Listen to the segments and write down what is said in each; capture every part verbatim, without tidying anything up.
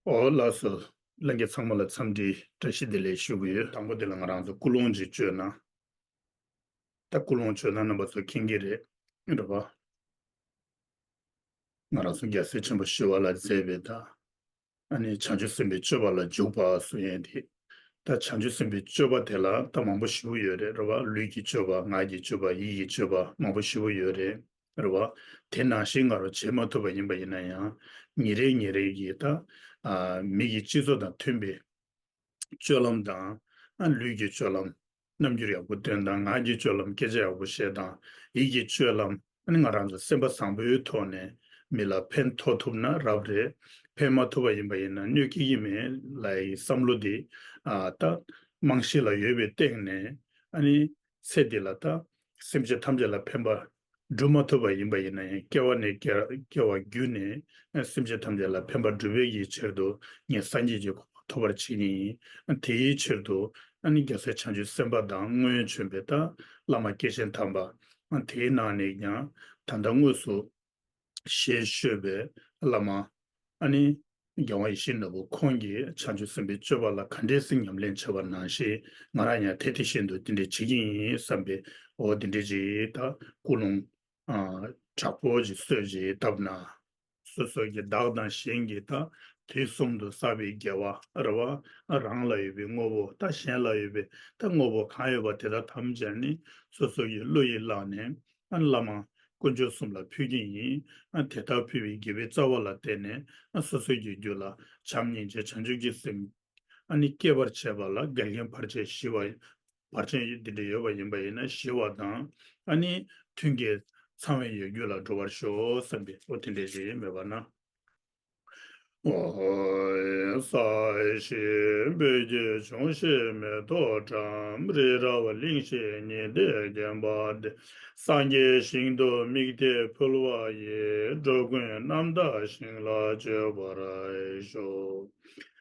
ཨོ་ལགས་སོ། ལྷན་རྒྱས་ཚང་མ་ལ་འཚམས་འདྲི་བཀྲ་ཤིས་བདེ་ལེགས་ཞུ་གི་ཡོད། དང་པོ་དེ་ལ་ང་རང་ཚོ་ཀུན་སློང་ཅིག་བཅོས་ན། ད་ཀུན་སློང་བཅོས་ན་རྣམ་པ་ཚོ་མཁྱེན་གྱི་རེད། རེད་པ། ང་རང་ཚོ་རྒྱལ་སྲས་ཆེན་པོ་ཞི་བ་ལྷས་མཛད་པའི་ད། ཨ་ནི་བྱང་ཆུབ་སེམས་དཔའི་སྤྱོད་པ་ལ་འཇུག་པ་ཟེར་ཡས་དེ། ད་བྱང་ཆུབ་སེམས་དཔའི་སྤྱོད་པ་དེ་ལ་ད་མང་པོ་ཞེ་པོ་ཡོད་རེད། རེད་པ། ལུས་ཀྱི་སྤྱོད་པ། ངག་གི་སྤྱོད་པ། ཡིད་ཀྱི་སྤྱོད་པ། མང་པོ་ཞེ་པོ་ཡོད་རེད། རེད་པ། དེ་ནང་བཞིན་ང་རང་བྱེད་མ་ཐུབ་པ་ཡིན་པ་ཡིན་ན་ཡང་། ཉིན་རེ་ཉིན་རེ་གི་ད། ཨ། མི་གི་སྤྱི་ཚོགས་དང་མཐུན་པའི་སྤྱོད་ལམ་དང་། ཨ། ལུས་ཀྱི་སྤྱོད་ལམ། རྣམ་འགྱུར་ཡག་པོ་སྟོན་དང་། ངག་གི་སྤྱོད་ལམ། སྐད་ཆ་ཡག་པོ་བཤད་དང་། ཡིད་ཀྱི་སྤྱོད་ལམ། ཨ་ནི་ང་རང་ཚོ་སེམས་པ་བཟང་པོའི་ཐོག་ནས་མི་ལ་ཕན་ཐོགས་ཐུབ་ན་རབ་རེད། ཕན་མ་ཐོགས་པ་ཡིན་པ་ཡིན་ན་གནོད་སྐྱེལ་གྱི་མེད་ལབ་ཡའི་བསམ་བློ་འདི། ཨ། ད་རྨང་གཞི་ལ་ཡོད་པའི་སྟེང་ནས། ཨ་ནི་ཚེ་འདི་ལ་ད་སེམས་ཅན་ཐམས་ཅད་ལ་ཕན་པ་སྒྲུབ་མ་ཐུབ་པ་ཡིན་པ་ཡིན་ན་ཡང་། སྐྱེ་བ་ནས་སྐྱེ་སྐྱེ་བ་བརྒྱུད་ནས་སེམས་ཅན་ཐམས་ཅད་ལ་ཕན་པ་སྒྲུབ་པའི་གི་ཕྱིར་དུ་ངས་སངས་རྒྱས་ཀྱི་གོ་འཕང་ཐོབ་པར་བྱེད་ཀྱི་ཡིན། དེའི་ཕྱིར་དུ་ཨ་ནི་རྒྱལ་སྲས་བྱང་ཆུབ་སེམས་དཔའ་དང་སྔོན་བྱོན་པའི་ད་བླ་མ་སྐྱེས་ཆེན་དམ་པ། དེའི་ནང་ནས་ཀྱང་ད་ལྟ་དངོས་སུ་ཞལ་བཞུགས་པའི་བླ་མ། ཨ་ནི་རྒྱལ་དབང་ཡིད་བཞིན་ནོར་བུ་ཁོང་གིས་བྱང་ཆུབ་སེམས་དཔའི་སྤྱོད་པ་ལ་ག་འདྲས་སེ་ཉམས་ལེན་བྱས་པ་ནང་བཞིན། ང་རང་ཡང་དེ་དེ་བཞིན་དུ་དེ་འདྲས་བྱེད་ཀྱི་ཡིན་བསམ་པའི། འོ་དེ་འདྲས་ཅིག་ད་ཀུན་སློང་། ཨ། དྲག་པོ་ཅིག་སོས་ཅིག་བཏབ་ན། སོ་སོ་གི་བདག་དང་གཞན་གྱི་ད་དུས་གསུམ་དུ་བསགས་པའི་དགེ་བ། རེད་པ། རང་ལ་ཡོད་པའི་དངོས་པོ། ད་གཞན་ལ་ཡོད་པའི་ད་དངོས་པོ་གང་ཡོད་པ་དེ་དག་ཐམས་ཅད་ནི་སོ་སོ་གི་བློ་ཡིས་བླངས་ནས། ཨ། བླ་མ་དཀོན་མཆོག་གསུམ་ལ་ཕུལ་གྱི་ཡིན། ཨ། དེ་ལྟར་ཕུལ་བའི་དགེ་བའི་རྩ་བ་ལ་བརྟེན་ནས། ཨ། སོ་སོ་གི་རྒྱུད་ལ་བྱམས་སྙིང་རྗེ་བྱང་ཆུབ་ཀྱི་སེམས། ཨ་ནི་སྐྱེ་བར་བྱེད་པ་ལ་འགལ་རྐྱེན་བར་ཆད་ཞི་བ། བར་ཆད་འདི་འདྲ་ཡོད་པ་ཡིན་པ་ཡིན་ན་ཞི་བ་དང་། ཨ་ནི་མཐུན་རྐྱེན་ཚང་བའི་ཡོད་རྒྱུ་ལ་འགྲོ་བར་ཤོག་བསམ་པའི། འོ་དེ་འདྲ་ཞིག་མེད་པ་ན། ཨོ། ས་གཞི་སྤོས་ཀྱིས་འཇོམས་ཤིང་མེ་ཏོག་བཀྲམ། རི་རབ་གླིང་བཞི་ཉི་ཟླས་བརྒྱན་པ་སྟེ། སངས་རྒྱས་ཞིང་དུ་དམིགས་ཏེ་འཕོ་བ་ཡི། འགྲོ་ཀུན་རྣམ་དག་ཞིང་ལ་སྤྱོད་པར་ཤོག་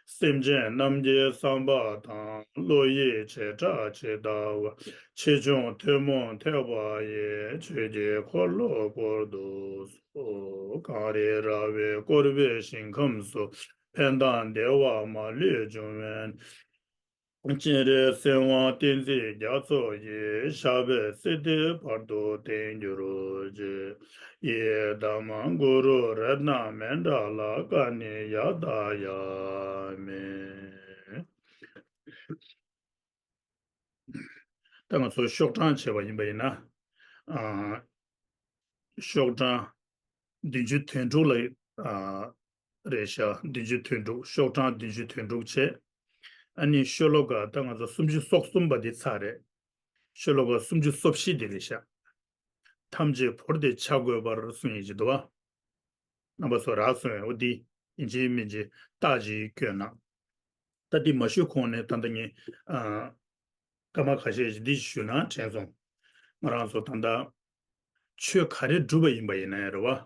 སེམས་ཅན་རྣམས་ཀྱི་བསམ་པ་དང་། བློ་ཡི་བྱེ་བྲག་ཇི་ལྟ་བར། ཆེ་ཆུང་ཐུན་མོང་ཐེག་པ་ཡི། ཆོས་ཀྱི་འཁོར་ལོ་བསྐོར་དུ་གསོལ། གངས་རི་ར་བས་བསྐོར་བའི་ཞིང་ཁམས་སུ། ཕན་དང་བདེ་བ་མ་ལུས་འབྱུང་བའི། སྤྱན་རས་གཟིགས་དབང་བསྟན་འཛིན་རྒྱ་མཚོ་ཡི། ཞབས་པད་སྲིད་མཐའི་བར་དུ་བརྟན་གྱུར་ཅིག་ཡི་དམ་གུ་རུ་རཏྣ་མཎྜལ། ཀ་ནི་ཡ་ཏཱ་ཡ་མི། ད་ང་ཚོ་ཤོག་གྲངས་བྱས་པ་ཡིན་པ་ཡིན་ན། ཨ། ཤོག་གྲངས་བདུན་ཅུ་དོན་དྲུག་ལ། ཨ། རེད་ཤག་བདུན་ཅུ་དོན་དྲུག་ཤོག་གྲངས་བདུན་ཅུ་དོན་དྲུག་བྱས། ཨ་ནི་ཤོ་ལོ་ཀ་ད་ང་ཚོ་སུམ་ཅུ་སོ་གསུམ་པ་འདི་ཚར་རེད། ཤོ་ལོ་ཀ་སུམ་ཅུ་སོ་བཞི་འདི་རེད་ཤག་ཐམས་ཅད་བོར་ཏེ་བྱ་དགོས་པར་གསུངས་ཡིན་གྱི་འདུག་བ། རྣམ་པ་ཚོ་རག་སོང་ངས། འོ་འདི་ཡིན་གཅིག་མིན་གཅིག་རྟགས་ཅིག་བཀོད་ན། ད་འདི་མ་ཞུས་གོང་ནས་ད་ལྟ་ངས། ཨ། སྐར་མ་ཁ་ཤས་ཤིག་འདི་ཞུས་ན་དྲན་སོང་། ང་རང་ཚོ་ད་ལྟ་ཆོས་ག་རེ་སྒྲུབ་པ་ཡིན་པ་ཡིན་ན་ཡང་རེད་བ།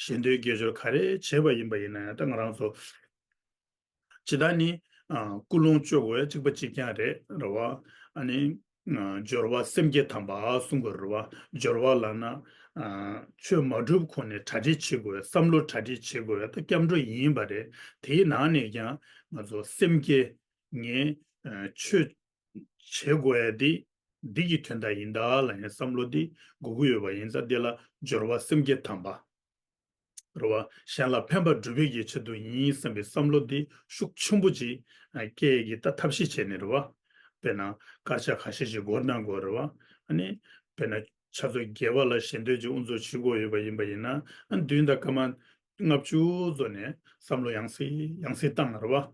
ཞལ་འདོན་དགེ་སྦྱོར་ག་རེ་བྱས་པ་ཡིན་པ་ཡིན་ན་ཡང་། ད་ང་རང་ཚོ་ཇི་ལྟར་ནི། ཨ། ཀུན་སློང་བཅོ་དགོས་གཅིག་པ་གཅིག་རྐྱང་རེད། རེད་བ། ཨ་ནི། ཨ། སྦྱོར་བ་སེམས་བསྐྱེད་དམ་པ་གསུང་དགོས་རེད་བ། སྦྱོར་བ་ལབ་ན། ཨ། ཆོས་མ་སྒྲུབ་གོང་ནས་གྲ་སྒྲིག་བྱེད་དགོས། བསམ་བློ་གྲ་སྒྲིག་བྱེད་དགོས། ད་སྐྱབས་འགྲོ་ཡིན་པ་རེད། དེའི་ནང་ནས་ཀྱང་ང་ཚོ་སེམས་བསྐྱེད། ངས། ཨ། ཆོས་བྱེད་དགོས་ཡ་འདི་འདི་གི་དོན་དག་ཡིན་ད་ལབ་ཡ་བསམ་བློ་འདི་དགོས་ཀྱི་ཡོད་པ་ཡིན་ཙང་། འདི་ལ་སྦྱོར་བ་སེམས་བསྐྱེད་དམ་པ། རེད་བ། གཞན་ལ་ཕན་པ་སྒྲུབ་པའི་གི་ཆེད་དུ་ཡིན་བསམ་པའི་བསམ་བློ་འདི་ཤུགས་ཆེན་པོ་ཅིག་ཨ། སྐྱེ་ཡི་གི་ད་ཐབས་ཤེས་བྱས་ནས་རེད་བ། དཔེར་ན་དཀར་ཆག་ཁ་ཤས་ཤིག་སྒོར་གནང་དགོས་རེད་བ། ཨ་ནི་དཔེར་ན་ཕྱག་ཚོད་བརྒྱད་པ་ལ་ཞལ་འདོན་ཅིག་དབུ་འཛུགས་བྱེད་དགོས་ཡོད་པ་ཡིན་པ་ཡིན་ན། ཨ། བདུན་དང་སྐར་མ་ལྔ་བཅུ་ཙམ་ནས་བསམ་བློ་ཡང་སེ་ཡང་སེ་བཏང་རེད་བ།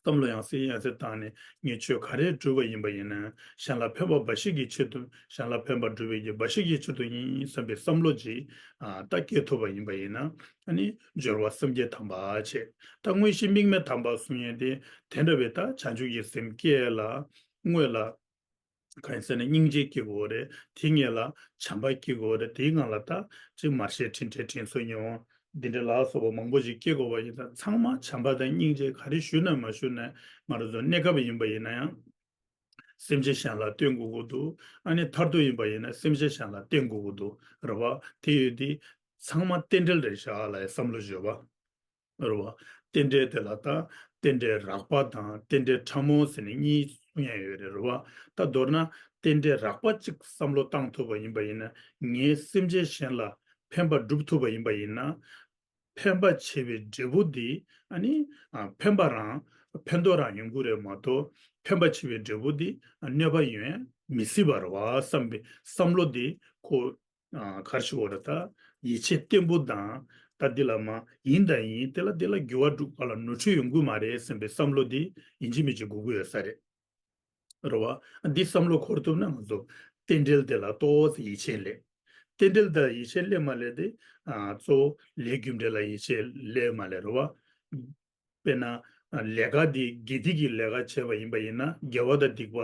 བསམ་བློ་ཡང་སེ་ཡང་སེ་བཏང་ནས། ངས་ཆོས་ག་རེ་སྒྲུབ་པ་ཡིན་པ་ཡིན་ན་གཞན་ལ་ཕན་པ་འབའ་ཞིག་གི་ཆེད་དུ། གཞན་ལ་ཕན་པ་སྒྲུབ་པའི་གི་འབའ་ཞིག་གི་ཆེད་དུ་ཡིན་བསམ་པའི་བསམ་བློ་ཅིག་ཨ། ད་སྐྱེ་ཐུབ་པ་ཡིན་པ་ཡིན་ན། ཨ་ནི་སྦྱོར་བ་སེམས་བསྐྱེད་དམ་པ་བྱས། ད་དངོས་གཞི་དམིགས་མེད་དམ་པ་གསུང་ཡས་དེ། དེ་འདྲ་བའི་ད་བྱང་ཆུབ་ཀྱི་སེམས་སྐྱེ་ལ། དངོས་ལ། གང་ཡིན་ཟེར་ན་སྙིང་རྗེ་སྐྱེ་དགོས་རེད། དེ་སྔོན་ལ་བྱམས་པ་སྐྱེ་དགོས་རེད། དེའི་སྒང་ལ་ད་ཅིག་མར་ཤེས་དྲིན་ཕྲད་དྲིན་གཟོ་ཉེ་བ་འདི་འདྲ་ལ་སོགས་པ་མང་པོ་ཞིག་སྐྱེ་དགོས་པ་ཡིན་ཙང་། ཚང་མ་བྱམས་པ་དང་སྙིང་རྗེ་ག་རེ་ཞུས་ན་མ་ཞུས་ན། ང་རང་ཚོ་གནས་སྐབས་ཡིན་པ་ཡིན་ན་ཡང་སེམས་ཅན་གཞན་ལ་བརྟེན་དགོས་ཀྱི་འདུག་ཨ་ནི་མཐར་ཐུག་ཡིན་པ་ཡིན་ན་སེམས་ཅན་གཞན་ལ་བརྟེན་དགོས་ཀྱི་འདུག་རེད་བ། དེ་ཡོད་དེ་ཚང་མ་རྟེན་འབྲེལ་རེད་ཤག་ལབ་ཡ་བསམ་བློ་བྱེད་པ། རེད་བ། རྟེན་འབྲེལ་དེ་ལ་ད་རྟེན་འབྲེལ་རགས་པ་དང་རྟེན་འབྲེལ་ཕྲ་མོ་ཟེར་ནས་གཉིས་གསུང་ཡ་ཡོད་རེད། རེད་བ། ད་མདོར་ན་རྟེན་འབྲེལ་རགས་པ་གཅིག་བསམ་བློ་བཏང་ཐུབ་པ་ཡིན་པ་ཡིན་ན། ངས་སེམས་ཅན་གཞན་ལ་ཕན་པ་སྒྲུབ་ཐུབ་པ་ཡིན་པ་ཡིན་ན། ཕན་པ་བྱེད་པའི་འབྲས་བུ་འདི་ཨ་ནི་ཨ་ཕན་པ་རང་ཕན་ཐོགས་རང་ཡོང་གི་རེད་མ་གཏོགས། ཕན་པ་བྱེད་པའི་འབྲས་བུ་འདི་ཨ་གནོད་པ་ཡོང་ཡ་མི་སྲིད་པ་རེད་བ་བསམ་པའི་བསམ་བློ་འདི་ཁོ་ཨ་ག་རེ་ཞུ་དགོས་རེད། ད་ཡིད་ཆེས་བརྟན་པོ་དང་། ད་འདི་ལ་མ་ཡིན་དང་ཡིན་དེ་ལ་འདི་ལ་འགྱུར་བ་འགྲོ་ག་ལ་ནོར་འཁྲུལ་ཡོང་གི་མ་རེད་བསམ་པའི་བསམ་བློ་འདི་ཡིན་གཅིག་མིན་གཅིག་དགོས་ཀྱི་ཡོད་ས་རེད། རེད་བ། འདི་བསམ་བློ་འཁོར་ཐུབ་ན་ང་ཚོ་རྟེན་འབྲེལ་དེ་ལ་ཏོག་ཙམ་ཡིད་ཆེས་སླེབས། རྟེན་འབྲེལ་དང་ཡིད་ཆེས་སླེབས་མ་སླེབས་དེ་ཨ་གཙོ་བོ་ལས་རྒྱུ་འབྲས་ལ་ཡིད་ཆེས་སླེབས་མ་སླེབས། རེད་བ། དཔེར་ན་ཨ་ལས་ཀ་འདི་དགེ་སྡིག་གི་ལས་ཀ་བྱས་པ་ཡིན་པ་ཡིན་ན། དགེ་བ་དང་སྡིག་པ་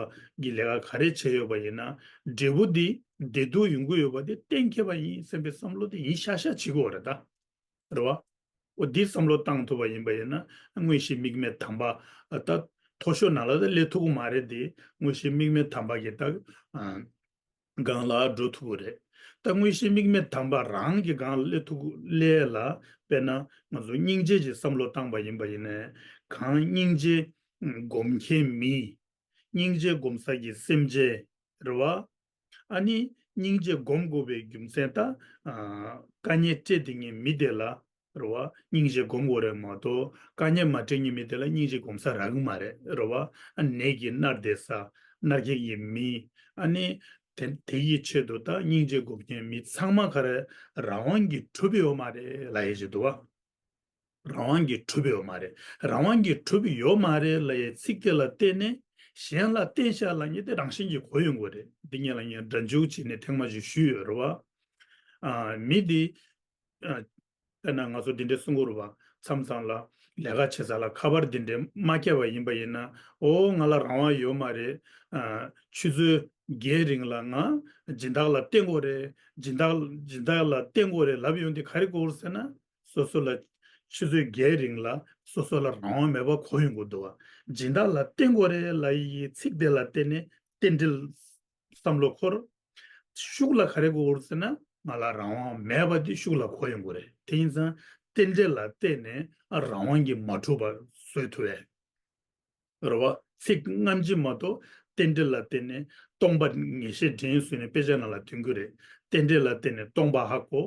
གི་ལས་ཀ་ག་རེ་བྱས་ཡོད་པ་ཡིན་ན། འབྲས་བུ་འདི་བདེ་སྡུག་ཡོང་གི་ཡོད་པ་འདི་གཏན་འཁེལ་བ་ཡིན་བསམ་པའི་བསམ་བློ་དེ་ཡིན་ཤག་ཤག་བྱེད་དགོས་རེད་ད། རེད་བ། འོ་འདི་བསམ་བློ་བཏང་ཐུབ་པ་ཡིན་པ་ཡིན་ན། དངོས་གཞི་དམིགས་མེད་དམ་པ་ད་མཐོ་ཤོས་ནང་ལ་ད་སླེབས་ཐུབ་ཀྱི་མ་རེད་དེ། དངོས་གཞི་དམིགས་མེད་དམ་པ་གི་ད་ཨ་སྒང་ལ་འགྲོ་ཐུབ་ཀྱི་རེད། ད་དངོས་གཞི་དམིགས་མེད་དམ་པ་རང་གི་སྒང་ལ་སླེབས་ཐུབ་ཀྱི་སླེབས་ལ། དཔེར་ན་ང་ཚོ་སྙིང་རྗེ་གྱི་བསམ་བློ་བཏང་པ་ཡིན་པ་ཡིན་ན། གང་སྙིང་རྗེ་སྒོམ་མཁན་མི། སྙིང་རྗེ་སྒོམ་ས་གི་སེམས་ཅན། རེད་བ། ཨ་ནི་སྙིང་རྗེ་སྒོམ་དགོས་པའི་རྒྱུ་མཚན་ད་ཨ་དཀའ་ངལ་སྤྲད་དེ་ངའི་མི་དེ་ལ། རེད་བ། སྙིང་རྗེ་སྒོམ་དགོས་རེད་མ་གཏོགས། དཀའ་ངལ་མ་སྤྲད་མཁན་མི་དེ་ལ་སྙིང་རྗེ་སྒོམ་ས་རག་གི་མ་རེད། རེད་བ། ཨ་ནད་ཀྱིས་མནར་བསྡད་ས། མནར་མཁན་གྱི་མི། ཨ་ནི་དེ་དེ་ཡི་ཆེད་དུ་ད་སྙིང་རྗེ་སྒོམ་མཁན་མི་ཚང་མ་ག་རེ་རང་དབང་གིས་གྲུབ་ཡོད་མ་རེད་ལབ་ཡས་ཅིག་འདུག་བ། རང་དབང་གིས་གྲུབ་ཡོད་མ་རེད། རང་དབང་གིས་གྲུབ་ཡོད་མ་རེད་ལབ་ཡའི་ཚིག་དེ་ལ་བརྟེན་ནས། གཞན་ལ་བརྟེན་བཞག་ལབ་མཁན་དེ་རང་བཞིན་གྱིས་གོ་ཡོང་གི་རེད། འདི་ངས་ལབ་མཁན་སྒྲ་འཇུག་བྱས་ནས་ཐེངས་མ་གཅིག་ཞུས་ཡོད་རེད་བ། ཨ་མི་འདི་ཨ་དཔེར་ན་ང་ཚོ་འདི་འདྲའི་གསུང་གི་རེད་བ། མཚམས་མཚམས་ལ་ལས་ཀ་བྱེད་ས་ལ་ཁ་པར་འདི་འདྲའི་མ་བརྒྱབ་པ་ཡིན་པ་ཡིན་ན། ཨོ་ང་ལ་རང་དབང་ཡོད་མ་རེད། ཨ་ཆུ་ཚོད་བརྒྱད་རིང་ལ་ང་སྦྱིན་བདག་ལ་བརྟེན་དགོས་རེད། སྦྱིན་བདག་སྦྱིན་བདག་ལ་བརྟེན་དགོས་རེད་ལབ་ཡོང་དུས་ག་རེ་གོ་དགོས་ཟེར་ན། སོ་སོ་ལ་ཆུ་ཚོད་བརྒྱད་རིང་ལ་སོ་སོ་ལ་རང་དབང་མེད་པ་གོ་ཡོང་གི་འདུག་བ། སྦྱིན་བདག་ལ་བརྟེན་དགོས་རེད་ལབ་ཡི་ཚིག་དེ་ལ་བརྟེན་ནས་རྟེན་འབྲེལ་བསམ་བློ་འཁོར། ཤུགས་ལ་ག་རེ་གོ་དགོས་ཟེར་ན། ང་ལ་རང་དབང་མེད་པ་དེ་ཤུགས་ལ་གོ་ཡོང་གི་རེད། དེ་ཡིན་ཙང་རྟེན་འབྲེལ་ལ་བརྟེན་ནས་ཨ་རང་དབང་གིས་མ་གྲུབ་པ་བཟོས་ཐུབ་པས། རེད་བ། ཚིག་སྔ་ཕྱི་མ་གཏོགས་རྟེན་འབྲེལ་ལ་བརྟེན་ནས་སྟོང་པ་ངེས་ཤེས་འདྲེན་ཟེར་ནས་དཔེ་ཆ་ནང་ལ་ཐོན་གྱི་རེད། རྟེན་འབྲེལ་ལ་བརྟེན་ནས་སྟོང་པ་ཧ་གོ།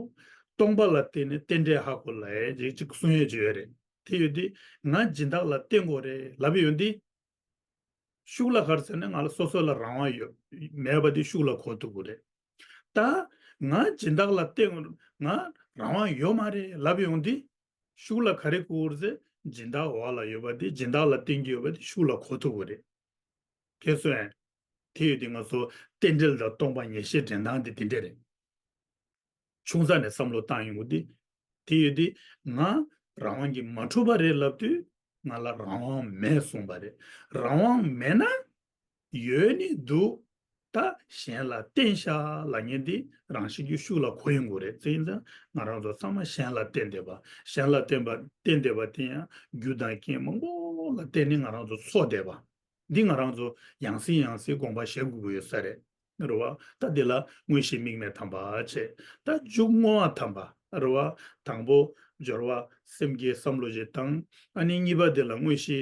སྟོང་པ་ལ་བརྟེན་ནས་རྟེན་འབྲེལ་ཧ་གོ་ལབ་ཡས་ཅིག་གསུང་ཡས་ཅིག་ཡོད་རེད། དེ་ཡོད་དུས་ང་སྦྱིན་བདག་ལ་བརྟེན་དགོས་རེད་ལབ་ཡོང་དུས། ཤུགས་ལ་ག་རེ་ཟེར་ན། ང་ལ་སོ་སོ་ལ་རང་དབང་ཡོད་མེད་པ་དེ་ཤུགས་ལ་གོ་ཐུབ་ཀྱི་རེད། ད་ང་སྦྱིན་བདག་ལ་བརྟེན། ང་རང་དབང་ཡོད་མ་རེད་ལབ་ཡོང་དུས། ཤུགས་ལ་ག་རེ་གོ་དགོས་རེད་ཟེར། སྦྱིན་བདག་འོག་ལ་ཡོད་པ་དེ། སྦྱིན་བདག་ལ་བརྟེན་གྱི་ཡོད་པ་དེ་ཤུགས་ལ་གོ་ཐུབ་ཀྱི་རེད། གལ་སོང་ཡང་། དེ་ཡོད་དུས་ང་ཚོ་རྟེན་འབྲེལ་དང་སྟོང་པ་ངེས་ཤེས་འདྲེན་སྟངས་དེ་དེ་འདྲ་རེད། ཆུང་ས་ནས་བསམ་བློ་བཏང་ཡོང་གི་འདུག་དེ་ཡོད་དུས་ང་རང་དབང་གིས་མ་གྲུབ་པ་རེད་ལབ་དུས། ང་ལ་རང་དབང་མེད་གསུངས་པ་རེད། རང་དབང་མེད་ན། ཡོད་ནི་འདུག་ད་གཞན་ལ་བརྟེན་བཞག་ལབ་མཁན་འདི་རང་བཞིན་གྱིས་ཤུགས་ལ་གོ་ཡོང་གི་རེད། དེ་ཡིན་ཙང་ང་རང་ཚོ་ཚང་མ་གཞན་ལ་བརྟེན་བསྡད་པ། གཞན་ལ་བརྟེན་པ་བརྟེན་བསྡད་པ་དེ་ཡང་རྒྱུ་དང་རྐྱེན་མང་པོ་ལ་བརྟེན་ནས་ང་རང་ཚོ་འཚོ་བསྡད་པ། འདི་ང་རང་ཚོ་ཡང་སེ་ཡང་སེ་དགོངས་པ་བཞེས་དགོས་ཀྱི་ཡོད་ས་རེད། རེད་བ། ད་འདི་ལ་དངོས་གཞི་དམིགས་མེད་དམ་པ་བྱས། ད་མཇུག་བསྔོ་བ་དམ་པ། རེད་བ། དང་པོ་སྦྱོར་བ་སེམས་བསྐྱེད་བསམ་བློ་ཞིག་བཏང་། ཨ་ནི་གཉིས་པ་དེ་ལ་དངོས་གཞི་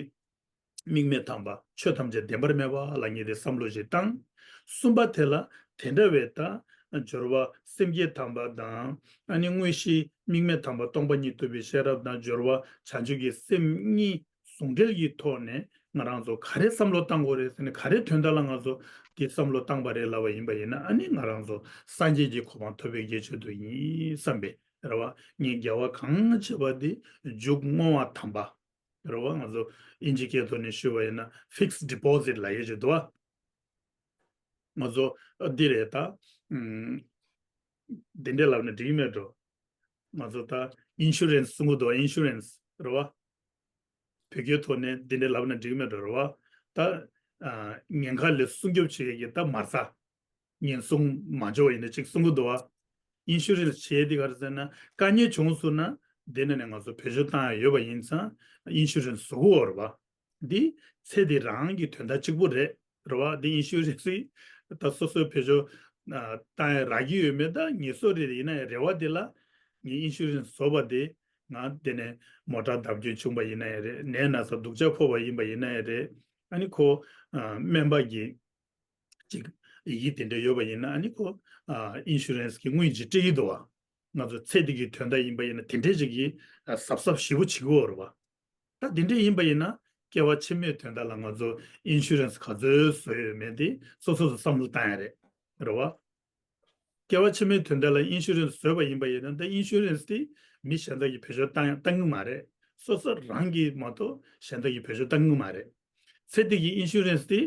དམིགས་མེད་དམ་པ། ཆོས་ཐམས་ཅད་བདེན་པར་སྨྲས་པ་ལབ་མཁན་དེ་བསམ་བློ་ཞིག་བཏང་། གསུམ་པ་དེ་ལ་དེ་འདྲ་བའི་ད་སྦྱོར་བ་སེམས་བསྐྱེད་དམ་པ་དང་། ཨ་ནི་དངོས་གཞི་དམིགས་མེད་དམ་པ་སྟོང་པ་ཉིད་རྟོགས་པའི་ཤེས་རབ་དང་། སྦྱོར་བ་བྱང་ཆུབ་ཀྱི་སེམས་གཉིས་ཟུང་འབྲེལ་གྱི་ཐོག་ནས་ང་རང་ཚོ་ག་རེ་བསམ་བློ་བཏང་དགོས་རེད་ཟེར་ནས། ག་རེ་དོན་དག་ལ་ང་ཚོ་དེ་བསམ་བློ་བཏང་པ་རེད་ལབ་པ་ཡིན་པ་ཡིན་ན། ཨ་ནི་ང་རང་ཚོ་སངས་རྒྱས་ཀྱི་གོ་འཕང་ཐོབ་པའི་གལ་ཆེད་དུ་ཡིན་བསམ་པས། རེད་བ། ངས་རྒྱལ་བ་གང་ཆེ་བ་འདི་མཇུག་བསྔོ་བ་དམ་པ། རེད་བ། ང་ཚོ་ཨིན་ཇི་སྐད་ཐོག་ནས་ཞུས་པ་ཡིན་ན་fixed deposit ལབ་ཡས་ཅིག་འདུག་བ། ང་ཚོ་ཨ་འདི་རེད་ད། ཨུམ། འདི་འདྲས་ལབ་ན་འགྲིག་གི་མེད་འགྲོ། ང་ཚོ་ད་ཨིན་ཤུ་རན་སི་གསུང་གི་འདུག་བ། ཨིན་ཤུ་རན་སི་རེད་བ། བོད་སྐད་ཐོག་ནས་འདི་འདྲས་ལབ་ན་འགྲིག་གི་མེད་འགྲོ། རེད་བ། ད་ཨ་ཉེན་ཁ་ལས་སྲུང་སྐྱོབ་བྱེད་ཡས་ཀྱི་ད་མ་རྩ། ཉེན་སྲུང་མ་འཇོག་ཡིན་ན་ཅིག་གསུང་གི་འདུག་བ། ཨིན་ཤུ་རན་སི་བྱེད་ཡས་འདི་ག་རེ་ཟེར་ན། དཀའ་ངལ་བྱུང་སོང་ན་འདི་ནས་ནས་ང་ཚོ་བེད་སྤྱོད་བཏང་ཡ་ཡོད་པ་ཡིན་ཙང་ཨིན་ཤུ་རན་སི་བཟོ་གི་ཡོད་རེད་བ། འདི་ཚེ་འདི་རང་གི་དོན་དག་གཅིག་པུ་རེད། རེད་བ། འདི་ཨིན་ཤུ་རན་སི་ད་སོ་སོའི་བེད་སྤྱོད་ཨ་བཏང་ཡ་རག་གི་ཡོད་མེད་ད་ངེས་སོ་རེད། ཡིན་ན་ཡང་རེ་བ་འདི་ལ་ངས་ཨིན་ཤུ་རན་སི་བཟོ་བ་དེ་ ང་དེ་ནས་མོ་ཊ་བརྡབ་སྐྱོན་བྱུང་པ་ཡིན་ན་ཡང་རེད། ནད་ན་ཚ་སྡུག་ཅག་ཕོག་པ་ཡིན་པ་ཡིན་ན་ཡང་རེད། ཨ་ནི་ཁོ་ཨ་སྨན་པ་གི་ཅིག་ཡི་གེ་དེ་འདྲ་ཡོད་པ་ཡིན་ན། ཨ་ནི་ཁོ་ཨ་ཨིན་ཤུ་རན་སི་གི་དངུལ་ཅིག་སྤྲད་ཀྱི་འདུག་བ། ང་ཚོ་ཚེ་འདི་གི་དོན་དག་ཡིན་པ་ཡིན་ན་དེ་འདྲས་ཅིག་གི་ཨ་གཟབ་གཟབ་ཞེ་པོ་བྱེད་ཀྱི་ཡོད་རེད་བ། ད་དེ་འདྲས་ཡིན་པ་ཡིན་ན་སྐྱེ་བ་ཕྱི་མའི་དོན་དག་ལ་ང་ཚོ་ཨིན་ཤུ་རན་སི་ག་ཚོད་བཟོ་ཡོད་མེད་དེ་སོ་སོ་སོ་བསམ་བློ་བཏང་ཡ་རེད། རེད་བ། སྐྱེ་བ་ཕྱི་མའི་དོན་དག་ལ་ཨིན་ཤུ་རན་སི་བཟོས་པ་ཡིན་པ་ཡིན་ན། ད་ཨིན་ཤུ་རན་སི་དེ་མི་གཞན་དག་གིས་བེད་སྤྱོད་བཏང་བཏང་གི་མ་རེད། སོ་སོ་རང་གིས་མ་གཏོགས་གཞན་དག་གིས་བེད་སྤྱོད་བཏང་གི་མ་རེད། ཚེ་འདི་གི་ཨིན་ཤུ་རན་སི་དེ་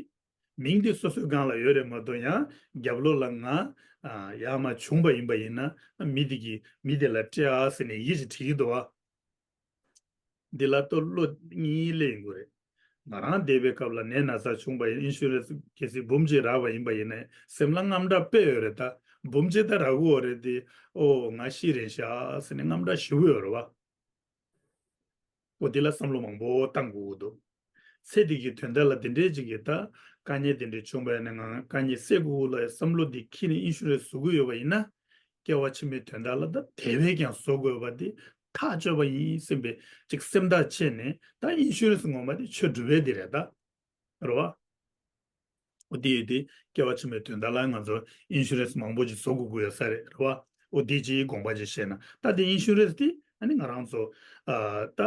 མིང་དེ་སོ་སོའི་སྒང་ལ་ཡོད་རེད་མ་གཏོགས། ཡང་རྒྱབ་ལོགས་ལ་ང་ཨ་ཡར་མར་བྱུང་པ་ཡིན་པ་ཡིན་ན། མི་དེ་གིས་མི་དེ་ལ་སྤྲད་ཨ་ཟེར་ནས་ཡིད་ཀྱིས་བྲིས་ཀྱི་འདུག་བ། འདི་ལ་ལྟོ་བློ་གཉིས་སླེབས་ཡོང་གི་རེད། ང་རང་བསྡད་པའི་སྐབས་ལ་ནད་ན་ཚ་བྱུང་པ་ཡིན། ཨིན་ཤུ་རན་སི་གལ་སྲིད་འབུམ་གཅིག་རག་པ་ཡིན་པ་ཡིན་ན་སེམས་ལ་དངངས་སྐྲག་དཔེ་ཡོད་རེད། ད་འབུམ་གཅིག་ད་རག་གི་ཡོད་རེད་དེ། ཨོ་ང་ཤི་རེད་ཤག་ཟེར་ནས་དངངས་སྐྲག་ཞེ་པོ་ཡོད་རེད་བ། ཨོ་འདི་ལ་བསམ་བློ་མང་པོ་བཏང་དགོས་ཀྱི་འདུག་ཚེ་འདི་གི་དོན་དག་ལ་འདི་འདྲའི་ཅིག་གི་ད་དཀའ་ངལ་འདི་འདྲའི་བྱུང་བ་ཡིན་ན་ང་དཀའ་ངལ་སེལ་དགོས་ལ་བསམ་བློ་འདི་འཁྱེར་ནས་ཨིན་ཤུ་རན་སི་བཟོ་གི་ཡོད་པ་ཡིན་ན། སྐྱེ་བ་ཕྱི་མའི་དོན་དག་ལ་ད་དེ་བས་ཀྱང་བཟོ་དགོས་པ་འདི་ཐག་ཆོད་པ་ཡིན་བསམ་པའི་ཅིག་སེམས་ཐག་བཅད་ནས། ད་ཨིན་ཤུ་རན་སི་ངོ་མ་དེ་ཆོས་སྒྲུབ་པའི་དེ་རེད་ད། རེད་བ། འོ་དེ་ཡོད་དེ་སྐྱེ་བ་ཕྱི་མའི་དོན་དག་ལ་ང་ཚོ་ཨིན་ཤུ་རན་སི་མང་པོ་ཅིག་བཟོ་དགོས་ཀྱི་ཡོད་ས་རེད། རེད་བ། འོ་དེ་ཅིག་དགོངས་པ་ཅིག་བཞེས་ན། ད་དེ་ཨིན་ཤུ་རན་སི་དེ་ཨ་ནི་ང་རང་ཚོ་ཨ་ད་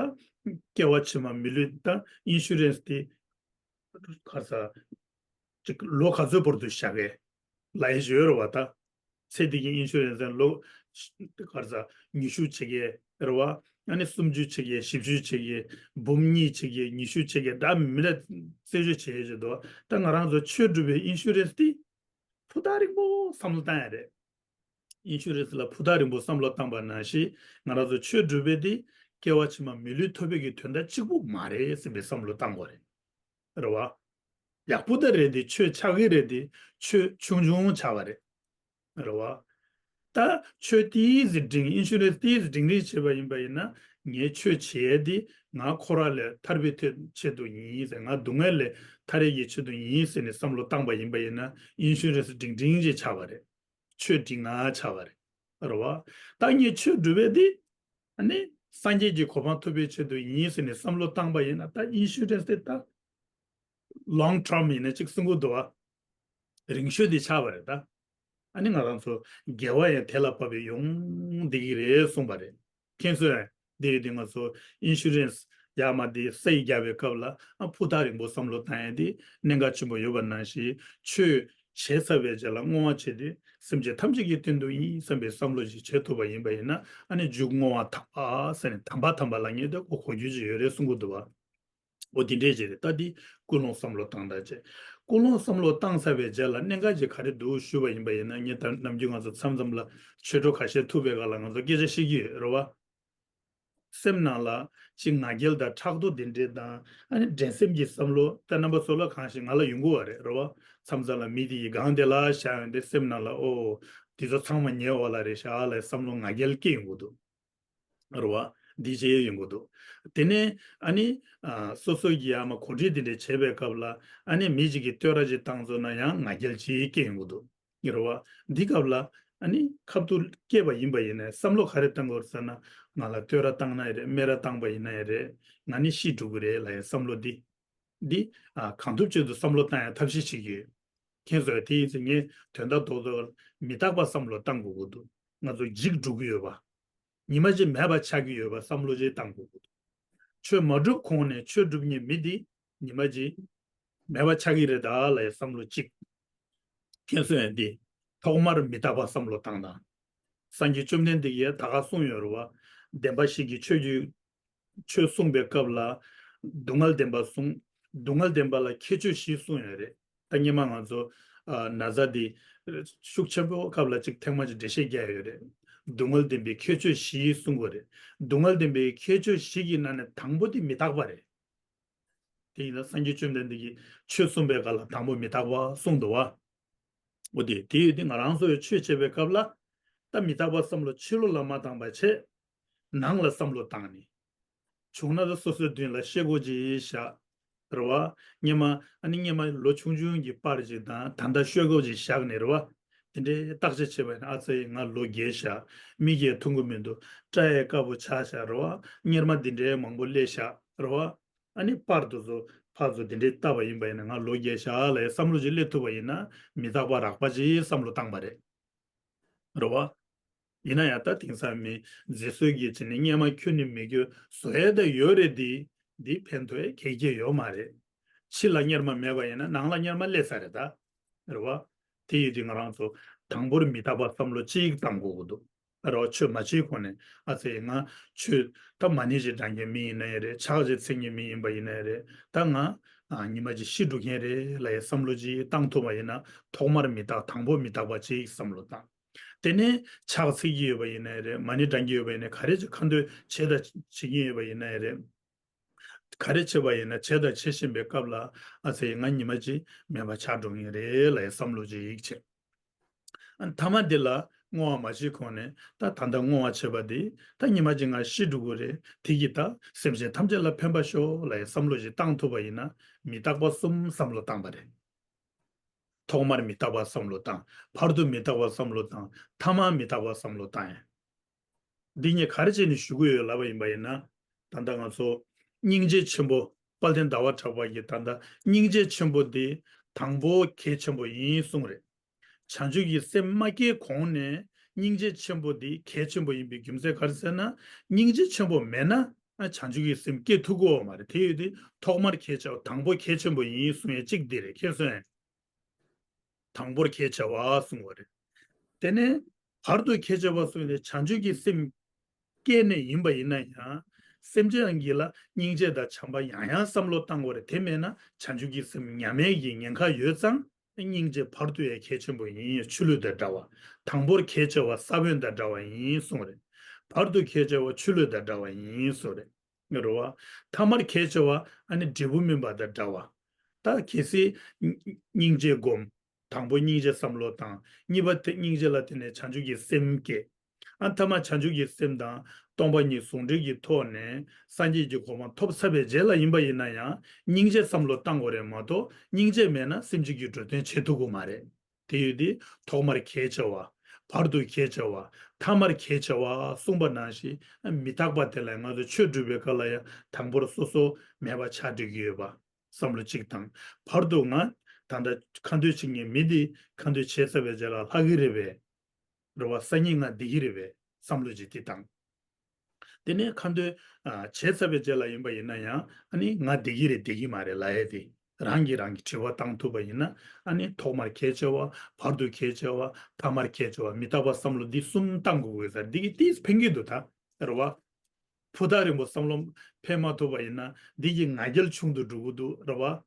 སྐྱེ་བ་ཕྱི་མ་མི་ལུས། ད་ཨིན་ཤུ་རན་སི་དེ་ག་རེ་ཟ། ཅིག་ལོ་ག་ཚོད་བར་དུ་བཞག་གི་ལབ་ཡ་ཞིག་ཡོད་རེད་བ། ད་ཚེ་འདི་གི་ཨིན་ཤུ་རན་སི་ལོ་ག་རེ་ཟ་ཉི་ཤུ་བྱེད་ཀྱི་རེད་བ། ཨ་ནི་སུམ་ཅུ་བྱེད་ཀྱི། བཞི་བཅུ་བྱེད་ཀྱི། འབུམ་གཉིས་བྱེད་ཀྱི། ཉི་ཤུ་བྱེད་ཀྱི། འདྲ་མི་འདྲ་རྩད་གཅོད་བྱེད་ཡ་ཞིག་འདུག་ད་ང་རང་ཚོ་ཆོས་སྒྲུབ་པའི་ཨིན་ཤུ་རན་སི་དེ་ཕུ་ཐག་རིང་པོ་བསམ་བློ་བཏང་ཡ་རེད། ཨིན་ཤུ་རན་སི་ལ་ཕུ་ཐག་རིང་པོ་བསམ་བློ་བཏང་པ་ནང་བཞིན་ང་རང་ཚོ་ཆོས་སྒྲུབ་པའི་དེ་སྐྱེ་བ་ཕྱི་མ་མི་ལུས་ཐོབ་པའི་གི་དོན་དག་གཅིག་པུ་མ་རེད་བསམ་པའི་བསམ་བློ་བཏང་དགོས་རེད། རེད་བ། ཡག་པོ་ད་རེད་དེ། ཆོས་ཆགས་ཀྱི་རེད་དེ། ཆོས་ཆུང་ཆུང་ཆགས་པ་རེད། རེད་བ། ད་ཆོས་ཏོག་ཙམ་འབྲིང་། ཨིན་ཤུ་རན་སི་ཏོག་ཙམ་འབྲིང་རིང་བྱས་པ་ཡིན་པ་ཡིན་ན། ངས་ཆོས་བྱེད་ཡས་དེ་ང་འཁོར་བ་ལས་ཐར་པའི་ཐད་ཆེད་དུ་ཡིན་ཟེར། ང་སྡུག་བསྔལ་ལས་ཐར་ཡས་ཀྱི་ཆེད་དུ་ཡིན་ཟེར་ནས་བསམ་བློ་བཏང་པ་ཡིན་པ་ཡིན་ན། ཨིན་ཤུ་རན་སི་འབྲིང་འབྲིང་ཅིག་ཆགས་པ་རེད། ཆོས་འབྲིང་ང་ཆགས་པ་རེད། རེད་བ། ད་ངས་ཆོས་སྒྲུབ་པའི་དེ་ཨ་ནི་སངས་རྒྱས་ཀྱི་གོ་འཕང་ཐོབ་པའི་ཆེད་དུ་ཡིན་ཟེར་ནས་བསམ་བློ་བཏང་པ་ཡིན་ན། ད་ཨིན་ཤུ་རན་སི་དེ་ད་ལོང་ཊརམ་ཡིན་ན་ཅིག་གསུང་གི་འདུག་བ། རིང་ཤོས་དེ་ཆགས་པ་རེད་ད། ཨ་ནི་ང་རང་ཚོ་དགེ་བ་ཡང་དེ་ལ་བབས་པའི་ཡོང་བསྡད་ཀྱི་རེད་གསུངས་པ་རེད། མཁྱེན་སོང་ངས། དེ་ཡོད་དུས་ང་ཚོ་ཨིན་ཤུ་རན་སི་ཡར་མར་དེ་སེལ་རྒྱག་པའི་སྐབས་ལ་ཨ་ཕུ་ཐག་རིང་པོ་བསམ་བློ་བཏང་ཡ་དེ་གནད་འགག་ཆེན་པོ་ཡོད་པ་ནང་བཞིན། ཆོས་བྱས་ཚར་བའི་རྗེས་ལ་བསྔོ་བ་བྱེད་དུས་སེམས་ཅན་ཐམས་ཅད་ཀྱི་དོན་དུ་ཡིན་བསམ་པའི་བསམ་བློ་ཞིག་བྱེད་ཐུབ་པ་ཡིན་པ་ཡིན་ན། ཨ་ནི་མཇུག་བསྔོ་བ་དམ་པ་ཟེར་ནས་དམ་པ་དམ་པ་ལབ་མཁན་དེ་ཁོ་གོ་རྒྱུ་ཅིག་ཡོད་རེད་གསུང་གི་འདུག་བ། འོ་དེ་འདྲས་ཅིག་རེད། ད་འདི་ཀུན་སློང་བསམ་བློ་བཏང་སྟངས་བྱས། ཀུན་སློང་བསམ་བློ་བཏང་ཚར་བའི་རྗེས་ལ་གནད་འགག་ཅིག་ག་རེ་འདུག་ཞུས་པ་ཡིན་པ་ཡིན་ན། ངས་ད་ནམ་རྒྱུན་ང་ཚོ་མཚམས་མཚམས་ལ་ཆོས་གྲོགས་ཁ་ཤས་ཐུག་པའི་སྐབས་ལ་ང་ཚོ་སྐད་ཆ་བཤད་ཀྱི་ཡོད་རེད་བ། སེམས་ནང་ལ་ཅིག་ང་རྒྱལ་དང་ཕྲག་དོག་དེ་འདྲས་དང་། ཨ་ནི་འགྲན་སེམས་ཀྱི་བསམ་བློ། ད་རྣམ་པ་ཚོ་ལ་གང་ཞིག་ང་ལ་ཡོང་གི་ཡོད་རེད། རེད་བ། མཚམས་མཚམས་ལ་མི་དེ་ཡི་སྒང་དེ་ལ་བཞག་ཡོང་དུས་སེམས་ནང་ལ་ཨོ་དེ་ཚོ་ཚང་མ་ངའི་འོག་ལ་རེད་ཤག་ལབ་བསམ་བློ་ང་རྒྱལ་སྐྱེ་ཡོང་གི་འདུག་རེད་བ། འདི་བྱས་ཡོང་གི་འདུག་དེ་ནས་ཨ་ནི་ཨ་སོ་སོ་གི་ཡར་མར་གོ་སྒྲིག་འདི་འདྲ་བྱེད་པའི་སྐབས་ལ་ཨ་ནི་མི་གཅིག་གིས་བསྟོད་ར་ཅིག་བཏང་སོང་ན་ཡང་ང་རྒྱལ་ཅིག་སྐྱེ་ཡོང་གི་འདུག་རེད་བ། འདི་སྐབས་ལ་ཨ་ནི་ཁ་ཐུག་སྐྱེས་པ་ཡིན་པ་ཡིན་ནའི་བསམ་བློ་ག་རེ་བཏང་དགོས་རེད་ཟེར་ན། ང་ལ་བསྟོད་ར་བཏང་ན་ཡང་རེད། སྨད་ར་བཏང་པ་ཡིན་ན་ཡང་རེད། ང་ནི་ཤི་འགྲོ་གི་རེད་ལབ་ཡའི་བསམ་བློ་འདི། འདི་ཨ་གང་ཐུབ་ཅིག་ཏུ་བསམ་བློ་བཏང་ཡ་ཐབས་ཤེས་བྱེད་ཀྱི་ཡོད། མཁྱེན་སོང་ངས། དེ་ཡིན་ཙང་ངས་དོན་དག་རྡོག་རྡོག་མི་རྟག་པ་བསམ་བློ་བཏང་དགོས་ཀྱི་འདུག་ང་ཚོ་འཇིག་འགྲོ་གི་ཡོད་པ། ཉི་མ་གཅིག་མེད་པ་ཆགས་ཀྱི་ཡོད་པ་བསམ་བློ་ཅིག་བཏང་དགོས་ཀྱི་འདུག་ཆོས་མ་སྒྲུབ་གོང་ནས་ཆོས་སྒྲུབ་མཁན་མི་འདི་ཉི་མ་གཅིག་མེད་པ་ཆགས་ཀྱི་རེད་ད་ལབ་ཡའི་བསམ་བློ་གཅིག་མཁྱེན་སོང་ངས། འདི་ཐོག་མར་མི་རྟག་པ་བསམ་བློ་བཏང་དང་། སངས་རྒྱས་བཅོམ་ལྡན་འདས་ཀྱིས་ད་ག་གསུངས་ཡོད་རེད་བ། བདེན་པ་བཞི་གི་ཆོས་ཀྱི་ཆོས་གསུངས་པའི་སྐབས་ལ་སྡུག་བསྔལ་བདེན་པ་གསུངས། སྡུག་བསྔལ་བདེན་པ་ལ་ཁྱད་ཆོས་བཞི་གསུངས་ཡོད་རེད། ད་སྔོན་མ་ང་ཚོ་ཨ་ན་ཚ་འདི་ཤུགས་ཆེན་པོ་སྐབས་ལ་ཅིག་ཐེངས་མ་ཅིག་འགྲེལ་བཤད་རྒྱག་ཡོད་རེད། སྡུག་བསྔལ་བདེན་པའི་ཁྱད་ཆོས་བཞི་གསུང་གི་རེད། སྡུག་བསྔལ་བདེན་པའི་ཁྱད་ཆོས་བཞི་གི་ནང་ནས་དང་པོ་དེ་མི་རྟག་པ་རེད། དེ་ཡིན་ན་སངས་རྒྱས་བཅོམ་ལྡན་འདས་ཀྱིས་ཆོས་གསུངས་པའི་སྐབས་ལ་དང་པོ་མི་རྟག་པ་གསུངས་འདུག་བ། འོ་དེ་དེ་ཡོད་དུས་ང་རང་ཚོ་ཡི་ཆོས་བྱེད་པའི་སྐབས་ལ་ད་མི་རྟག་པ་བསམ་བློ་ཕྱི་ལོགས་ལ་མ་བཏང་པ་བྱས། ནང་ལ་བསམ་བློ་བཏང་ནས། བྱུང་ན་ད་སོ་སོའི་མདུན་ལ་ཤེལ་སྒོ་ཅིག་བཞག་རེད་བ། སྔོན་མ་ཨ་ནི་སྔོན་མ་ལོ་ཆུང་ཆུང་གི་པར་ཅིག་དང་ད་ལྟ་ཤེལ་སྒོ་ཅིག་བཞག་ནས་རེད་བ། དེ་འདྲའི་བརྟག་དཔྱད་བྱས་པ་ཡིན་ན། ཨ་ཙི། ང་ལོ་རྒས་ཤག་མིག་གིས་མཐོང་གི་མི་འདུག་སྐྲ་ཡང་དཀར་པོ་ཆགས་ཤག་རེད་བ། གཉེར་མ་འདི་འདྲའི་མང་པོ་སླེབས་ཤག་རེད་བ། ཨ་ནི་པར་དུ་ཚོ་ཕར་ཚུར་འདི་འདྲའི་བལྟས་པ་ཡིན་པ་ཡིན་ན། ང་ལོ་རྒས་ཤག་ལབ་ཡའི་བསམ་བློ་ཅིག་སླེབས་ཐུབ་པ་ཡིན་ན། མི་རྟག་པ་རགས་པ་ཅིག་བསམ་བློ་བཏང་པ་རེད། རེད་བ། ཡིན་ན་ཡང་ད་དེང་སང་མི་མཛེས་བཟོ་གི་བྱས་ནས་གཉེར་མ་ཁྱོན་ནས་མེད་རྒྱུ་བཟོ་ཡ་ད་ཡོད་རེད་དེ། འདི་ཕན་ཐོགས་ཡ་ག་གེ་ཡོད་མ་རེད། ཕྱི་ལ་གཉེར་མ་མེད་པ་ཡིན་ན་ནང་ལ་གཉེར་མ་སླེབས་ས་རེད་ད། རེད་བ། དེ་ཡོད་དུས་ང་རང་ཚོ་དང་པོར་མི་རྟག་པ་བསམ་བློ་གཅིག་བཏང་དགོས་ཀྱི་འདུག་རེད་བ། ཆོས་མ་བྱེད་གོང་ནས། ཨ་ཙི། ང་ཆོས་ད་མ་ཎི་ཞིག་བགྲང་མཁན་མི་ཡིན་ན་ཡང་རེད། ཕྱག་ཞིག་འཚལ་མཁན་མི་ཡིན་པ་ཡིན་ན་ཡང་རེད། ད་ང་ཨ་ཉི་མ་གཅིག་ཤི་འགྲོ་མཁན་རེད་ལབ་ཡའི་བསམ་བློ་ཅིག་བཏང་ཐུབ་པ་ཡིན་ན། ཐོག་མར་མི་རྟག་དང་པོ་མི་རྟག་པ་ཅིག་བསམ་བློ་བཏང་། དེ་ནས་ཕྱག་འཚལ་གྱི་ཡོད་པ་ཡིན་ན་ཡང་རེད། མ་ཎི་བགྲང་གི་ཡོད་པ་ཡིན་ན། ག་རེ་ཅིག་ཁ་འདོན་བྱས་དང་བྱེད་ཀྱི་ཡོད་པ་ཡིན་ན་ཡང་རེད། ག་རེ་བྱས་པ་ཡིན་ན། བྱས་དང་བྱེད་བཞིན་པའི་སྐབས་ལ། ཨ་ཙི། ང་ཉི་མ་གཅིག་མེད་པ་ཆགས་འགྲོ་ངེས་རེད་ལབ་ཡའི་བསམ་བློ་ཅིག་བྱས། ཨ་ཐ་མ་འདི་ལ་བསྔོ་བ་མ་བྱེད་གོང་ནས། ད་ད་ལྟ་བསྔོ་བ་བྱས་པ་འདི། ད་ཉི་མ་གཅིག་ང་ཤི་འགྲོ་གི་རེད། དེ་གིས་ད་སེམས་ཅན་ཐམས་ཅད་ལ་ཕན་པ་ཤོག་ལབ་ཡའི་བསམ་བློ་ཞིག་བཏང་ཐུབ་པ་ཡིན་ན། མི་རྟག་པ་གསུམ་བསམ་བློ་བཏང་པ་རེད། ཐོག་མར་མི་རྟག་པ་བསམ་བློ་བཏང་། བར་དུ་མི་རྟག་པ་བསམ་བློ་བཏང་། ཐ་མར་མི་རྟག་པ་བསམ་བློ་བཏང་ཡ། འདི་ངས་ག་རེ་བྱས་ནས་ཞུ་གི་ཡོད་ལབ་པ་ཡིན་པ་ཡིན་ན། ད་ལྟ་ང་ཚོ་སྙིང་རྗེ་ཆེན་པོ། དཔལ་ལྡན་ཟླ་བ་གྲགས་པ་གིས་ད་ལྟ་སྙིང་རྗེ་ཆེན་པོ་འདི་དང་པོ་གལ་ཆེན་པོ་ཡིན་གསུངས་རེད། བྱང་ཆུབ་ཀྱི་སེམས་མ་སྐྱེས་གོང་ནས་སྙིང་རྗེ་ཆེན་པོ་འདི་གལ་ཆེན་པོ་ཡིན་པའི་རྒྱུ་མཚན་ག་རེ་ཟེར་ན། སྙིང་རྗེ་ཆེན་པོ་མེད་ན་ཨ་བྱང་ཆུབ་ཀྱི་སེམས་སྐྱེ་ཐུབ་ཀྱི་ཡོད་མ་རེད། དེ་ཡོད་དུས་ཐོག་མར་གལ་ཆེ་བ། དང་པོ་གལ་ཆེན་པོ་ཡིན་གསུང་ཡས་གཅིག་འདི་རེད། མཁྱེན་སོང་ངས། དང་པོར་གལ་ཆེ་བ་གསུངས་པ་རེད། དེ་ནས་བར་དུ་གལ་ཆེ་བ་གསུངས་ནས། བྱང་ཆུབ་ཀྱི་སེམས་སྐྱེས་ནས་ཡིན་པ་ཡིན་ན་ཡང་། སེམས་ཅན་གྱི་ལ་སྙིང་རྗེ་དང་བྱམས་པ་ཡང་ཡང་བསམ་བློ་བཏང་དགོས་རེད། དེ་མེད་ན་བྱང་ཆུབ་ཀྱི་སེམས་ཉམས་ཡས་ཀྱི་ཉེན་ཁ་ཡོད་ཙང་། སྙིང་རྗེ་བར་དུ་ཡང་གལ་ཆེན་པོ་ཡིན། ཆུ་ལུད་དང་འདྲ་བ། དང་པོར་གལ་ཆེ་བ་ས་བོན་དང་འདྲ་བ་ཡིན་གསུངས་རེད། བར་དུ་གལ་ཆེ་བ་ཆུ་ལུད་དང་འདྲ་བ་ཡིན་གསུངས་རེད། རེད་བ། ཐ་མར་གལ་ཆེ་བ་ཨ་ནི་འབྲས་བུ་སྨིན་པ་དང་འདྲ་བ། ད་གལ་སྲིད་སྙིང་རྗེ་སྒོམ། དང་པོ་སྙིང་རྗེ་བསམ་བློ་བཏང་། གཉིས་པ་དེ་སྙིང་རྗེ་ལ་བརྟེན་ནས་བྱང་ཆུབ་ཀྱི་སེམས་སྐྱེ། ཨ་ཐ་མ་བྱང་ཆུབ་ཀྱི་སེམས་དང་སྟོང་པ་ཉིད་ཟུང་འབྲེལ་གྱི་ཐོག་ནས་སངས་རྒྱས་ཀྱི་གོ་འཕང་ཐོབ་ཚར་བའི་རྗེས་ལ་ཡིན་པ་ཡིན་ན་ཡང་། སྙིང་རྗེ་བསམ་བློ་བཏང་དགོས་རེད་མ་གཏོགས། སྙིང་རྗེ་མེད་ན་སེམས་ཅན་གྱི་འགྲོ་དོན་བྱེད་ཐུབ་ཀྱི་མ་རེད། དེ་ཡོད་དུས་ཐོག་མར་གལ་ཆེ་བ། བར་དུ་གལ་ཆེ་བ། ཐ་མར་གལ་ཆེ་བ་གསུངས་པ་ནང་བཞིན། མི་རྟག་པ་དེ་ལ་ང་ཚོ་ཆོས་སྒྲུབ་པའི་སྐབས་ལ་ཡང་དང་པོར་སོ་སོ་མེད་པ་ཆགས་འགྲོ་གི་ཡོད་པ་བསམ་བློ་གཅིག་བཏང་། བར་དུ་ང་ད་ལྟ་ཁ་འདོན་བྱེད་མཁན་མི་འདི་ཁ་འདོན་བྱས་ཚར་བའི་རྗེས་ལ་ལྷག་གི་རེད་པས། རེད་བ། སང་ཉིན་ང་བསྡད་ཀྱི་རེད་པས་བསམ་བློ་ཅིག་དེ་བཏང་། དེ་ནས་ཁ་འདོན་ཨ་བྱས་ཚར་བའི་རྗེས་ལ་ཡིན་པ་ཡིན་ན་ཡང་། ཨ་ནི་ང་བསྡད་ཀྱི་རེད་བསྡད་ཀྱི་མ་རེད་ལབ་ཡས་དེ། རང་གིས་རང་གི་དྲི་བ་བཏང་ཐུབ་པ་ཡིན་ན། ཨ་ནི་ཐོག་མར་གལ་ཆེ་བ། བར་དུ་གལ་ཆེ་བ། ཐ་མར་གལ་ཆེ་བ། མི་རྟག་པ་བསམ་བློ་འདི་གསུམ་བཏང་དགོས་དགོས་ས་འདི་གིས་ཏིས་ཕན་གྱི་འདུག་ད། རེད་བ། ཕུ་ཐག་རིང་པོ་བསམ་བློ་འཕེན་མ་ཐུབ་པ་ཡིན་ན་འདི་གི་ང་རྒྱལ་ཆུང་དུ་འགྲོ་གི་འདུག་རེད་བ།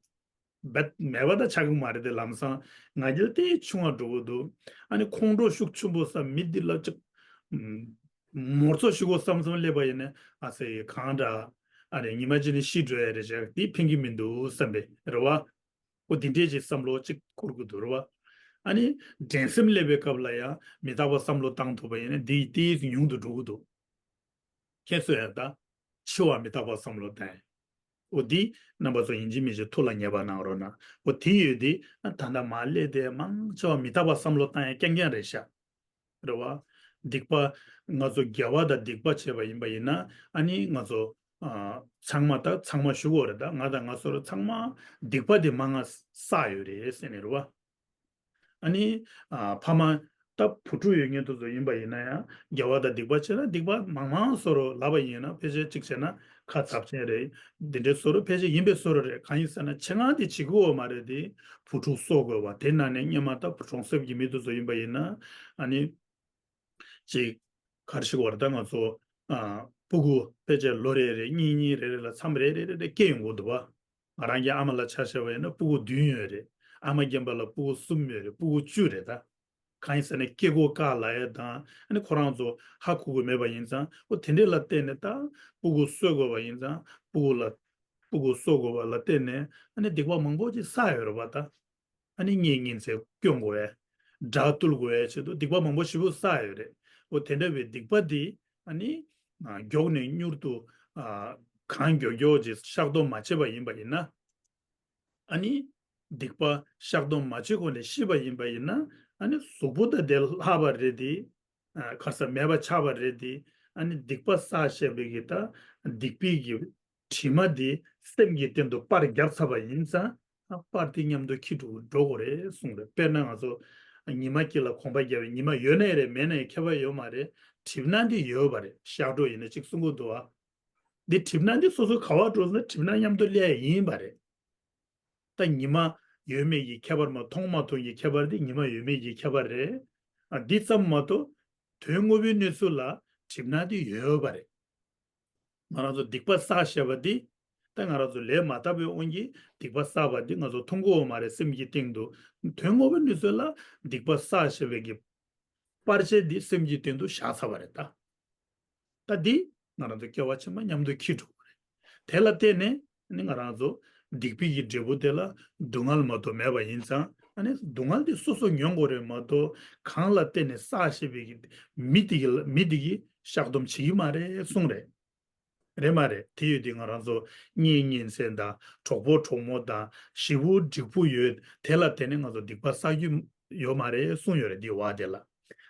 རྦད་མེད་པ་ད་ཆགས་ཀྱི་མ་རེད་དེ། ལམ་སང་ང་རྒྱལ་དེ་ཆུང་བ་འགྲོ་གི་འདུག་ཨ་ནི་ཁོང་ཁྲོ་ཤུགས་ཆེན་པོ་ས་མི་འདི་ལ་ཅིག་མོར་ཚོ་ཞུ་གོ་བསམ་བསམ་སླེབས་པ་ཡིན་ན། ཨ་ཙི། གང་འདྲ། ཨ་རེ་ཉི་མ་གཅིག་ནི་ཤི་འགྲོ་ཡ་རེད་ཅག་དེ་ཕན་གྱི་མི་འདུག་བསམ་པས་རེད་བ། འོ་དེ་འདྲས་ཅིག་བསམ་བློ་ཅིག་འཁོར་གི་འདུག་རེད་བ། ཨ་ནི་འགྲན་སེམས་སླེབས་པའི་སྐབས་ལ་ཡང་མི་རྟག་པ་བསམ་བློ་བཏང་ཐུབ་པ་ཡིན་ན་འདི་ཏིས་ཉུང་དུ་འགྲོ་གི་འདུག་མཁྱེན་སོང་ཡ་ད། འཆི་བ་མི་རྟག་པ་བསམ་བློ་བཏང་། འོ་འདི་རྣམ་པ་ཚོ་ཡིན་གཅིག་མིན་གཅིག་ཐུགས་ལ་ངེས་པ་གནང་རོགས་གནང་། འོ་དེ་ཡོད་དེ། ད་ལྟ་མ་སླེབས་དེ་མང་ཆེ་བ་མི་རྟག་པ་བསམ་བློ་བཏང་ཡ་རྐྱང་རྐྱང་རེད་ཤག་རེད་བ། སྡིག་པ། ང་ཚོ་དགེ་བ་དང་སྡིག་པ་བྱས་པ་ཡིན་པ་ཡིན་ན། ཨ་ནི་ང་ཚོ་ཨ་ཚང་མ་ད་ཚང་མ་ཞུ་དགོས་རེད། ད་ང་དང་ང་ཚོར་ཚང་མ་སྡིག་པ་དེ་མང་ང་བསགས་ཡོད་རེད་ཟེར་ནས་རེད་བ། ཨ་ནི་ཨ་ཕ་མ་ད་བུ་ཕྲུག་ཡོད་མཁན་དེ་ཚོ་ཡིན་པ་ཡིན་ན་ཡང་། དགེ་བ་དང་སྡིག་པ་བྱས་ན་སྡིག་པ་མང་མང་བཟོ་རོགས་ལབ་པ་ཡིན་ན། ཕལ་ཆེར་གཅིག་བྱས་ན་ཁ་ཚབས་ཆེན་རེད། འདི་འདྲའི་བཟོ་རོགས་ཕལ་ཆེར་ཡིན་པའི་བཟོ་རོགས་རེད། གང་ཡིན་ཟེར་ན་ཆེད་མངགས་དེ་བྱེད་དགོས་པ་མ་རེད་དེ། བུ་ཕྲུག་གསོ་དགོས་པ། དེ་ནང་ནས་སྔོན་མ་ད་བུ་གྲོང་གསེབ་ཀྱི་མི་དེ་ཚོ་ཡིན་པ་ཡིན་ན། ཨ་ནི་ཅིག་ག་རེ་ཞུ་དགོས་རེད། ད་ང་ཚོ་ཨ་སྤུ་གུ་ཕལ་ཆེར་ལོ་རེ་རེ་གཉིས་གཉིས་རེ་རེ་ལ་མཚམས་རེ་རེ་རེ་རེ་སྐྱེ་ཡོང་གི་འདུག་བ། ང་རང་གི་ཨ་མ་ལ་ཆ་བཞག་པ་ཡིན་ན་སྤུ་གུ་བདུན་ཡོད་རེད། ཨ་མ་རྒན་པ་ལ་སྤུ་གུ་གསུམ་ཡོད་རེད། སྤུ་གུ་བཅུ་རེད་ད། གང་ཡིན་ཟེར་ན་སྐྱེ་སྒོ་བཀག་ལབ་ཡས་དང་། ཨ་ནི་ཁོ་རང་ཚོ་ཧ་གོ་གི་མེད་པ་ཡིན་ཙང་། འོ་དེ་འདྲས་ལ་བརྟེན་ནས། ད་སྤུ་གུ་གསོ་དགོས་པ་ཡིན་ཙང་། སྤུ་གུ་ལ་སྤུ་གུ་གསོ་དགོས་པ་ལ་བརྟེན་ནས། ཨ་ནི་སྡིག་པ་མང་པོ་ཅིག་བསགས་ཡོད་རེད་པ་ད། ཨ་ནི་གཉེན་ཉེ་ཚན་སྐྱོང་དགོས་པས། དགྲ་བཏུལ་དགོས་པའི་ཆེད་དུ་སྡིག་པ་མང་པོ་ཞེ་པོ་བསགས་ཡོད་རེད། འོ་དེ་འདྲ་བའི་སྡིག་པ་འདི་ཨ་ནི་ཨ་མགྱོགས་ནས་མྱུར་དུ་ཨ་གང་མགྱོགས་མགྱོགས་ཅིག་བཤགས་སྡོམ་མ་བྱས་པ་ཡིན་པ་ཡིན་ན། ཨ་ནི་སྡིག་པ་བཤགས་སྡོམ་མ་བྱས་གོང་ནས་ཤི་བ་ཡིན་པ་ཡིན་ན། ཨ་ནི་གཟུགས་པོ་དང་དེ་ལྷག་པ་རེད་དེ། ཨ་ག་ས་མེད་པ་ཆགས་པ་རེད་དེ། ཨ་ནི་སྡིག་པ་བསགས་བྱས་པའི་གི་ད་སྡིག་པའི་གི་དྲི་མ་དེ་སེམས་ཀྱི་སྟེང་དུ་པར་བརྒྱབ་ཚར་བ་ཡིན་ཙང་། ཨ་པར་དེ་མཉམ་དུ་འཁྱེར་འགྲོ་འགྲོ་དགོས་རེད་གསུངས་རེད། དཔེར་ན་ང་ཚོ་ཉི་མ་དཀྱིལ་ལ་གོམ་པ་བརྒྱབ་པའི་ཉི་མ་ཡོད་ནའི་རེད་མེད་ནའི་ཁྱད་པར་ཡོད་མ་རེད། གྲིབ་ནག་དེ་ཡོད་པ་རེད། ཤར་འགྲོ་ཡིན་ན་གཅིག་གསུང་གི་འདུག་ཨ། འདི་གྲིབ་ནག་འདི་སོ་སོ་ག་བ་འགྲོ་ཟེར་ན་གྲིབ་ནག་མཉམ་དུ་སླེབས་ཡིན་པ་རེད། ད་ཉི་མ་ཡོད་མེད་ཀྱི་ཁྱད་པར་མ་མཐོང་མ་མཐོང་གི་ཁྱད་པར་འདི་ཉི་མ་ཡོད་མེད་ཀྱི་ཁྱད་པར་རེད། ཨ་འདི་ཙམ་མ་གཏོགས་དོན་དངོས་པོའི་གནས་ཚུལ་ལ་གྲིབ་ནག་འདི་ཡོད་པ་རེད། ང་རང་ཚོ་སྡིག་པ་བསགས་བྱས་པ་འདི་ད་ང་རང་ཚོ་ལས་མ་དག་པའི་དབང་གིས་སྡིག་པ་བསགས་པ་འདི་ང་ཚོ་མཐོང་གི་ཡོད་མ་རེད། སེམས་ཀྱི་སྟེང་དུ་དོན་དངོས་པོའི་གནས་ཚུལ་ལ་སྡིག་པ་བསགས་བྱས་པའི་གི་པར་ཆས་འདི་སེམས་ཀྱི་སྟེང་དུ་བཞག་ཚར་བ་རེད་ད། ད་འདི་ང་རང་ཚོ་སྐྱེ་བ་ཕྱི་མ་མཉམ་དུ་འཁྱེར་འགྲོ་གི་རེད། དེ་ལ་བརྟེན་ནས་ནི་ང་རང་ཚོ་སྡིག་པའི་གི་འབྲས་བུ་དེ་ལ་སྡུག་བསྔལ་མ་གཏོགས་མེད་པ་ཡིན་ཙང་། ཨ་ནི་སྡུག་བསྔལ་དེ་སོ་སོ་མྱོང་དགོས་རེད་མ་གཏོགས། གང་ལ་བརྟེན་ནས་བསགས་བྱས་པའི་གི་མི་དེ་གི་མི་དེ་གིས་བཤགས་སྡོམ་བྱེད་ཀྱི་མ་རེད་གསུངས་རེད། རེད་མ་རེད། དེ་ཡོད་དུས་ང་རང་ཚོ་གཉེན་ཉེ་ཚན་དང་གྲོགས་པོ་གྲོགས་མོ་དང་ཞེ་པོ་འགྲིག་པོ་ཡོད། དེ་ལ་བརྟེན་ནས་ང་ཚོ་སྡིག་པ་བསགས་རྒྱུ་ཡོད་མ་རེད་གསུངས་ཡོད་རེད། འདི་བ་དེ་ལ།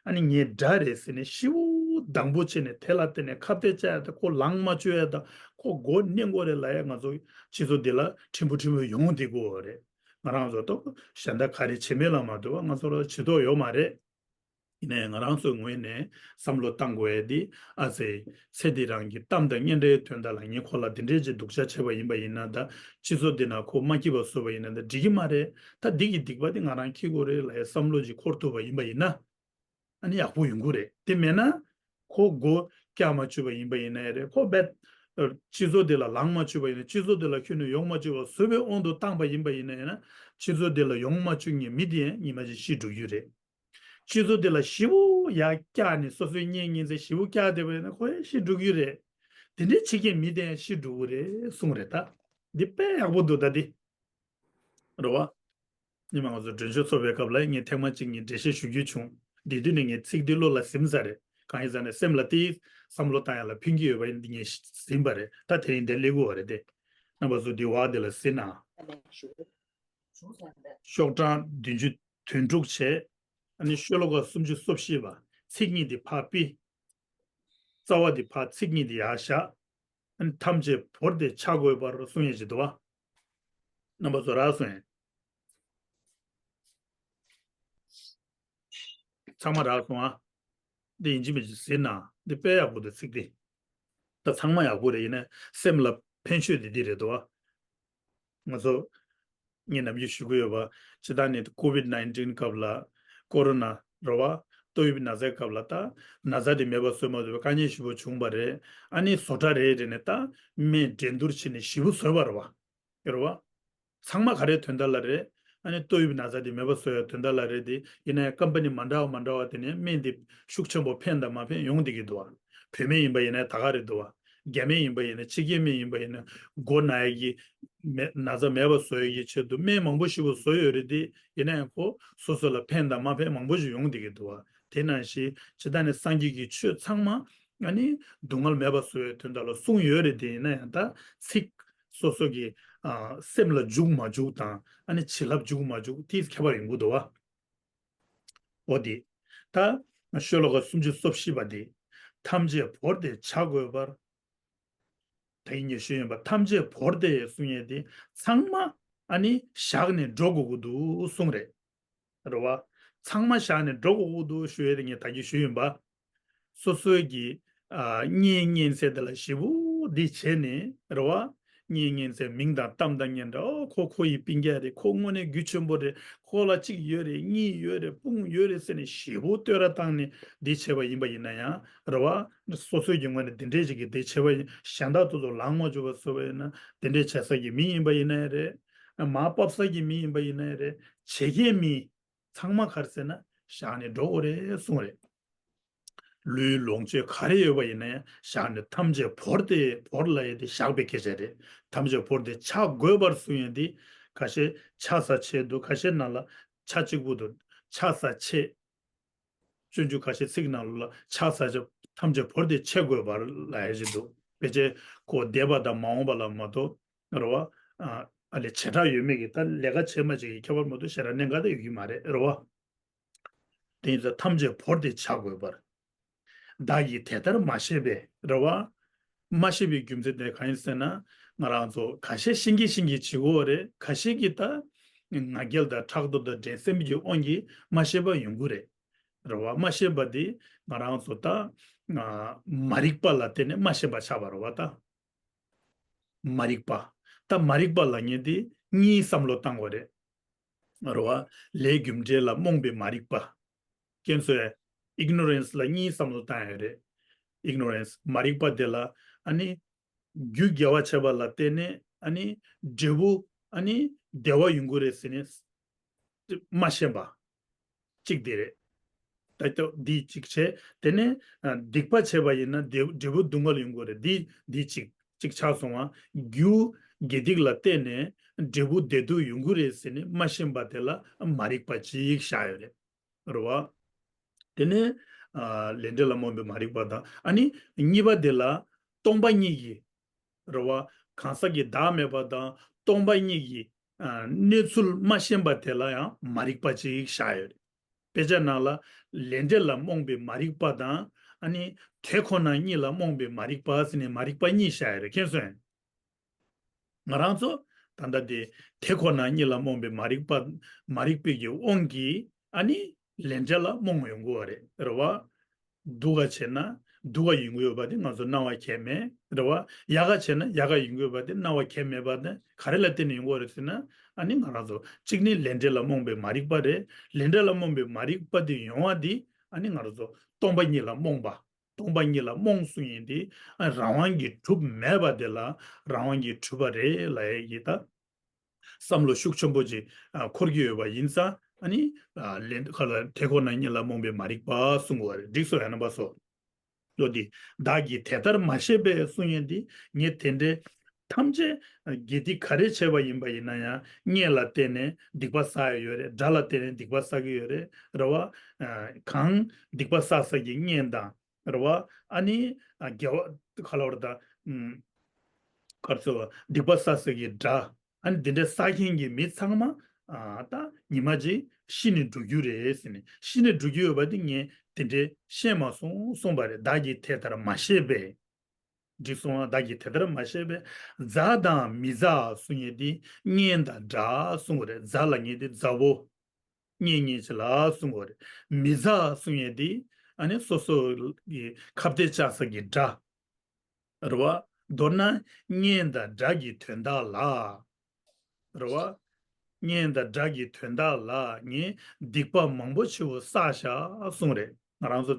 ཨ་ནི་ངའི་དགྲ་རེད་ཟེར་ནས་ཞེ་པོ་སྡང་པོ་བྱས་ནས་དེ་ལ་བརྟེན་ནས་ཁ་གཏད་བཅག་ཡ་དང་། ཁོ་ལངས་མ་བཅུག་ཡ་དང་། ཁོ་མགོ་མནན་དགོས་རེད་ལབ་ཡ། ང་ཚོ་སྤྱི་ཚོགས་འདི་ལ་ཕྲན་བུ་ཕྲན་བུ་ཡོང་བསྡད་ཀྱི་ཡོད་རེད། ང་རང་ཚོ་ཏོག་གཞན་དག་ག་རེ་བྱེད་མེད་ལ་མ་ལྟོས་པ་ང་ཚོ་ལ་བྱེད་ཐབས་ཡོད་མ་རེད། ཡིན་ནའི་ང་རང་ཚོའི་ངོས་ནས་བསམ་བློ་བཏང་དགོས་ཡ་འདི། ཨ་ཙི། ཚེ་འདི་རང་གི་གཏམ་དང་སྙན་སྒྲའི་དོན་དག་ལ་ངས་ཁོ་ལ་འདི་འདྲའི་ཅིག་སྡུག་ཅག་བྱས་པ་ཡིན་པ་ཡིན་ན། ད་སྤྱི་ཚོགས་འདི་ན་ཁོ་མ་སྐྱིད་པ་བཟོས་པ་ཡིན་ན་ད་འགྲིག་གི་མ་རེད། ད་འདི་གི་སྡིག་པ་འདི་ང་རང་འཁྱེར་དགོས་རེད་ལབ་ཡ་བསམ་བློ་ཅིག་འཁོར་ཐུབ་པ་ཡིན་པ་ཡིན་ན། ཨ་ནི་ཡག་པོ་ཡོང་གི་རེད། དེ་མེད་ན་ཁོ་མགོ་བཀྱག་མ་བཅུག་པ་ཡིན་པ་ཡིན་ན་ཡང་རེད། ཁོ་རྦད་སྤྱི་ཚོགས་འདི་ལ་ལངས་མ་བཅུག་པ་ཡིན་ན། སྤྱི་ཚོགས་འདི་ལ་ཁྱོན་ནས་ཡོང་མ་བཅུག་པ་བཟོས་པའི་དབང་དུ་བཏང་པ་ཡིན་པ་ཡིན་ན་ཡང་ན། སྤྱི་ཚོགས་འདི་ལ་ཡོང་མ་བཅུག་མཁན་མི་དེ་ཡང་ཉི་མ་ཅིག་ཤི་འགྲོ་རྒྱུ་རེད། སྤྱི་ཚོགས་འདི་ལ་ཞེ་པོ་ཡར་བཀྱགས་ནས་སོ་སོའི་གཉེན་ཉེ་ཚན་ཞེ་པོ་བཀྱགས་བསྡད་པ་ཡིན་ན་ཁོ་ཡང་ཤི་འགྲོ་གི་རེད། དེ་འདྲའི་བྱེད་མཁན་མི་དེ་ཡང་ཤི་འགྲོ་གི་རེད་གསུངས་རེད་ད། འདི་དཔེ་ཡག་པོ་འདུག་ད་འདི། རེད་བ། ཉི་མ་ང་ཚོ་མགྲོན་ཤོག་ཚོགས་པའི་སྐབས་ལ་ངས་ཐེངས་མ་གཅིག་ངས་འགྲེལ་བཤད་ཞུ་རྒྱུ་བྱུང་། དེ་དུས་ནས་ངས་ཚིག་འདི་བློ་ལ་ཟིན་ཚར་རེད། གང་ཡིན་ཟེར་ན་སེམས་ལ་དེའི་བསམ་བློ་བཏང་ཡ་ལ་ཕན་གྱི་ཡོད་པ་ཡིན་འདི་ངས་ཟིན་པ་རེད། ད་དེ་རིང་འདིར་སླེབས་དགོས་པ་རེད་དེ། རྣམ་པ་ཚོ་འདི་བ་འདི་ལ་ཟིན་ན། ཤོག་གྲངས་བདུན་ཅུ་དོན་དྲུག་བྱས། ཨ་ནི་ཤོ་ལོ་ཀ་སུམ་ཅུ་སོ་བཞི་པ། ཚིག་གཉིས་འདི་ཕར་ཕུད། རྩ་བ་འདི་ཕར་ཚིག་གཉིས་འདི་ཡར་བཞག། ཨ་ནི་ཐམས་ཅད་བོར་ཏེ་ཆ་བགོས་པར་གསུང་ཡས་ཅིག་འདུག་བ། རྣམ་པ་ཚོ་རག་སོང་ངས། ཚང་མ་རག་སོང་ཨ། འདི་ཡིན་གཅིག་མིན་གཅིག་ཟེར་ན་འདི་དཔེ་ཡག་པོ་འདུག་ཚིག་འདི། ད་ཚང་མ་ཡག་པོ་རེད། ཡིན་ན་སེམས་ལ་ཕན་ཆོད་འདི་འདི་རེད་འདུག་བ། ང་ཚོ་ངས་ནམ་རྒྱུན་ཞུ་གི་ཡོད་པ། སྤྱིར་བཏང་ནི་ཀོ་ཝིད་ནའིན་ཊིན་སྐབས་ལ། ཀོ་རོ་ན་རེད་བ། ཏོག་དབྱིབས་ན་ཚའི་སྐབས་ལ་ད་ན་ཚ་དེ་མེད་པ་བཟོས་མ་ཐུབ་པའི་དཀའ་ངལ་ཞེ་པོ་བྱུང་བ་རེད། ཨ་ནི་བཟོ་གྲྭ་རེ་རེ་ནས་ད་སྨན་འགྲན་བསྡུར་བྱས་ནས་ཞེ་པོ་བཟོས་པ་རེད་བ། ཡོད་རེད་བ། ཚང་མ་ག་རེ་དོན་དག་ལ་རེད། ཨ་ནི་ཏོག་དབྱིབས་ན་ཚ་དེ་མེད་པ་བཟོ་ཡ་དོན་དག་ལ་རེད་དེ། ཡིན་ན་ཡང་ཀམ་པ་ནི་མ་འདྲ་བ་མ་འདྲ་བ་དེ་ནས་སྨན་དེ་ཤུགས་ཆེན་པོ་ཕན་དང་མ་ཕན་ཡོང་བསྡད་ཀྱི་འདུག་བ། བོད་སྨན་ཡིན་པ་ཡིན་ན་ད་ག་རེད་འདུག་བ། རྒྱ་སྨན་ཡིན་པ་ཡིན་ན། ཕྱི་རྒྱལ་སྨན་ཡིན་པ་ཡིན་ན། མགོ་ན་ཡ་གི་མེ་ན་ཚ་མེད་པ་བཟོ་ཡ་གི་ཆེད་དུ་སྨན་མང་པོ་ཞིག་བཟོ་ཡོད་རེད་དེ། ཡིན་ན་ཡང་ཁོ་སོ་སོ་ལ་ཕན་དང་མ་ཕན་མང་པོ་ཞིག་ཡོང་བསྡད་ཀྱི་འདུག་བ། དེ་ནང་བཞིན་ཇི་ལྟར་ནི་སངས་རྒྱས་ཀྱི་ཆོས་ཚང་མ་ཨ་ནི་སྡུག་བསྔལ་མེད་པ་བཟོ་ཡའི་དོན་དག་ལ་གསུངས་ཡོད་རེད་དེ། ཡིན་ན་ཡང་ད་ཚིག་སོ་སོ་གི་ཨ་སེམས་ལ་འཇུག་མ་འཇུག་དང་། ཨ་ནི་བྱིན་རླབས་འཇུག་མ་འཇུག་དེའི་ཁྱད་པར་ཡོང་གི་འདུག་བ། འོ་དེ། ད་ཤོ་ལོ་ཀ་སུམ་ཅུ་སོ་བཞི་པ་དེ། ཐམས་ཅད་བོར་ཏེ་ཆ་བགོས་པར། ད་ཡིན་ངས་ཞུས་ཡིན་པ། ཐམས་ཅད་བོར་ཏེ་གསུང་ཡས་དེ་ཚང་མ་ཨ་ནི་བཞག་ནས་འགྲོ་དགོས་ཀྱི་འདུག་གསུངས་རེད། རེད་བ། ཚང་མ་བཞག་ནས་འགྲོ་དགོས་ཀྱི་འདུག་ཞུ་ཡས་དེ་ངས་ད་གིན་ཞུས་ཡིན་པ། སོ་སོའི་གི་ཨ་གཉེན་ཉེ་ཚན་དེ་ལ་ཞེ་པོ་འདི་བྱས་ནས། རེད་བ། གཉེན་ཉེ་ཚན་མིང་དང་གཏམ་དང་སྙན་གྲགས། ཨོ་ཁོ་ཁོ་ཡི་སྤུན་ཀྱག་རེད། ཁོ་དངོས་གནས་རྒྱུ་ཆེན་པོ་རེད། ཁོ་ལ་གཅིག་ཡོད་རེད། གཉིས་ཡོད་རེད། དཔུང་ཡོད་རེད་ཟེར་ནས་ཞེ་པོ་བསྟོད་ར་བཏང་ནས་འདི་བྱས་པ་ཡིན་པ་ཡིན་ན་ཡང་། རེད་བ། སོ་སོའི་གི་ངོས་ནས་འདི་འདྲས་ཅིག་གི་འདི་བྱས་པ་ཡིན། གཞན་དག་ཏུ་ཚོ་ལངས་མ་བཅུག་པ་བཟོས་པ་ཡིན་ན། འདི་འདྲས་བྱེད་ས་གི་མི་ཡིན་པ་ཡིན་ན་ཡང་རེད། མར་ཕབ་ས་གི་མི་ཡིན་པ་ཡིན་ན་ཡང་རེད། བྱེད་མཁན་མི་ཚང་མ་ག་རེ་ཟེར་ན་བཞག་ནས་འགྲོ་དགོས་རེད་གསུངས་རེད། ལུས་ལོངས་སྤྱོད་ག་རེ་ཡོད་པ་ཡིན་ན་ཡང་བཞག་ནས། ཐམས་ཅད་བོར་ཏེ། བོར་ལབ་ཡས་དེ་བཞག་པའི་སྐད་ཆ་རེད། ཐམས་ཅད་བོར་ཏེ་ཆ་བགོས་པར་གསུང་ཡས་དེ། ཁ་ཤས་ཆ་ས་ཆད་འདུག་ཁ་ཤས་ནང་ལ་ཆ་གཅིག་པུ་འདུག་ཆ་ས་ཆད། སྤྱོད་འཇུག་ཁ་ཤས་ཚིག་ནང་ལ་ཆ་ས་ཆད། ཐམས་ཅད་བོར་ཏེ་ཆ་བགོས་པར་ལབ་ཡས་ཅིག་འདུག་ཕལ་ཆེར་ཁོ་འདས་པ་དང་མ་འོངས་པ་ལ་མ་གཏོགས། རེད་བ། ཨ་ཨ་ལས་བྱེ་བྲག་ཡོད་མེད་ཀྱི། ད་ལས་ཀ་བྱེད་མ་བྱེད་ཀྱི་ཁྱད་པར་མ་གཏོགས་ཞེ་དྲག་གནད་འགག་ད་ཡོད་ཀྱི་མ་རེད། རེད་བ། དེ་ཡིན་ཙང་ཐམས་ཅད་བོར་ཏེ་བྱ་དགོས་པར། བདག་གིས་དེ་ལྟར་མ་ཤེས་པས་རེད་བ། མ་ཤེས་པའི་རྒྱུ་མཚན་དེ་གང་ཡིན་ཟེར་ན། ང་རང་ཚོ་ཁ་ཤས་ཤེས་ཀྱི་ཤེས་ཀྱི་བྱེད་དགོས་རེད། ཁ་ཤས་ཀྱིས་ད་ང་རྒྱལ་དང་ཕྲག་དོག་དང་འགྲན་སེམས་ཀྱི་དབང་གིས་མ་ཤེས་པ་ཡོང་གི་རེད། རེད་བ། མ་ཤེས་པ་དེ་ང་རང་ཚོ་ད་མ་རིག་པ་ལ་བརྟེན་ནས་མ་ཤེས་པ་ཆགས་པ་རེད་བ་ད། མ་རིག་པ། ད་མ་རིག་པ་ལབ་མཁན་དེ་གཉིས་བསམ་བློ་བཏང་དགོས་རེད། རེད་བ། ལས་རྒྱུ་འབྲས་ལ་རྨོངས་པའི་མ་རིག་པ། ཁྱེད་ཚོས་ignorance ལ་གཉིས་བསམ་བློ་བཏང་ཡོད་རེད། ignorance མ་རིག་པ་དེ་ལ་ཨ་ནི་རྒྱུ་དགེ་བ་བྱས་པ་ལ་བརྟེན་ནས་ཨ་ནི་འབྲས་བུ་ཨ་ནི་བདེ་བ་ཡོང་གི་རེད་ཟེར་ནས་མ་ཤེས་པ། གཅིག་དེ་རེད། ད་ལྟ་འདི་གཅིག་བྱས། དེ་ནས་ཨ་སྡིག་པ་བྱས་པ་ཡིན་ན་བདེ་འབྲས་བུ་སྡུག་བསྔལ་ཡོང་གི་རེད། འདི་འདི་གཅིག་གཅིག་ཆགས་སོང་བ། རྒྱུ་དགེ་སྡིག་ལ་བརྟེན་ནས་འབྲས་བུ་བདེ་སྡུག་ཡོང་གི་རེད་ཟེར་ནས་མ་ཤེས་པ་དེ་ལ་མ་རིག་པ་གཅིག་བཞག་ཡོད་རེད། རེད་བ། དེ་ནས་ཨ་ལས་འབྲས་ལ་རྨོངས་པའི་མ་རིག་པ་དང་། ཨ་ནི་གཉིས་པ་དེ་ལ་སྟོང་པ་ཉིད་ཀྱི། རེད་བ། གང་ཟག་གི་བདག་མེད་པ་དང་སྟོང་པ་ཉིད་ཀྱི་ཨ་གནས་ཚུལ་མ་ཤེས་པ་དེ་ལ་ཡང་མ་རིག་པ་ཅིག་བཞག་ཡོད་རེད། དཔེ་ཆ་ནང་ལ་ལས་འབྲས་ལ་རྨོངས་པའི་མ་རིག་པ་དང་། ཨ་ནི་དེ་ཁོ་ན་ཉིད་ལ་རྨོངས་པའི་མ་རིག་པ་ཟེར་ནས་མ་རིག་པ་གཉིས་བཞག་ཡོད་རེད། མཁྱེན་སོང་། ང་རང་ཚོ་ད་ལྟ་དེ་དེ་ཁོ་ན་ཉིད་ལ་རྨོངས་པའི་མ་རིག་པ། མ་རིག་པའི་གི་དབང་གིས་ཨ་ནི་ལས་འབྲས་ལ་རྨོངས་ཡོང་གི་ཡོད་རེད། རེད་བ། སྡུག་ག་བྱས་ན་སྡུག་ག་ཡོང་གི་ཡོད་པ་དེ་ང་ཚོ་སྣང་བ་ཁེལ་མེད། རེད་བ། ཡག་ག་བྱས་ན་ཡག་ག་ཡོང་གི་ཡོད་པ་དེ་སྣང་བ་ཁེལ་མེད་པ་དེ་ག་རེ་ལ་བརྟེན་ནས་ཡོང་གི་ཡོད་རེད་ཟེར་ན། ཨ་ནི་ང་རང་ཚོ་གཅིག་ནི་ལས་འབྲས་ལ་རྨོངས་པའི་མ་རིག་པ་རེད། ལས་འབྲས་ལ་རྨོངས་པའི་མ་རིག་པ་དེ་ཡོང་བ་དེ་ཨ་ནི་ང་རང་ཚོ་སྟོང་པ་ཉིད་ལ་རྨོངས་པ། སྟོང་པ་ཉིད་ལ་རྨོངས་གསུང་ཡིན་ཏེ། ཨ་རང་དབང་གིས་གྲུབ་མེད་པ་དེ་ལ་རང་དབང་གིས་གྲུབ་པ་རེད་ལབ་ཡ་ཡིན་ད། བསམ་བློ་ཤུགས་ཆེན་པོ་ཅིག་ཨ་འཁོར་གྱི་ཡོད་པ་ཡིན་ཙང་། ཨ་ནི་ཨ་ལན་ཁ་ལ་དེ་ཁོ་ན་ཉིད་ལ་རྨོངས་པའི་མ་རིག་པ་གསུང་དགོས་པ་རེད། འགྲིག་སོང་། ཡང་ན་པ་སོ། ལོ་འདི་བདག་གིས་དེ་ལྟར་མ་ཤེས་པས་གསུང་ཡིན་ཏེ། ངས་དེ་འདྲའི་ཐམས་ཅད་དགེ་སྡིག་ག་རེ་བྱས་པ་ཡིན་པ་ཡིན་ན་ཡང་། གཉེན་ལ་བརྟེན་ནས་སྡིག་པ་བསགས་ཡོད་རེད། དགྲ་ལ་བརྟེན་ནས་སྡིག་པ་བསགས་ཀྱི་ཡོད་རེད། རེད་བ། ཨ་གང་སྡིག་པ་བསགས་ས་ཀྱི་གཉེན་དང་། རེད་བ། ཨ་ནི་ཨ་དགེ་བ་ག་ལ་བར་དང་། ཨུམ། ག་རེ་ཟེར་བ། སྡིག་པ་བསགས་ས་ཀྱི་དགྲ། ཨ་ནི་འདི་འདྲའི་བསགས་མཁན་གྱི་མི་ཚང་མ་ཨ་ད་ཉི་མ་གཅིག་ཤི་ནས་འགྲོ་རྒྱུ་རེད་ཟེར་ནས། ཤི་ནས་འགྲོ་རྒྱུ་ཡོད་པ་དེ་ངས་དེ་འདྲའི་ཤེས་མ་སོང་གསུངས་པ་རེད། བདག་གིས་དེ་ལྟར་མ་ཤེས་པས། འགྲིག་སོང་ང་། བདག་གིས་དེ་ལྟར་མ་ཤེས་པས། མཛའ་དང་མི་མཛའ་གསུང་ཡས་དེ་གཉེན་དང་དགྲ་གསུང་གི་རེད། མཛའ་ལབ་མཁན་དེ་མཛའ་བོ། གཉེན་གཉེན་བྱེད་ལ་གསུང་གི་རེད། མི་མཛའ་གསུང་ཡས་དེ་ཨ་ནི་སོ་སོ་གི་ཁ་གཏད་བཅག་ས་གི་དགྲ། རེད་བ། མདོར་ན་གཉེན་དང་དགྲ་གི་དོན་དག་ལ། རེད་བ། གཉེན་དང་དགྲ་གི་དོན་དག་ལ་ངས་སྡིག་པ་མང་པོ་ཆེ་བོ་བསགས་ཤག་གསུངས་རེད། ང་རང་ཚོ་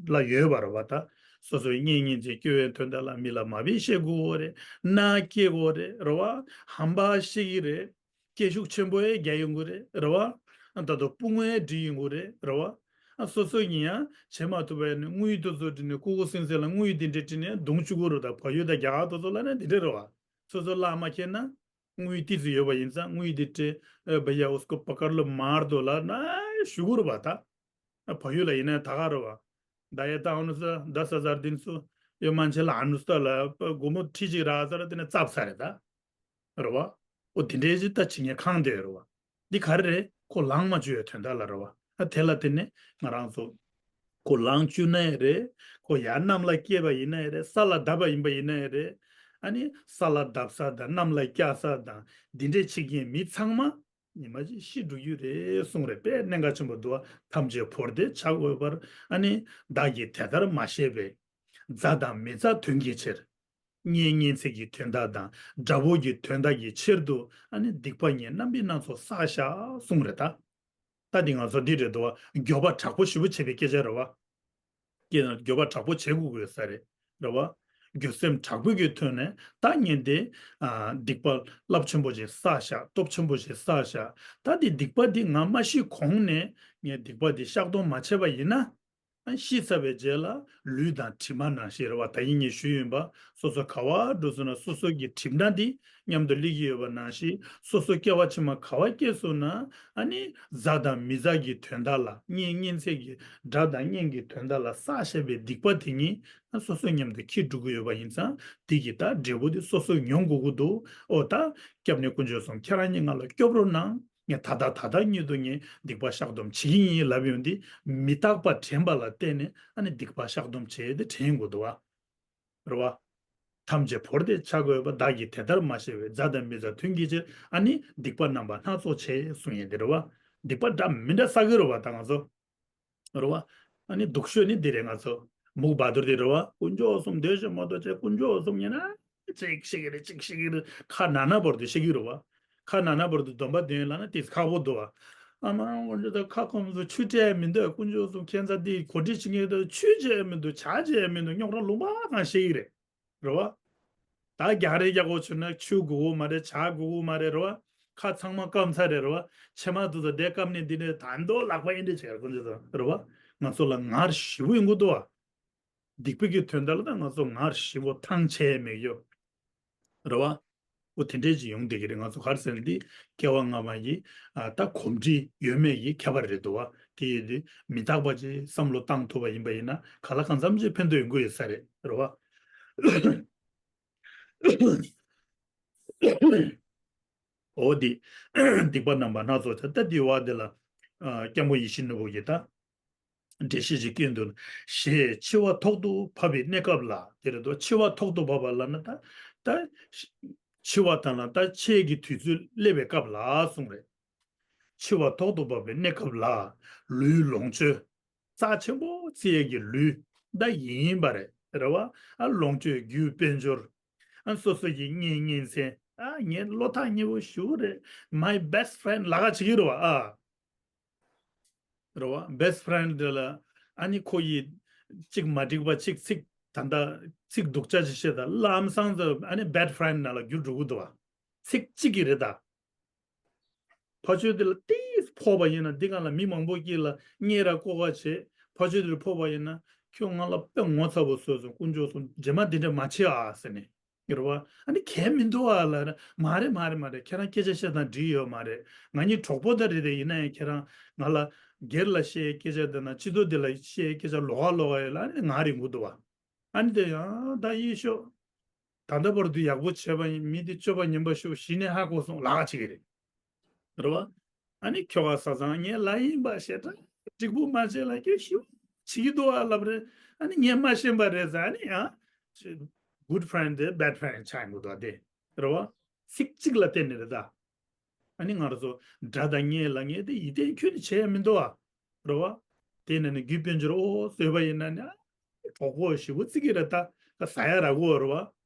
ལ་ཡོད་པ་རེད་བ་ད། སོ་སོའི་གཉེན་ཉེ་ཚན་སྐྱོ་བའི་དོན་དག་ལ་མི་ལ་མ་འབད་བཤད་དགོས་རེད། མནའ་སྐྱེལ་དགོས་རེད། རེད་བ། ཧམ་པ་བཤད་ཀྱི་རེད། སྐད་ཤུགས་ཆེན་པོ་ཡང་རྒྱག་ཡོང་གི་རེད། རེད་བ། ད་དུང་དཔུང་བས་སྒྲིག་ཡོང་གི་རེད། རེད་བ། ཨ་སོ་སོ་ཡིན་ཡང་བྱེད་མ་ཐུབ་པ་ཡིན་ན་དངུལ་དེ་ཚོ་བྲིས་ནས། ཀུ་ཀུ་སེང་སེང་ལ་དངུལ་དེ་འདྲས་བྲིས་ནས་རྡུང་བཅུག་གི་རེད། ད་བལ་ཡུལ་དང་རྒྱ་གར་དེ་ཚོ་ལ་ནི་དེ་འདྲས་རེད་བ། སོ་སོ་བརླག་མ་ཁེལ་ན། དངུལ་ཏོག་ཙམ་ཡོད་པ་ཡིན་ཙང་དངུལ་དེ་སྤྲད། ཨེ་བྷ་ཡ་ཨུ་སྐོ་པ་ཀར་ལོ་མར་དོ་ལབ་ན་ཞུ་གི་རེད་བ་ད། ཨ་བལ་ཡུལ་ལ་ཡིན་ན་ད་ག་རེད་བ། ད་ཡ་ད་ཨ་ནུ་ས་ད་ས་ཟར་དིན་སུ་ཡོད་མ་ཆེ་ལ་ཨ་ནུ་ས་ལ་སྒོར་མོ་ཁྲི་གཅིག་རག་ས་ར་དེ་ནས་ཚབ་ས་རེད་ད། རེད་བ། ཨོ་དེ་འདྲའི་ཅིག་ད་བྱེད་མཁན་གང་དེ་རེད་བ། འདི་ག་རེ་རེད། ཁོ་ལངས་མ་བཅུག་ཡའི་དོན་དག་ལ་རེད་བ། ཨ་དེ་ལ་བརྟེན་ནས་ང་རང་ཚོ། ཁོ་ལངས་བཅུག་ན་ཡང་རེད། ཁོ་ཡར་གནམ་ལ་སྐྱེས་པ་ཡིན་ན་ཡང་རེད། ས་ལ་བརྡབས་པ་ཡིན་པ་ཡིན་ན་ཡང་རེད། ཨ་ནི་ས་ལ་བརྡབས་ས་དང་གནམ་ལ་བཀྱགས་ས་དང་འདི་འདྲའི་བྱེད་མཁན་མི་ཚང་མ་ཉི་མ་གཅིག་ཤི་འགྲོ་རྒྱུ་རེད་གསུངས་རེད། དཔེ་གནད་འགག་ཆེན་པོ་འདུག་བ། ཐམས་ཅད་བོར་ཏེ་བྱ་དགོས་པར། ཨ་ནི་བདག་གིས་དེ་ལྟར་མ་ཤེས་པས། མཛའ་དང་མི་མཛའ་དོན་གྱི་ཕྱིར། གཉེན་ཉེ་ཚན་གྱི་དོན་དག་དང་དགྲ་བོ་གི་དོན་དག་གི་ཕྱིར་དུ་ཨ་ནི་སྡིག་པ་ངས་རྣམ་པས་སྣ་ཚོགས་བསགས་ཤག་གསུངས་རེད་ད། ད་འདི་ང་ཚོ་འདི་རེད་འདུག་བ། འགྱོད་པ་དྲག་པོ་ཞེ་པོ་བྱེད་པའི་སྐད་ཆ་རེད་བ། སྐད་ན་འགྱོད་པ་དྲག་པོ་བྱེད་དགོས་དགོས་ས་རེད། རེད་བ། འགྱོད་སེམས་དྲག་པོ་གི་ཐོག་ནས་ད་ངས་འདི་ཨ་སྡིག་པ་རླབས་ཆེན་པོ་ཞིག་བསགས་ཤག་སྟོབས་ཆེན་པོ་ཞིག་བསགས་ཤག་ད་འདི་སྡིག་པ་འདི་ང་མ་ཤི་གོང་ནས་ངས་སྡིག་པ་འདི་བཤགས་གཏོང་མ་བྱས་པ་ཡིན་ན། ཤི་ཚར་བའི་རྗེས་ལ་ལུས་དང་གྲིབ་མ་ནང་བཞིན་རེད་བ། ད་ཡིན་ངས་ཞུས་ཡིན་པ། སོ་སོ་ག་བ་འགྲོ་སོང་ན་སོ་སོ་གི་གྲིབ་ནག་འདི་མཉམ་དུ་སླེབས་ཀྱི་ཡོད་པ་ནང་བཞིན། སོ་སོ་སྐྱེ་བ་ཕྱི་མ་ག་བ་སྐྱེས་སོང་ན། ཨ་ནི་མཛའ་དང་མི་མཛའ་གི་དོན་དག་ལ། གཉེན་ཉེ་ཚན་གྱི་དགྲ་དང་གཉེན་གྱི་དོན་དག་ལ་བསགས་བཞག་པའི་སྡིག་པ་དེ་ཉིད་སོ་སོ་མཉམ་དུ་འཁྱེར་འགྲོ་གི་ཡོད་པ་ཡིན་ཙང་། དེ་གི་ད་འབྲས་བུ་དེ་སོ་སོས་མྱོང་དགོས་ཀྱི་འདུག་ཨོ་ད་སྐྱབས་གནས་དཀོན་མཆོག་གསུམ་ཁྱེད་རང་གཉིས་ང་ལ་སྐྱོབ་རོགས་གནང་། ངས་ད་ལྟ་ད་ལྟ་ཉིད་དུ་ངས་སྡིག་པ་བཤགས་སྡོམ་བྱེད་ཀྱི་ཡིན་ལབ་ཡོང་དུས་མི་རྟག་པ་དྲན་པ་ལ་བརྟེན་ནས་ཨ་ནི་སྡིག་པ་བཤགས་སྡོམ་བྱས་ཏེ་དྲན་དགོས་འདུག་བ། རེད་བ། ཐམས་ཅད་བོར་ཏེ་བྱ་དགོས་པ། བདག་གིས་དེ་ལྟར་མ་ཤེས་པས། མཛའ་དང་མི་མཛའ་དོན་གྱི་ཕྱིར། ཨ་ནི་སྡིག་པ་རྣམ་པ་སྣ་ཚོགས་ཆེ་གསུང་ཡས་དེ་རེད་བ། སྡིག་པ་འདྲ་མི་འདྲ་བསགས་ཀྱི་རེད་བ་ད་ང་ཚོ། རེད་བ། ཨ་ནི་སྡུག་ཤོས་ནི་འདི་རེད་ང་ཚོ། མུག་བ་དུར་དེ་རེད་བ། དཀོན་མཆོག་གསུམ་འདོད་ཞེན་མ་གཏོགས་ཅེས་དཀོན་མཆོག་གསུམ་ཉན་ན་ཅིག་ཤེས་ཀྱི་རེད་ཅིག་ཤེས་ཀྱི་རེད། ཁ་ན་ན་བར་དུ་ཤེས་ཀྱི་རེད་བ། ཁ་ན་ན་བར་དུ་སྡོམ་པ་འདོན་ལབ་ན་ཏིས་ཁག་པོ་འདུག་བ། ཨ་མ་དཀོན་མཆོག་ད་ཁ་སྐོམ་སོང་ཆུ་སྤྲད་མི་འདུག་དཀོན་མཆོག་གསུམ་ཁྱད་མཚར་འདི་གོ་སྒྲིག་བྱེད་མཁན་དུ་ཆུ་བྱས་མི་འདུག་ཇ་བྱས་མི་འདུག་རྙོག་དྲ་ལུང་པ་གང་ཤེས་ཀྱི་རེད། རེད་བ། ད་རྒྱག་རེས་རྒྱག་དགོས་བྱུང་ན་ཆུ་དགོས་ཀྱི་མ་རེད། ཇ་དགོས་ཀྱི་མ་རེད། རེད་བ། ཁ་ཚང་མ་སྐམ་ཚར་རེད། རེད་བ། ཕྱེ་མར་དུ་ཚོ་བསྡད་སྐམ་ནས་འདི་ནས་ད་མདོ་ལག་པ་ཨེ་འདྲས་བྱེད་དཀོན་མཆོག་གསུམ་རེད་བ། ང་ཚོ་ལ་ངར་ཞེ་པོ་ཡོང་གི་འདུག་བ། སྡིག་པའི་གི་དོན་དག་ལ་ད་ང་ཚོ་ངར་ཞེ་པོ་ཐང་ཆད་མེད་ཡོད། རེད་བ། འོ་དེ་འདྲས་ཅིག་ཡོང་བསྡད་ཀྱི་རེད། ང་ཚོ་ག་རེ་ཟེར་ན་འདི་སྐྱེ་བ་སྔ་མ་ཡི་ཨ་ད་གོམས་འདྲིས་ཡོད་མེད་ཀྱི་ཁྱད་པར་རེད་འདུག་བ། དེ་ཡིན་དུས་མི་རྟག་པ་ཅིག་བསམ་བློ་བཏང་ཐུབ་པ་ཡིན་པ་ཡིན་ན་གང་ལ་གང་འཚམ་ཅིག་ཕན་ཐོགས་ཡོང་གི་ཡོད་ས་རེད། རེད་བ། འོ་འདི་སྡིག་པ་རྣམ་པ་སྣ་ཚོགས་ཆེ། ད་འདི་བ་འདི་ལ་ཨ་སྐྱབས་མགོན་ཡིད་བཞིན་ནོར་བུ་ཡིས་ད་འགྲེལ་བཤད་ཅིག་བསྐྱོན་འདུག་ཞེས་འཆི་བ་ཐོག་ཏུ་བབས་པའི་གནས་སྐབས་ལ་དེ་རེད་དོ། འཆི་བ་ཐོག་ཏུ་བབས་པ་ལབ་ན་ད་ད་འཆི་བ་དང་ལ་ད་འཆི་གི་དུས་ཚོད་སླེབས་པའི་སྐབས་ལ་གསུངས་རེད། འཆི་བ་ཐོག་ཏུ་བབས་པའི་གནས་སྐབས་ལ་ལུས་ལོངས་སྤྱོད་རྩ་ཆེན་པོ་བརྩི་ཡས་ཀྱི་ལུས་ད་ཡིན་པ་རེད། རེད་བ། ཨ་ལོངས་སྤྱོད་རྒྱུ་དཔལ་འབྱོར། ཨ་སོ་སོ་གི་གཉེན་ཉེ་ཚན། ཨ་ངའི་བློ་ཐག་ཉེ་བོ་ཞུ་རེད། my best friend ལབ་ཀ་བྱེད་ཀྱི་རེད་བ། ཨ་རེད་བ། best friend དེ་ལ་ཨ་ནི་ཁོ་ཡི་གཅིག་མ་འགྲིག་པ་གཅིག་ཚིག་ད་ལྟ་ཚིག་སྡུག་ཅག་ཅིག་བཤད་ད་ལམ་སང་ཙམ་ཨ་ནི་bad friend ནང་ལ་འགྱུར་འགྲོ་གི་འདུག་བ། ཚིག་གཅིག་གིས་རེད་ད། ཕ་ཆོས་དེ་ལ་ཏིས་ཕོག་པ་ཡིན་ན་འདི་གང་ལ་མི་མང་པོ་དཀྱིལ་ལ་གཉེན་ར་བསྐོ་ག་བྱེད། ཕ་ཆོས་དེ་ལ་ཕོག་པ་ཡིན་ན་ཁྱོད་ང་ལ་དཔེ་ངོ་ཚ་པོ་བཟོས་སོང་། དཀོན་མཆོག་གསུམ་རྗེས་མ་འདི་འདྲ་མ་བྱེད་ཨ་ཟེར་ནས། ཡོད་རེད་བ། ཨ་ནི་གལ་མི་འདུག་ཨ་ལ་ར། མ་རེད་མ་རེད་མ་རེད། ཁྱེད་རང་སྐད་ཆ་བཤད་སྟངས་འགྲིག་ཡོད་མ་རེད། ང་གཉིས་གྲོགས་པོ་ད་རེད་དེ། ཡིན་ན་ཡང་ཁྱེད་རང་ང་ལ་སྒེར་ལ་བཤད་སྐད་ཆ་དེ་ན་སྤྱི་ཚོགས་འདི་ལ་བཤད་སྐད་ཆ་ལོགས་ཀ་ལོགས་ཀ་ཡོད་ལ། ཨ་ནི་ང་རེད་འགུ་འདུག་བ། ཨ་ནི་དེ་ཡང་ད་ཡིད་ཤོག་ད་ལྟ་བར་དུ་ཡག་པོ་བྱས་པ་ཡིན། མི་དེ་སྤྱོད་པ་ངན་པ་ཤོག་གཞི་ནས་ཧ་གོ་སོང་ལབ་ཀ་བྱེད་ཀྱི་རེད། རེད་བ། ཨ་ནི་ཁྱོ་ག་ས་སང་ངས་ལ་ཡིན་པ་ཞེ་དྲག་འགྲིག་པོ་མ་བྱས་ལ་སྐྱོ་ཤི་བྱེད་ཀྱི་འདུག་ཨ་ལབ་རེད། ཨ་ནི་ངས་མ་ཤེས་པ་རེད་ཟེར། ཨ་ནི་ཡང་good friend དེ་bad friend ཆགས་ཡོང་གི་འདུག་ཨ་དེ། རེད་བ། ཚིག་གཅིག་ལ་བརྟེན་ནས་རེད་ད། ཨ་ནི་ང་རང་ཚོ་དགྲ་དང་གཉེན་ལ་ངས་དེ་ཡིད་བརྟན་ཁྱོན་ནས་བྱས་ཡ་མི་འདུག་ཨ། རེད་བ། དེ་ནས་ནི་རྒྱུ་དཔལ་འབྱོར་ཨོ་བཟོས་པ་ཡིན་ན་ནི་ཨ་གྲོགས་པོ་ཞེ་པོ་བརྩི་གི་རེད་ད། ད་ཟ་ཡ་རག་གོ་རེད་བ།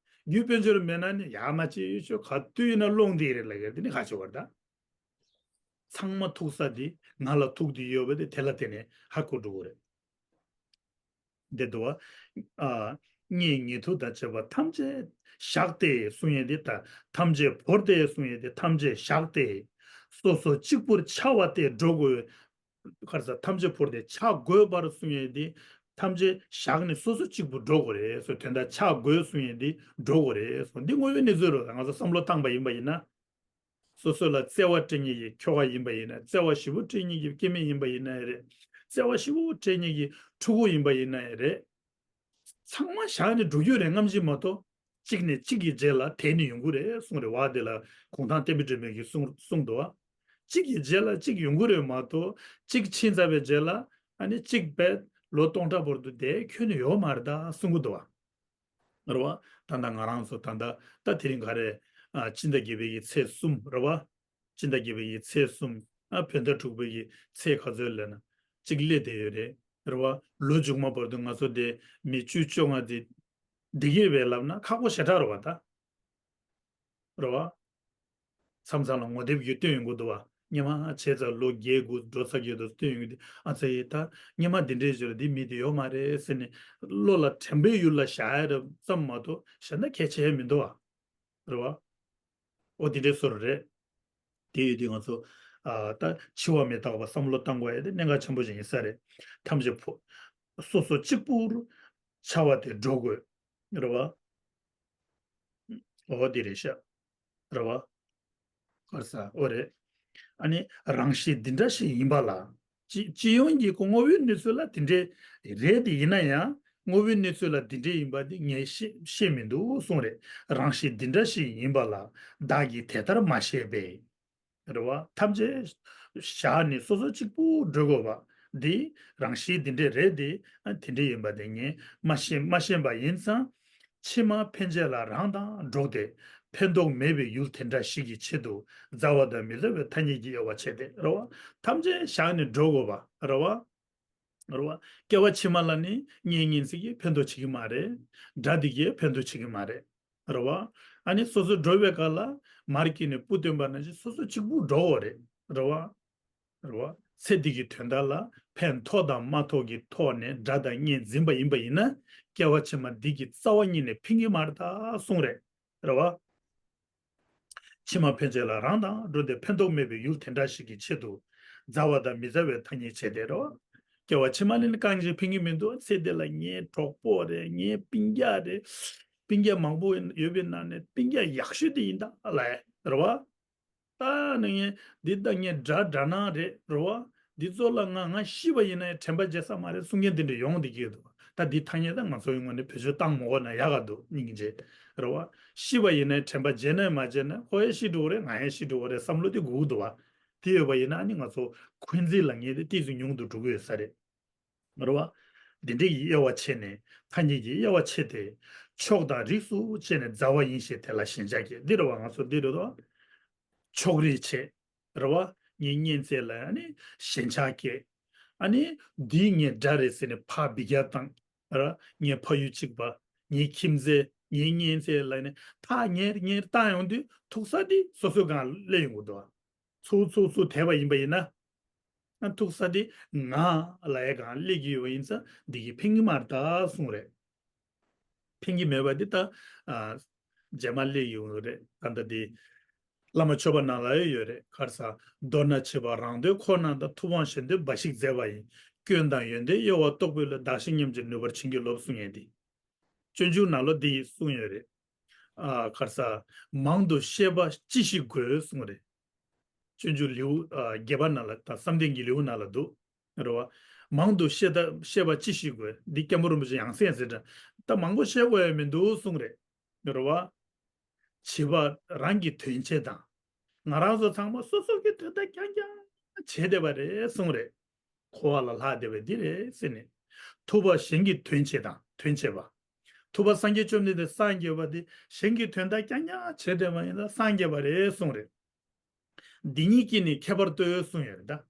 རྒྱུ་དཔལ་འབྱོར་མེད་ན་ནི་ཡག་མ་ཅིག་ཡོད་ཆོག་ག་དུས་ཡིན་ན་སློང་དེ་རེད་ལ་ཡ་དེ་ནི་ཁ་ཆེ་བར་ད། ཚང་མ་ཐུག་ས་དེ་ང་ལ་ཐུག་དེ་ཡོད་པ་དེ་དེ་ལ་བརྟེན་ནས་ཧ་གོ་འགྲོ་གི་རེད། འདི་འདུག་བ། ཨ། གཉེན་ཉེ་དུ་དང་བཅས་པ་ཐམས་ཅད་བཞག་སྟེ་གསུང་ཡས་འདི་ད། ཐམས་ཅད་བོར་ཏེ་གསུང་ཡས་འདི་ཐམས་ཅད་བཞག་སྟེ། སོ་སོ་གཅིག་པུར་འཆའ་བ་སྟེ་འགྲོ་དགོས། ག་རེ་ཟ། ཐམས་ཅད་བོར་ཏེ་འཆའ་དགོས་པར་གསུང་ཡས་འདི་ཐམས་ཅད་བཞག་ནས་སོ་སོ་གཅིག་པུར་འགྲོ་དགོས་རེད་སོ། དོན་དག་འཆའ་དགོས་གསུང་ཡས་འདི་འགྲོ་དགོས་རེད་སོ། འདི་དངོས་ཡོད་གནས་ཚུལ་རེད། ང་ཚོ་བསམ་བློ་བཏང་པ་ཡིན་པ་ཡིན་ན། སོ་སོ་ལ་བརྩེ་བ་སྤྲད་མཁན་གྱི་ཁྱོ་ག་ཡིན་པ་ཡིན་ན། བརྩེ་བ་ཞེ་པོ་སྤྲད་མཁན་གྱི་སྐྱེ་དམན་ཡིན་པ་ཡིན་ན་ཡང་རེད། བརྩེ་བ་ཞེ་པོ་སྤྲད་མཁན་གྱི་ཕྲུ་གུ་ཡིན་པ་ཡིན་ན་ཡང་རེད། ཚང་མ་བཞག་ནས་འགྲོ་རྒྱུ་རེད་སྔ་ཕྱི་མ་གཏོགས། གཅིག་ནས་གཅིག་གི་རྗེས་ལ་དེད་ནས་ཡོང་གི་རེད་གསུངས་རེད་བ། དེ་ལ་གུང་ཐང་བསྟན་པའི་སྒྲོན་མེ་གིས་གསུངས་གསུངས་འདུག་བ། གཅིག་གི་རྗེས་ལ་གཅིག་ཡོང་གི་རེད་མ་གཏོགས། གཅིག་ཕྱིན་ཚར་བའི་རྗེས་ལ་ཨ་ནི་གཅིག་བས་ལོ་སྟོང་ཕྲག་བར་དུ་བསྡད་ཁྱོན་ནས་ཡོད་མ་རེད་ད་གསུང་གི་འདུག་བ། རེད་བ། ད་ལྟ་ང་རང་ཚོ་ད་ལྟ་ད་དེ་རིང་ག་རེ། ཨ། སྤྱི་ཟླ་བརྒྱད་པའི་གི་ཚེས་གསུམ་རེད་བ། སྤྱི་ཟླ་བརྒྱད་པའི་གི་ཚེས་གསུམ། ཨ། བོད་ཟླ་དྲུག་པའི་གི་ཚེས་ག་ཚོད་ལབ་ན་གཅིག་སླེབས་བསྡད་ཡོད་རེད། རེད་བ། ལོ་མཇུག་མ་བར་དུ་ང་ཚོ་དེ་མི་བཅུ་བཅོ་ལྔ་དེ་བསྡད་ཀྱི་རེད་པས་ལབ་ན་ཁག་པོ་ཞེ་དྲག་རེད་བ་ད། རེད་བ། མཚམས་མཚམས་ལ་ངོ་དེབ་ཀྱིས་སྟོན་ཡོང་གི་འདུག་བ། སྔོན་མ་བྱས་ཙང་ལོ་བརྒྱད་དགུ་འགྲོ་ཚར་གྱི་འདུག་སྟོན་ཡོང་གི་འདུག་ཨ་ཙི་ད་སྔོན་མ་འདི་འདྲས་བྱས་རེད། འདི་མི་དེ་ཡོད་མ་རེད་ཟེར་ནས་བློ་ལ་དྲན་པའི་ཡུལ་ལ་བཞག་ཡ་རེད་ཙམ་མ་གཏོགས་གཞན་དག་གལ་ཆེ་ཡ་མི་འདུག་བ། རེད་བ། ཨོ་འདི་འདྲས་བཟོ་འདྲ་རེད། དེ་ཡོད་དུས་ང་ཚོ་ཨ་ད་འཆི་བ་མི་རྟག་པ་བསམ་བློ་བཏང་དགོས་ཡ་དེ་གནད་འགག་ཆེན་པོ་ཞིག་ཡིན་ས་རེད། ཐམས་ཅད་བོར། སོ་སོ་གཅིག་པུར་འཆའ་བ་སྟེ་འགྲོ་དགོས། རེད་བ། ཨོ་དེ་རེད་ཤག་རེད་བ། ག་རེ་ཟ། ཨོ་རེད། ཨ་ནི་རང་གཤིས་འདི་འདྲ་ཞིག་ཡིན་པ་ལ། སྤྱི་སྤྱི་ཡོངས་ཀྱི་ཁོ་དངོས་ཡོད་གནས་ཚུལ་ལ་དེ་འདྲའི་རེད་དེ། ཡིན་ན་ཡང་དངོས་ཡོད་གནས་ཚུལ་ལ་དེ་འདྲའི་ཡིན་པ་དེ་ངས་ཤེས་ཤེས་མི་འདུག་གསུངས་རེད། རང་གཤིས་འདི་འདྲ་ཞིག་ཡིན་པ་ལ་བདག་གིས་དེ་ལྟར་མ་ཤེས་པས། རེད་བ། ཐམས་ཅད་བཞག་ནས་སོ་སོ་གཅིག་པུ་འགྲོ་དགོས་པ་འདི་རང་བཞིན་འདི་འདྲས་རེད་དེ། ཨ་དེ་འདྲས་ཡིན་པ་དེ་ངས་མ་ཤེས་མ་ཤེས་པ་ཡིན་ཙང་། ཕྱི་མ་ཕན་ཆད་ལ་རང་དང་འགྲོགས་ཏེ་ཕན་ཐོགས་མེད་པའི་ཡུལ་དེ་འདྲ་ཞིག་གི་ཆེད་དུ་མཛའ་བ་དང་མི་མཛའ་བའི་ཐ་སྙད་ཀྱི་དབྱེ་བ་ཕྱེ་སྟེ་རེད་བ། ཐམས་ཅད་བཞག་ནས་འགྲོ་དགོས་པ་རེད་བ། རེད་བ། སྐྱེ་བ་ཕྱི་མ་ལ་ནི་གཉེན་ཉེ་ཚིག་གིས་ཕན་ཐོགས་བྱེད་ཀྱི་མ་རེད། དགྲ་དེ་གིས་ཕན་ཐོགས་བྱེད་ཀྱི་མ་རེད། རེད་བ། ཨ་ནི་སོ་སོ་འགྲོ་བའི་སྐབས་ལ་མར་སྐྱེས་ནས་བུ་སྟོན་པ་ནང་བཞིན་སོ་སོ་གཅིག་པུ་འགྲོ་དགོས་རེད། རེད་བ། རེད་བ། ཚེ་འདི་གི་དོན་དག་ལ་ཕན་ཐོགས་དང་མ་ཐོགས་ཀྱི་ཐོག་ནས་དགྲ་དང་གཉེན་འཛིན་པ་ཡིན་པ་ཡིན་ན། སྐྱེ་བ་ཕྱི་མ་འདི་གི་རྩ་བ་ཉིད་ནས་ཕན་གྱི་མ་རེད་ད་གསུངས་རེད། རེད་བ། ཕྱི་མ་ཕན་ཆད་ལ་རང་དང་འགྲོགས་ཏེ་ཕན་ཐོགས་མེད་པའི་ཡུལ་དེ་འདྲ་ཞིག་གི་ཆེད་དུ་མཛའ་བ་དང་མི་མཛའ་བའི་ཐ་སྙད་བྱས་ཏེ་རེད་བ། སྐྱེ་བ་ཕྱི་མ་ལ་ནི་གང་ཞིག་ཕན་གྱི་མི་འདུག་ཚེ་འདི་ལ་ངའི་གྲོགས་པོ་རེད། ངའི་སྤུན་ཀྱག་རེད། སྤུན་ཀྱག་མང་པོ་ཡོད་པའི་ནང་ནས་སྤུན་ཀྱག་ཡག་ཤོས་དེ་ཡིན་ད་ལབ་ཡ་རེད་བ། ད་ནི་ངས་འདི་ད་ངས་དགྲ་དགྲ་ནང་རེད་རེད་བ། འདི་ཚོ་ལ་ང་ང་ཤི་བ་ཡིན་ན་ཡང་དྲན་པ་བརྗེད་ས་མ་རེད་གསུང་མཁན་དེ་འདྲ་ཡོང་བསྡད་ཀྱི་ཡོད་འདུག་ད་འདི་ཐ་སྙད་ད་ང་ཚོའི་ངོས་ནས་བེད་སྤྱོད་བཏང་མ་དགོས་ན་ཡག་ག་འདུག་སྙིང་རྗེ་རེད་བ། ཤི་བ་ཡིན་ན་ཡང་དྲན་པ་བརྗེད་ན་ཡང་མ་བརྗེད་ན་ཁོ་ཡང་ཤི་འགྲོ་གི་རེད། ང་ཡང་ཤི་འགྲོ་གི་རེད་བསམ་བློ་དེ་དགོས་ཀྱི་འདུག་བ། དེ་ཡོད་པ་ཡིན་ན་ནི་ང་ཚོ་འཁོན་འཛིན་ལབ་མཁན་དེ་ཏོག་ཙམ་ཉུང་དུ་འགྲོ་གི་ཡོད་ས་རེད། རེད་བ། འདི་འདྲའི་དབྱེ་བ་ཕྱེ་ནས་ཐ་སྙད་ཀྱི་དབྱེ་བ་ཕྱེ་སྟེ། ཕྱོགས་དང་རིགས་སུ་དཔྱད་ནས་མཛའ་བ་ཡིན་ཞེས་དེ་ལ་ཞེན་ཆགས་སྐྱེ། འདི་རེད་བ། ང་ཚོ་འདི་རེད་དོ། ཕྱོགས་རིས་ཕྱེ། རེད་བ། ངའི་གཉེན་ཚན་ལ་ཨ་ནི་ཞེན་ཆགས་སྐྱེ། ཨ་ནི་འདིའི་ངའི་དགྲ་རེད་ཟེར་ནས་ཕར་འབུད་རྒྱག་བཏང་། རེད་བ། ངའི་ཕ་ཡུལ་གཅིག་པ། ངའི་ཁྱིམ་མཚེས། ངའི་གཉེན་ཚན་ལ་ནི་ཐག་ཉེ་རུ་ཉེ་རུ་བཏང་ཡོང་དུས་ཐུག་ས་དེ་སོ་སོའི་སྒང་སླེབས་ཡོང་གི་འདུག་བ། ཚུར་ཚུར་ཚུར་དེད་པ་ཡིན་པ་ཡིན་ན། ཨ་ཐུག་ས་དེ་ང་ལ་ཡ་གང་སླེབས་ཀྱི་ཡོད་པ་ཡིན་ཙང་འདི་གིས་ཕན་གྱི་མ་རེད་ད་གསུངས་རེད། ཕན་གྱི་མེད་པ་འདི་ད། ཨ། རྗེས་མ་སླེབས་ཀྱི་ཡོད་རེད། ད་ལྟ་འདི། བླ་མ་མཆོད་པ་ནང་ལ་ཡོད་རེད། ག་རེ་ཟེར། མདོར་ན་བྱིས་པ་རང་དོན་ཁོ་ན་དང་། ཐུབ་དབང་གཞན་དོན་འབའ་ཞིག་མཛད་པ་ཡིན། སྐྱོན་དང་ཡོན་ཏན་གཡོ་བ་རྟོག་པའི་བློས། བདག་གཞན་མཉམ་བརྗེར་ནུས་པར་བྱིན་གྱིས་རློབས་གསུང་ཡས་འདི། སྤྱོད་འཇུག་ནང་ལོ་འདི་ཡིས་གསུངས་ཡོད་རེད། ཨ། ག་རེ་ཟེར། མང་དུ་བཤད་པ་ཅི་ཞིག་དགོས་གསུངས་རེད། སྤྱོད་འཇུག་ལེའུ། ཨ། བརྒྱད་པ་ནང་ལ་དང་བསམ་གཏན་གྱི་ལེའུ་ནང་ལ་འདུག་རེད་བ། མང་དུ་བཤད་ད་བཤད་པ་ཅི་ཞིག་དགོས། འདི་སྐྱབས་མགོན་རིན་པོ་ཆེ་ཡང་སེ་ཡང་སེ་དྲན། ད་མང་པོ་བཤད་དགོས་ཡ་མི་འདུག་གསུངས་རེད། རེད་བ། བྱིས་པ་རང་གི་དོན་བྱེད་དང་། ང་རང་ཚོ་ཚང་མ་སོ་སོ་གི་དོན་དག་རྐྱང་རྐྱང་བྱེད་བསྡད་པ་རེད་གསུངས་རེད། འཁོར་བ་ལ་ལྷག་བསྡད་པ་འདི་རེད་ཟེར་ནས། ཐུབ་པ་གཞན་གྱི་དོན་བྱེད་དང་། དོན་བྱེད་པ། ཐུབ་པ་སངས་རྒྱས་བཅོམ་ལྡན་འདས་སངས་རྒྱས་པ་འདི་གཞན་གྱི་དོན་དག་རྐྱང་རྐྱང་བྱེད་བསྡད་པ་ཡིན་ན་སངས་རྒྱས་པ་རེད་གསུངས་རེད། འདི་ཉིད་ཀྱིས་ནི་ཁྱད་པར་ལྟོས་གསུངས་ཡོད་རེད་ད།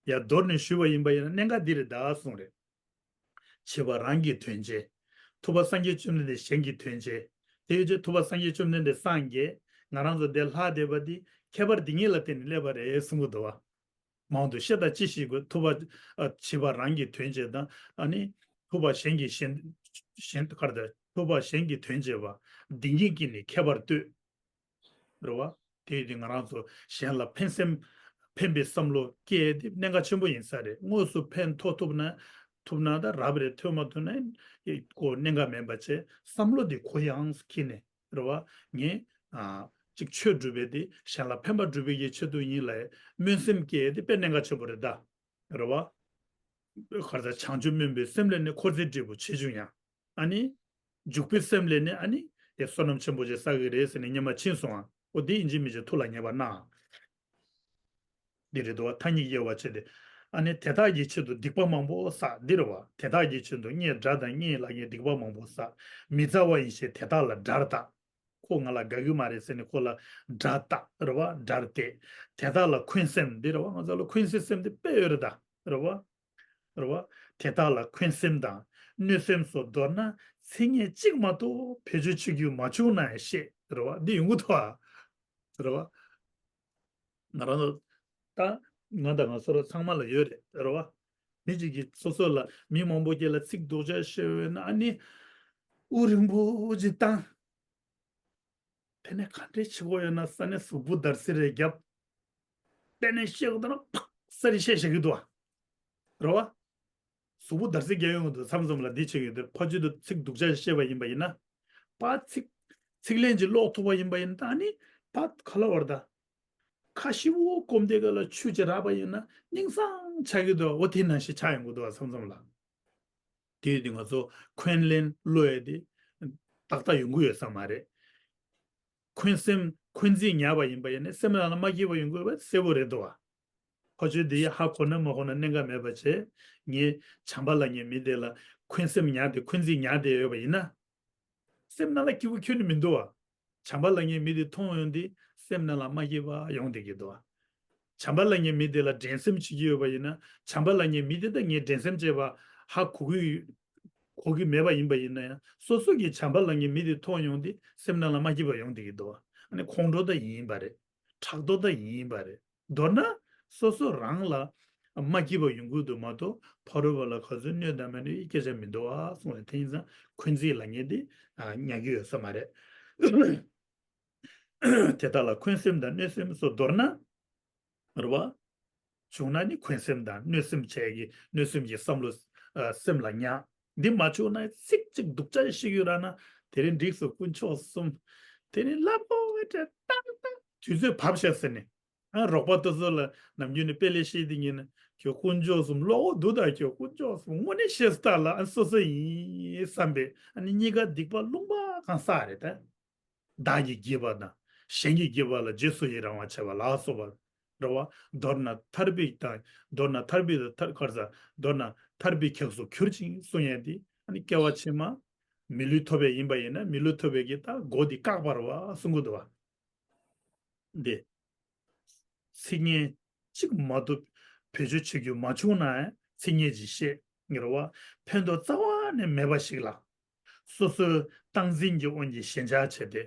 ཡ་མདོར་ནས་ཞུས་པ་ཡིན་པ་ཡིན་ན་གནད་འགག་འདི་རེད་ད་གསུངས་རེད། བྱིས་པ་རང་གི་དོན་བྱེད། ཐུབ་པ་སངས་རྒྱས་བཅོམ་ལྡན་འདས་གཞན་གྱི་དོན་བྱེད། དེ་ཡོད་ཚད་ཐུབ་པ་སངས་རྒྱས་བཅོམ་ལྡན་འདས་སངས་རྒྱས། ང་རང་ཚོ་འདིར་ལྷག་བསྡད་པ་འདི་ཁྱད་པར་འདི་ཉིད་ལ་བརྟེན་ནས་སླེབས་པ་རེད་གསུང་གི་འདུག་བ། མང་དུ་བཤད་ད་ཅི་ཞིག་དགོས། ཐུབ་པ། ཨ། བྱིས་པ་རང་གི་དོན་བྱེད་དང་། ཨ་ནི། ཐུབ་པ་གཞན་གྱི་གཞན། གཞན་ག་རེ་ཟེར། ཐུབ་པ་གཞན་གྱི་དོན་བྱེད་པ། འདི་ཉིད་ཀྱིས་ནི་ཁྱད་པར་ལྟོས། རེད་བ། དེ་ཡིན་དུས་ང་རང་ཚོ་གཞན་ལ་ཕན་སེམས། ཕན་པའི་བསམ་བློ་སྐྱེ་དེ་གནད་འགག་ཆེན་པོ་ཡིན་ས་རེད། དངོས་སུ་ཕན་ཐོགས་ཐུབ་ན། ཐུབ་ན་ད་རབ་རེད། ཐོས་མ་ཐུབ་ན་ཁོ་གནད་འགག་མིན་པ་བྱས། བསམ་བློ་དེ་གུ་ཡངས་སུ་འཁྱེར་ནས། རེད་བ། ངས། ཨ། ཅིག་ཆོས་སྒྲུབ་པའི་དེ་གཞན་ལ་ཕན་པ་སྒྲུབ་པའི་གི་ཆེད་དུ་ཡིན་ལབ་སྨོན་སེམས་སྐྱེ་དེ་དཔེ་གནད་འགག་ཆེན་པོ་རེད་ད། རེད་བ། ག་རེ་ཟེར། བྱང་ཆུབ་སྨོན་པའི་སེམས་ལས་ནི། འཁོར་ཚེ་འབྲས་བུ་ཆེ་ཆུང་ཡང་། ཨ་ནི། འཇུག་པའི་སེམས་ལས་ནི་ཨ་ནི་ཡ་བསོད་ནམས་ཆེན་པོ་ཞིག་བསགས་ཀྱི་རེད་ཟེར་ནས་སྙམ་པ་ཕྱིན་སོང་ཨ། འོ་དེ་ཡིན་གཅིག་མིན་གཅིག་ཐུགས་ལ་ངེས་པ་གནང་། འདི་རེད་དོ། ཐ་སྙད་དབྱེ་བ་ཕྱེ་སྟེ། ཨ་ནི་དེ་དག་གི་ཆེད་དུ་སྡིག་པ་མང་པོ་བསགས། འདི་རེད་བ། དེ་དག་གི་ཆེད་དུ་ངས་དགྲ་དང་གཉེན་ལ་ངས་སྡིག་པ་མང་པོ་བསགས། མི་མཛའ་བ་ཡིན་ཞེས་དེ་དག་ལ་དགྲར་བཏགས། ཁོ་ང་ལ་དགའ་གི་མ་རེད་ཟེར་ནས་ཁོ་ལ་དགྲར་བཏགས། རེད་བ། དགྲར་བལྟས། དེ་དག་ལ་འཁོན་སེམས། འདི་རེད་བ། ང་ཚོ་ལ་འཁོན་སེམས་སེམས་དེ་དཔེ་ཡོད་རེད་ད། རེད་བ། རེད་བ། དེ་དག་ལ་འཁོན་སེམས་དང་གནོད་སེམས་སོགས་མདོར་ན་ཚིག་ངན་གཅིག་མ་གཏོགས་བེད་སྤྱོད་བྱེད་རྒྱུ་མ་བྱུང་ན་ཡང་ཤེས། རེད་བ། འདི་ཡོང་གི་འདུག་བ། རེད་བ། ང་རང་ཚོ་ད་ང་དང་ང་ཚོ་ར་ཚང་མ་ལ་ཡོད་རེད། རེད་བ། མི་གཅིག་གིས་སོ་སོ་ལ་མི་མང་པོ་སྒེར་ལ་ཚིག་སྡུག་ཅག་བཤད་ཡོད་ན་ཨ་ནི་དབུགས་རིང་པོ་ཅིག་བཏང་། དེ་ནས་ག་འདྲས་བྱེད་དགོས་ཡོད་ན་ས་ནས་གཟུགས་པོ་འདར་སིག་རེ་བརྒྱབ། དེ་ནས་བཤད་དགོས་འདུག་ན་ཕག་ས་རེ་བཤད་བཞག་གི་འདུག་བ། རེད་བ། གཟུགས་པོ་འདར་སིག་རྒྱག་ཡོང་གི་འདུག་མཚམས་མཚམས་ལ་འདི་བྱེད་ཀྱི་འདུག་ཕར་ཚུར་དུ་ཚིག་སྡུག་ཅག་བཤད་པ་ཡིན་པ་ཡིན་ན། ཕར་ཚིག་ཚིག་ལན་ཅིག་ཀློག་ཐུབ་པ་ཡིན་པ་ཡིན་ན་ད་ནི་ཕར་ག་ལ་བར་ད། ཁ་ཤི་བོ་སྐོམ་དེ་ག་ལ་ཆུ་ཅིག་རག་པ་ཡིན་ན་སྙིང་སང་ཆགས་ཀྱི་འདུག་འོ་དེ་ནང་བཞིན་ཆགས་ཡོང་གི་འདུག་བ་མཚམས་མཚམས་ལ། དེ་ཡོད་དུས་ང་ཚོ་འཁོན་ལན་སློག་ཡས་དེ་ཏག་ཏག་ཡོང་གི་ཡོད་ས་མ་རེད། འཁོན་སེམས་ འཁོན་འཛིན་ཉར་བ་ཡིན་པ་ཡིན་ན་སེམས་ནང་ལ་མ་སྐྱིད་པ་ཡོང་དགོས་པ་གསལ་པོ་རེད་འདུག་བ། ཁོ་ཚོས་འདི་ཧ་གོ་ན་མ་གོ་ན་གནད་འགག་མེད་པ་བྱས། ངས་བྱམས་པ་ལབ་མཁན་མི་དེ་ལ་འཁོན་སེམས་ཉར་ཏེ་འཁོན་འཛིན་ཉར་ཏེ་ཡོད་པ་ཡིན་ན། སེམས་ནང་ལ་སྐྱིད་པོ་ཁྱོན་ནས་མི་འདུག་བ། བྱམས་པ་ལབ་མཁན་མི་དེ་མཐོང་ཡོང་དུས་སེམས་ནང་ལ་མ་སྐྱིད་པ་ཡོང་བསྡད་ཀྱི་འདུག་བ། བྱམས་པ་ལབ་མཁན་མི་དེ་ལ་འགྲན་སེམས་བྱེད་ཀྱི་ཡོད་པ་ཡིན་ན། བྱམས་པ་ལབ་མཁན་མི་དེ་དང་ངས་འགྲན་སེམས་བྱས་པ་ཧ་གོ་གི་གོ་གི་མེད་པ་ཡིན་པ་ཡིན་ན་ཡང་། སོ་སོ་གི་བྱམས་པ་ལབ་མཁན་མི་དེ་མཐོང་ཡོང་དུས་སེམས་ནང་ལ་མ་སྐྱིད་པ་ཡོང་བསྡད་ཀྱི་འདུག་བ། ཨ་ནི་ཁོང་ཁྲོ་ད་ཡིན་པ་རེད། ཕྲག་དོག་ད་ཡིན་པ་རེད། མདོར་ན་སོ་སོ་རང་ལ་མ་སྐྱིད་པ་ཡོང་གི་འདུག་མ་གཏོགས་ཕ་རོལ་པོ་ལ་ག་ཚོད་གནོད་དང་མི་གནོད་ཀྱི་སྐད་ཆ་མི་འདུག་ཨ་གསུངས་པས། དེ་ཡིན་ཙང་འཁོན་འཛིན་ལབ་མཁན་དེ་ཉར་གྱི་ཡོད་ས་མ་རེད། དེ་དག་ལ་འཁོན་སེམས་དང་གནོད་སེམས་སོགས་མདོར་ན། རེད་བ། བྱུང་ན་ནི་འཁོན་སེམས་དང་གནོད་སེམས་བྱས་ཀྱི་གནོད་སེམས་ཀྱི་བསམ་བློ་ཨ་སེམས་ལ་ཉར། འདི་མ་བྱུང་ན་ཚིག་གཅིག་སྡུག་ཅག་ཞིག་ཡོད་ར་ན། དེ་རིང་འགྲིགས་སོ་དཀོན་མཆོག་གསུམ། དེ་རིང་ལབ་དགོས་པའི་གྲས་ཏག་ཏག་དུས་ཚོད་བབས་ཤག་ཟེར་ནས། ཨ་རོགས་པ་དེ་ཚོ་ལ་ནམ་རྒྱུན་ནས་དཔེ་ལས་བཤད་དེ་ཉིན་ན་ཁྱོད་དཀོན་མཆོག་གསུམ་བློ་ཁོག་འདུག་ད་ཁྱོད་དཀོན་མཆོག་གསུམ་དངོས་གནས་ཤེས་སྟག་ལ་ཨ་སོ་སོ་ཡིན་བསམ་པས་ཨ་ནི་གཉིས་ཀ་སྡིག་པ་ལུང་པ་གང་བསགས་རེད་ད། བདག་གིས་བགྱིས་པ་དང་གཞན་གྱིས་བགྱིས་པ་ལ་རྗེས་སུ་ཡི་རང་བར་བྱེད་པ་ལ་སོགས་པ་རེད་བ། མདོར་ན་ཐར་པའི་དང་མདོར་ན་ཐར་པའི་དང་ཐར་གར་ས་མདོར་ན་ཐར་པའི་གེགས་སུ་གྱུར་ཅིང་གསུང་ཡས་དེ་ཨ་ནི་སྐྱེ་བ་ཕྱི་མ་མི་ལུས་ཐོབ་པའི་ཡིན་པ་ཡིན་ན་མི་ལུས་ཐོབ་པའི་གི་ད་སྒོ་དེ་བཀག་པ་རེད་བ་གསུང་གི་འདུག་བ། འདི། ཚིག་ངན་གཅིག་མ་གཏོགས་བེད་སྤྱོད་བྱེད་རྒྱུ་མ་བྱུང་ན་ཚིག་ངན་ཅིག་བཤད་ངེས་རེད་བ། ཕན་ཐོགས་རྩ་བ་ནས་མེད་པ་ཞིག་ལ། སོ་སོའི་སྟངས་འཛིན་གྱི་དབང་གིས་ཞེན་ཆགས་བྱས་ཏེ།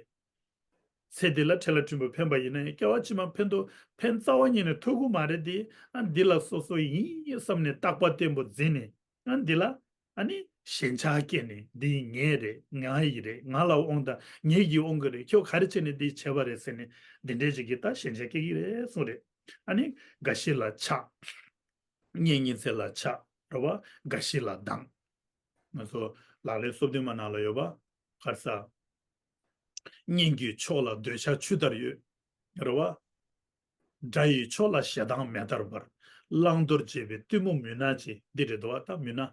ཚེ་འདི་ལ་འཕྲལ་ལ་འཕྲིན་པ་ཕན་པ་ཡིན་ན་ཡང་སྐྱེ་བ་ཕྱི་མ་ཕན་ཐོགས་ཕན་རྩ་བ་ཉིད་ནས་ཐོགས་ཀྱི་མ་རེད་དེ། ཨ་འདི་ལ་སོ་སོ་ཡིན་བསམ་ནས་རྟག་པ་བརྟན་པོ་འཛིན་ནས། ཨ་འདི་ལ་ཨ་ནི་ཞེན་ཆགས་སྐྱེས་ནས་འདི་ངའི་རེད། ང་ཡི་རེད། ང་ལ་དབང་དང་ངེད་ཀྱི་དབང་གི་རེད། ཁྱོད་ག་རེ་བྱས་ནས་འདི་བྱས་པ་རེད་ཟེར་ནས་འདི་འདྲའི་ཅིག་གི་ད་ཞེན་ཆགས་སྐྱེ་གི་རེད་གསུངས་རེད། ཨ་ནི་འགའ་ཞིག་ལ་ཆགས། གཉེན་ཉེ་ཚན་ལ་ཆགས་རེད་བ། འགའ་ཞིག་ལ་སྡང་། ང་ཚོ་ལག་ལེན་སོ་བདུན་མ་ནང་ལ་ཡོད་པ། གར་ས། གཉེན་གྱི་ཕྱོགས་ལ་འདོད་ཆགས་ཆུ་ལྟར་གཡོས། རེད་བ། དགྲ་ཡི་ཕྱོགས་ལ་ཞེ་སྡང་མེ་ལྟར་འབར། བླང་དོར་བྱེད་པའི་གཏི་མུག་མུན་ནག་ཅན་འདི་རེད་དོ། ད་མུན་ནག་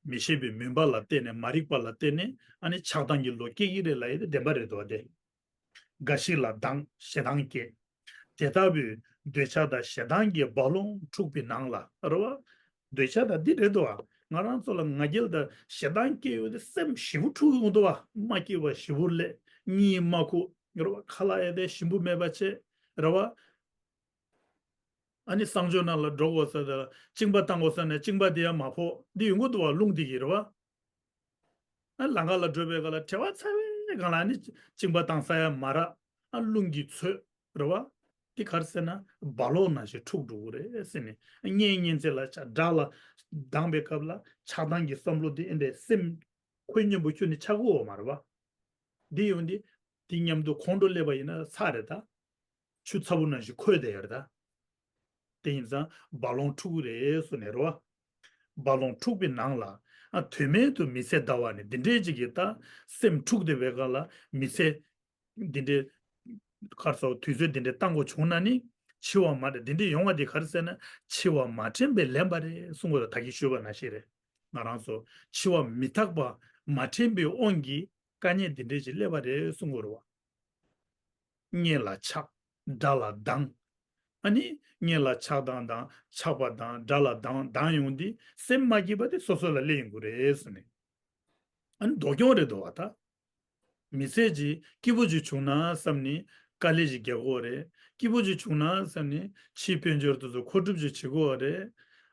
མི་ཤེས་པའི་མུན་པ་ལ་བརྟེན་ནས་མ་རིག་པ་ལ་བརྟེན་ནས་ཨ་ནི་ཆགས་སྡང་གི་བློ་སྐྱེ་གི་རེད་ལབ་ཡས་དེ་བདེན་པ་རེད་དོ། དེ་འགའ་ཞིག་ལ་སྡང་ཞེ་སྡང་སྐྱེ། དེ་ལྟ་བུའི་འདོད་ཆགས་དང་ཞེ་སྡང་གི་རྦ་ཀློང་འཁྲུགས་པའི་ནང་ལ་རེད་བ། འདོད་ཆགས་དང་འདི་རེད་དོ། ང་རང་ཚོ་ལ་ང་རྒྱལ་དང་ཞེ་སྡང་སྐྱེ་ཡོད་དེ་སེམས་ཞིབ་པོ་འཁྲུག་ཡོང་དོ་བ། མ་སྐྱིད་པ་ཞིབ་པོ་སླེབས། གཉིད་མ་ཁུག་རེད་བ། ཁ་ལག་ཡས་དེ་ཞིམ་པོ་མེད་པ་བྱས་རེད་བ། ཨ་ནི་གསང་སྤྱོད་ནང་ལ་འགྲོ་དགོས་ས་དེ་ལ་གཅིན་པ་བཏང་དགོས་ས་ནས་གཅིན་པ་དེ་ཡང་མ་ཕོག་འདི་ཡོང་གི་འདུག་བ། རླུང་འདི་གིས་རེད་བ། ཨ་ལམ་ཁ་ལ་འགྲོ་བའི་སྒང་ལ་བྲེལ་བ་ཚ་བའི་སྒང་ལ་ཨ་ནི་གཅིན་པ་བཏང་ས་ཡང་མ་རག་ཨ་རླུང་གིས་ཚོས་རེད་བ། འདི་ག་རེ་ཟེར་ན་རྦ་ཀློང་ནང་བཞིན་འཁྲུག་འགྲོ་གི་རེད་ཟེར་ནས། གཉེན་ཉེ་ཚན་ལ་ཆགས། དགྲ་ལ་སྡང་བའི་སྐབས་ལ་ཆགས་སྡང་གི་བསམ་བློ་འདི་ཨེ་འདྲའི་སེམས་ཁོད་སྙོམས་པོ་ཁྱོན་ནས་ཆགས་ཀྱི་ཡོད་མ་རེད་བ། འདི་ཡོང་དུས་འདི་མཉམ་དུ་ཁོང་ཁྲོ་སླེབས་པ་ཡིན་ན་ཚར་རེད་ད། ཆུ་ཚ་པོ་ནང་བཞིན་ཁོལ་བསྡད་ཡོད་རེད་ད། དེ་ཡིན་ཙང་རྦ་ཀློང་འཁྲུག་གི་རེད་གསུངས་ནས་རེད་བ། རྦ་ཀློང་འཁྲུགས་པའི་ནང་ལ་ཨ་དོན་མེད་དུ་མི་ཚེ་འདའ་བ་ནི་འདི་འདྲའི་ཅིག་གིས་ད་སེམས་འཁྲུགས་བསྡད་པའི་སྒང་ལ་མི་ཚེ་འདི་འདྲའི་གར་སོགས་དུས་ཚོད་འདི་འདྲའི་བཏང་དགོས་བྱུང་ན་ནི་འཆི་བ་མ་འདྲེན་འདི་འདྲའི་ཡོང་བ་འདི་ག་རེ་ཟེར་ན་འཆི་བ་མ་དྲན་པས་ལན་པ་རེད་གསུང་དགོས་ད་གིན་ཞུས་པ་ནང་བཞིན་རེད། ང་རང་ཚོ་འཆི་བ་མི་རྟག་པ་མ་དྲན་པའི་དབང་གིས་དཀའ་ངལ་འདི་འདྲའི་ཅིག་སླེབས་པ་རེད་གསུང་དགོས་རེད་བ། གཉེན་ལ་ཆགས། དགྲ་ལ་སྡང་། ཨ་ནི་གཉེན་ལ་ཆགས་སྡང་དང་ཆགས་པ་དང་དགྲ་ལ་སྡང་སྡང་ཡོང་དུས་སེམས་མ་སྐྱིད་པ་དེ་སོ་སོ་ལ་སླེབས་ཡོང་གི་རེད་ཟེར་ནས། ཨ་ནི་སྡུག་གྱོང་རེད་འདུག་བ་ད། མི་ཚེ་གཅིག་སྐྱིད་པོ་ཅིག་བྱུང་ན་བསམ་ནས་དཀའ་ལས་ཅིག་རྒྱག་དགོས་རེད། སྐྱིད་པོ་ཅིག་བྱུང་ན་བསམ་ནས་ཕྱིའི་དཔལ་འབྱོར་དེ་ཚོ་མཁོ་སྒྲུབ་ཅིག་བྱེད་དགོས་རེད།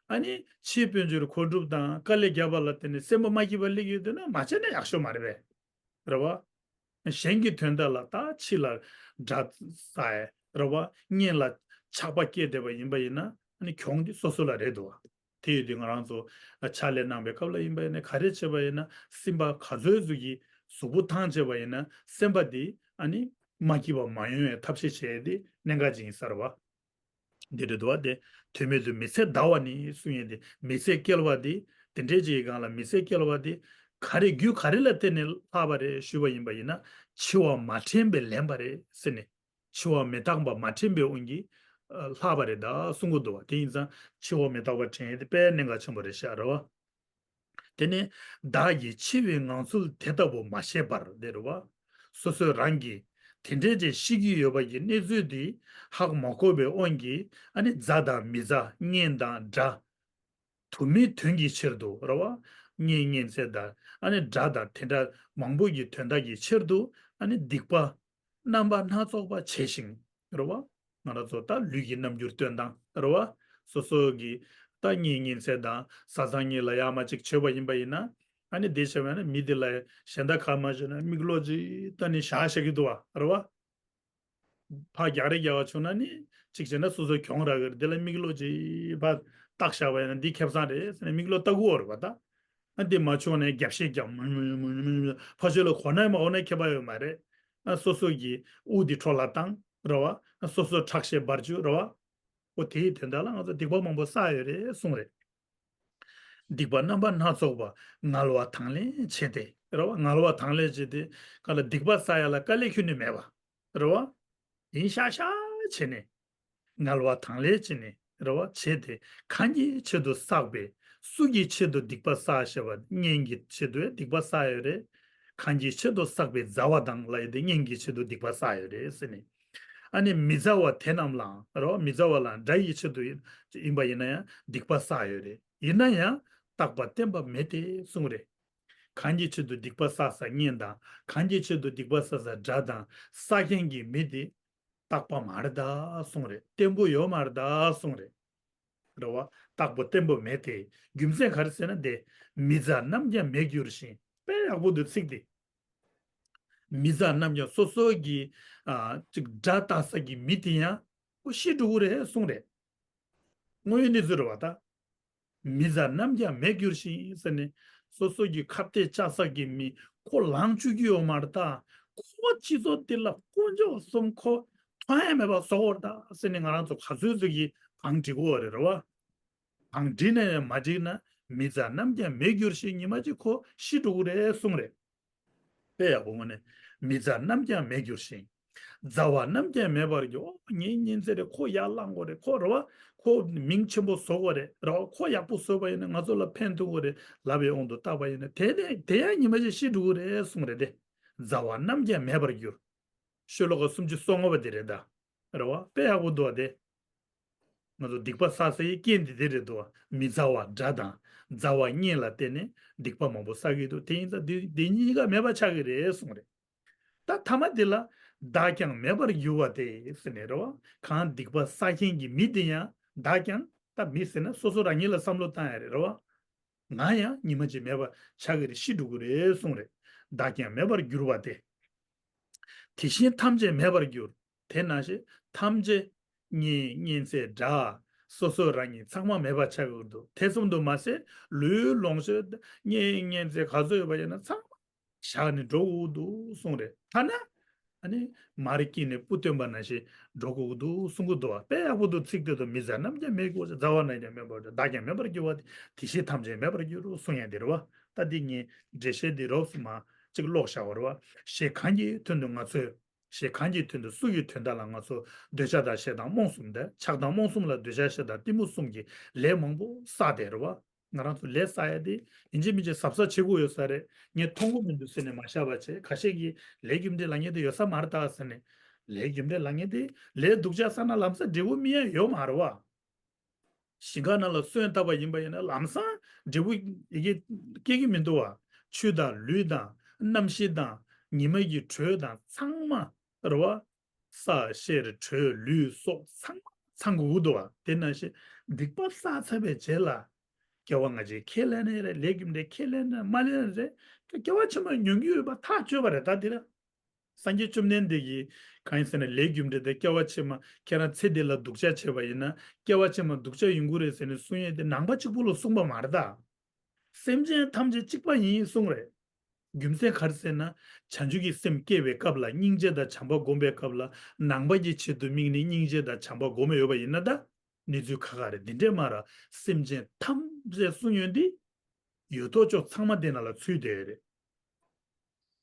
ཨ་ནི་ཕྱིའི་དཔལ་འབྱོར་མཁོ་སྒྲུབ་དང་དཀའ་ལས་རྒྱབ་པ་ལ་བརྟེན་ནས་སེམས་པ་མ་སྐྱིད་པ་སླེབས་ཡོད་དུས་ན་མ་བྱས་ན་ཡག་ཤོས་མ་རེད་པས། རེད་བ། གཞན་གྱི་དོན་དག་ལ་ད་ཕྱི་ལ་དགྲ་ཟ་ཡ་རེད་བ། གཉེན་ལ་ཆགས་པ་སྐྱེས་བསྡད་པ་ཡིན་པ་ཡིན་ན་ཨ་ནི་གྱོང་འདི་སོ་སོ་ལ་རེད་འདུག་བ། དེ་ཡོད་དུས་ང་རང་ཚོ་ཕྱག་ལས་གནང་བའི་སྐབས་ལ་ཡིན་པ་ཡིན་ན་ག་རེ་བྱས་པ་ཡིན་ན་སེམས་པ་ག་ཚོད་ཟུག་གི་གཟུགས་པོ་ཐང་བྱས་པ་ཡིན་ན་སེམས་པ་འདི་ཨ་ནི་མ་སྐྱིད་པ་མ་ཡོང་བའི་ཐབས་ཤེས་བྱས་ཏེ་གནད་འགག་ཅིག་ཡིན་ས་རེད་བ། འདི་རེད་འདུག་བ། དེ་དོན་མེད་དུ་མི་ཚེ་འདའ་བ་ནི་གསུང་ཡས་དེ་མི་ཚེ་སྐྱེལ་བ་དེ་དེ་འདྲའི་ཅིག་གི་སྒང་ལ་མི་ཚེ་སྐྱེལ་བ་དེ་ག་རེ་རྒྱུ་ག་རེ་ལ་བརྟེན་ནས་ལྷག་པ་རེད་ཞུས་པ་ཡིན་པ་ཡིན་ན་འཆི་བ་མ་དྲན་པས་ལན་པ་རེད་ཟེར་ནས་འཆི་བ་མི་རྟག་པ་མ་དྲན་པའི་དབང་གིས་ལྷག་པ་རེད་ད་གསུང་གི་འདུག་བ། དེ་ཡིན་ཙང་འཆི་བ་མི་རྟག་པ་དྲན་ཡས་དེ་དཔེ་གནད་འགག་ཆེན་པོ་རེད་ཤག་རེད་བ། དེ་ནས་བདག་གིས་འཆི་བའི་ངང་ཚུལ་དེ་ལྟ་བུ་མ་ཤེས་པར་དེ་རེད་བ། སོ་སོས་རང་གི་ དེ་འདྲའི་ཅིག་ཤི་གི་ཡོད་པ་གི་གནས་ཚུལ་འདི་ཧ་གོ་མ་གོ་བའི་དབང་གིས་ཨ་ནི་མཛའ་དང་མི་མཛའ་གཉེན་དང་དགྲ། དུ་མའི་དོན་གྱི་ཕྱིར་དུ་རེད་བ། གཉེན་གཉེན་ཚན་དང་ཨ་ནི་དགྲ་དང་དེ་འདྲ་མང་པོ་གི་དོན་དག་གི་ཕྱིར་དུ་ཨ་ནི་སྡིག་པ་རྣམ་པ་སྣ་ཚོགས་པ་བྱས་ཤིང་རེད་བ། ང་རང་ཚོ་ད་ལུས་ཀྱི་རྣམ་འགྱུར་སྟོན་སྟངས་རེད་བ། སོ་སོ་གི་ད་གཉེན་གཉེན་ཚན་དང་བཟའ་ཚང་གཉིས་ལ་ཡག་མ་ཅིག་བྱས་པ་ཡིན་པ་ཡིན་ན་ཨ་ནི་དེ་བྱས་པ་ཡིན་ན་མི་དེ་ལ་གཞན་དག་ག་མ་བྱས་ན་མིག་ལོག་ཅིག་ལྟ་ནས་བཞག་བཞག་གི་འདུག་བ་རེད་བ། ཕར་རྒྱག་རེས་རྒྱག་པ་བྱུང་ན་ནི་གཅིག་བྱས་ན་སོ་སོ་གྱོང་རག་གི་རེད། དེ་ལ་མིག་ལོག་ཅིག་ཕར་བཏགས་བཞག་པ་ཡིན་ན་འདི་ཁེ་བཟང་རེད་ཟེར་ནས་མིག་ལོག་ལྟ་དགོས་རེད་པ་ད། ཨ་འདི་མ་བྱུང་ན་རྒྱབ་བཤད་རྒྱག་མ་མ་མ་མ་མ་ཕར་ཕྱོགས་ལ་གོ་ན་མ་གོ་ན་ཁྱད་པར་ཡོད་མ་རེད། ཨ་སོ་སོ་གི་དབུགས་འདི་འཕྲོ་བརླག་བཏང་རེད་བ། ཨ་སོ་སོ་ཁྲག་ཤེད་འབར་བཅུག་རེད་བ། ཨོ་དེའི་དོན་དག་ལ་ང་ཚོ་སྡིག་པ་མང་པོ་བསགས་ཡོད་རེད་གསུངས་རེད། སྡིག་པ་རྣམ་པ་སྣ་ཚོགས་པ་ངལ་བ་དང་ལེན་བྱས་ཏེ་རེད་བ། ངལ་བ་དང་ལེན་བྱས་ཏེ་ག་ལ་སྡིག་པ་བསགས་ཡ་ལ་དཀའ་ལས་ཁྱོན་ནས་མེད་པ། རེད་བ། ཡིན་ཤག་ཤག་བྱས་ནས། ངལ་བ་དང་ལེན་བྱས་ནས་རེད་བ། བྱས་ཏེ་གང་གི་ཆེད་དུ་བསགས་པའི་སུ་གི་ཆེད་དུ་སྡིག་པ་བསགས་ཞེས་པ་གཉེན་གྱི་ཆེད་དུ་སྡིག་པ་བསགས་ཡོད་རེད། གང་གི་ཆེད་དུ་བསགས་པའི་མཛའ་བ་དང་ལ་ཡོད་དེ་གཉེན་གྱི་ཆེད་དུ་སྡིག་པ་བསགས་ཡོད་རེད་ཟེར་ནས། ཨ་ནི་མི་མཛའ་བ་དེ་རྣམས་ལའང་རེད་བ། མི་མཛའ་བ་ལའང་དགྲ་ཡི་ཆེད་དུ་ཡིན་པ་ཡིན་ན་ཡང་སྡིག་པ་བསགས་ཡོད་རེད། ཡིན་ན་ཡང་རྟག་པ་བརྟན་པ་མེད་དེ་གསུངས་རེད། གང་གི་ཆེད་དུ་སྡིག་པ་བསགས་ས་གཉེན་དང་གང་གི་ཆེད་དུ་སྡིག་པ་བསགས་ས་དགྲ་དང་བསགས་མཁན་གྱི་མི་དེ་རྟག་པ་མ་རེད་ད་གསུངས་རེད། བརྟན་པོ་ཡོད་མ་རེད་ད་གསུངས་རེད། རེད་བ། རྟག་པ་བརྟན་པོ་མེད་དེ། རྒྱུ་མཚན་ག་རེ་ཟེར་ན་དེ། མི་མཛའ་རྣམས་ཀྱང་མེད་འགྱུར་ཞིང་། དཔེ་ཡག་པོ་འདུག་ཚིག་དེ། མི་མཛའ་རྣམས་ཀྱང་སོ་སོ་གི་ཨ་ཅིག་དགྲ་ལྟ་ས་གི་མི་དེ་ཡང་ཁོ་ཤི་འགྲོ་གི་རེད་གསུངས་རེད། དངོས་ཡོད་གནས་ཚུལ་རེད་བ་ད། མི་མཛའ་རྣམས་ཀྱང་མེད་འགྱུར་ཞིང་ཟེར་ནས་སོ་སོ་གི་ཁ་གཏད་བཅག་ས་གི་མི་ཁོ་ལངས་བཅུག་གི་ཡོད་མ་རེད་ད། ཁོ་སྤྱི་ཚོགས་འདི་ལ་དཀོན་མཆོག་གསུམ་ཁོ་མཐོང་ཡ་མེད་པ་བཟོ་བར་ད་ཟེར་ནས་ང་རང་ཚོ་ག་ཚོད་ཚོད་ཀྱིས་གང་འགྲིག་གོ་རེད་རེད་བ། གང་འགྲིག་ན་ཡང་མ་འགྲིག་ན་མི་མཛའ་རྣམས་ཀྱང་མེད་འགྱུར་ཞིང་ཉི་མ་གཅིག་ཁོ་ཤི་འགྲོ་གི་རེད་གསུངས་རེད། དཔེ་ཡག་པོ་དངོས་གནས། མི་མཛའ་རྣམས་ཀྱང་མེད་འགྱུར་ཞིང་། མཛའ་བ་རྣམས་ཀྱང་མེད་པར་འགྱུར། ཨོ་ངའི་གཉེན་ཚན་རེད། ཁོ་ཡར་ལངས་དགོས་རེད། ཁོ་རེད་བ། ཁོ་མིང་ཆེན་པོ་བཟོ་དགོས་རེད་རེད་བ། ཁོ་ཡག་པོ་བཟོས་པ་ཡིན་ན་ང་ཚོ་ལ་ཕན་ཐོགས་དགོས་རེད་ལབ་པའི་དབང་དུ་བཏགས་པ་ཡིན་ན་དེ་ནས་དེ་ཡང་ཉི་མ་ཞིག་ཤི་འགྲོ་གི་རེད་གསུངས་རེད་དེ། མཛའ་བ་རྣམས་ཀྱང་མེད་པར་འགྱུར། ཤོ་ལོ་ཀ་སུམ་ཅུ་སོ་ལྔ་པ་དེ་རེད་ད། རེད་བ། དཔེ་ཡག་པོ་འདུག་བ་དེ། ང་ཚོ་སྡིག་པ་བསགས་སའི་རྐྱེན་འདི་དེ་རེད་འདུག་བ། མི་མཛའ་བ་དགྲ་དང་མཛའ་བ་གཉེན་ལ་བརྟེན་ནས་སྡིག་པ་མང་པོ་བསགས་ཀྱི་འདུག་དེ་ཡིན་ཙང་འདི་འདི་གཉིས་ཀ་མེད་པ་ཆགས་ཀྱི་རེད་གསུངས་རེད། ད་ཐ་མ་འདི་ལ་བདག་ཀྱང་མེད་པར་འགྱུར་བ་སྟེ་ཟེར་ནས་རེད་བ། གང་སྡིག་པ་བསགས་མཁན་གྱི་མི་དེ་ཡང་བདག་ཀྱང་ད་མི་ཟེར་ན་སོ་སོ་རང་ཉིད་ལ་བསམ་བློ་བཏང་ཡ་རེད་རེད་བ། ང་ཡང་ཉི་མ་གཅིག་མེད་པ་ཆགས་ཀྱི་རེད། ཤི་འགྲོ་གི་རེད་གསུངས་རེད། བདག་ཀྱང་མེད་པར་འགྱུར་བ་སྟེ། དེ་བཞིན་ཐམས་ཅད་མེད་པར་འགྱུར། དེ་ནང་བཞིན་ཐམས་ཅད་གཉེན་གཉེན་ཚན་དགྲ་སོ་སོ་རང་ཉིད་ཚང་མ་མེད་པ་ཆགས་ཀྱི་འདུག་དེ་ཙམ་དུ་མ་ཟད་ལུས་ལོངས་སྤྱོད་གཉེན་གཉེན་ཚན་ག་ཚོད་ཡོད་པ་ཡིན་ན་ཚང་མ་བཞག་ནས་འགྲོ་དགོས་འདུག་གསུངས་རེད། ཐ་ན་ཨ་ནི་མར་སྐྱེས་ནས་སྤུ་སྟོན་པ་ནང་བཞིན་འགྲོ་དགོས་འདུག་གསུང་གི་འདུག་དཔེ་ཡག་པོ་འདུག་ཚིག་དེ་ཚོ། མི་མཛའ་རྣམས་ཀྱང་མེད་དགོས། མཛའ་བ་རྣམས་ཀྱང་མེད་པར་བདག་ཀྱང་མེད་པར་འགྱུར་བ་སྟེ། དེ་བཞིན་ཐམས་ཅད་མེད་པར་འགྱུར་རོ་གསུང་ཡ་འདི་རེད་བ། ད་འདི་ངས་འགྲེལ་བཤད་འདི་རོབ་ཙམ་མ་གཅིག་ཀློག་བཞག་པ་རེད་བ། ཞེས་གང་གི་དོན་དུ་ང་ཚོས། ཞེས་གང་གི་དོན་དུ་སུ་ཡི་དོན་དག་ལ་ང་ཚོ་འདོད་ཆགས་དང་ཞེ་སྡང་རྨོངས་གསུམ་དང་ཆགས་སྡང་རྨོངས་གསུམ་ལ་འདོད་ཆགས་ཞེ་སྡང་གཏི་མུག་གསུམ་གྱི་ལས་མང་པོ་བསགས་ཏེ་རེད་བ། ང་རང་ཚོ་ལས་བསགས་ཡ་དེ་ཡིན་གཅིག་མིན་གཅིག་གཟབ་གཟབ་བྱེད་དགོས་ཡོད་ས་རེད། ངས་མཐོང་གི་མི་འདུག་ཟེར་ནས་མ་བཞག་པ་བྱས། ཁ་ཤས་ཀྱིས་ལས་རྒྱུ་འབྲས་ལབ་མཁན་དེ་ཡོད་ས་མ་རེད་ད་ཟེར་ནས། ལས་རྒྱུ་འབྲས་ལབ་མཁན་དེ་ལས་སྡུག་ཅག་བསགས་ན་ལམ་སང་འབྲས་བུ་སྨིན་ཡ་ཡོད་མ་རེད་བ། ཞིང་ཁ་ནང་ལ་སོན་བཏབ་པ་ཡིན་པ་ཡིན་ན་ལམ་སང་འབྲས་བུ་ཡི་གེ་སྐྱེ་གི་མི་འདུག་བ། ཆུ་དང་ལུད་དང་གནམ་གཤིས་དང་ཉི་མ་ཡི་དྲོད་དང་ཚང་མ་རེད་བ། ས་གཤེར་དྲོད་ལུད་སོགས་ཚང་མ་ཚང་དགོས་ཀྱི་འདུག་བ། དེ་ནང་བཞིན་སྡིག་པ་བསགས་ཚར་བའི་རྗེས་ལ་སྐྱེ་བ་སྔ་ཕྱི་ཁས་ལེན་ནི་རེད། ལས་རྒྱུ་འབྲས་ཁས་ལེན་ནི་མ་ལེན་ནི་རེད། སྐྱེ་བ་ཕྱི་མ་མྱོང་རྒྱུ་ཡོད་པ་ཐག་ཆོད་པ་རེད་ད་འདི་ར། སངས་རྒྱས་བཅོམ་ལྡན་འདས་ཀྱིས་གང་ཡིན་ཟེར་ན་ལས་རྒྱུ་འབྲས་དེ་སྐྱེ་བ་ཕྱི་མ་ཁྱེད་རང་ཚེ་འདི་ལ་སྡུག་ཅག་བྱས་པ་ཡིན་ན་སྐྱེ་བ་ཕྱི་མ་སྡུག་ཅག་ཡོང་གི་རེད་ཟེར་ནས་གསུང་ཡས་དེ་ནང་པ་གཅིག་པུ་ལ་གསུངས་པ་མ་རེད་ད། སེམས་ཅན་ཐམས་ཅད་གཅིག་པ་ཡིན་གསུངས་རེད། རྒྱུ་མཚན་ག་རེ་ཟེར་ན་བྱང་ཆུབ་ཀྱི་སེམས་སྐྱེ་བའི་སྐབས་ལ་སྙིང་རྗེ་དང་བྱམས་པ་སྒོམ་པའི་སྐབས་ལ་ནང་པ་གི་ཆེད་དུ་དམིགས་ནས་སྙིང་རྗེ་དང་བྱམས་པ་སྒོམ་ཡོད་པ་ཡིན་ན་ད། གནས་ཚུལ་ཁ་ཁ་རེད། འདི་འདྲས་མ་ར་སེམས་ཅན་ཐམས་ཅད་གསུང་ཡོད་འདི། ཡོད་དོ་ཅོག་ཚང་མ་དེ་ནང་ལ་ཚུད་བསྡད་ཡོད་རེད།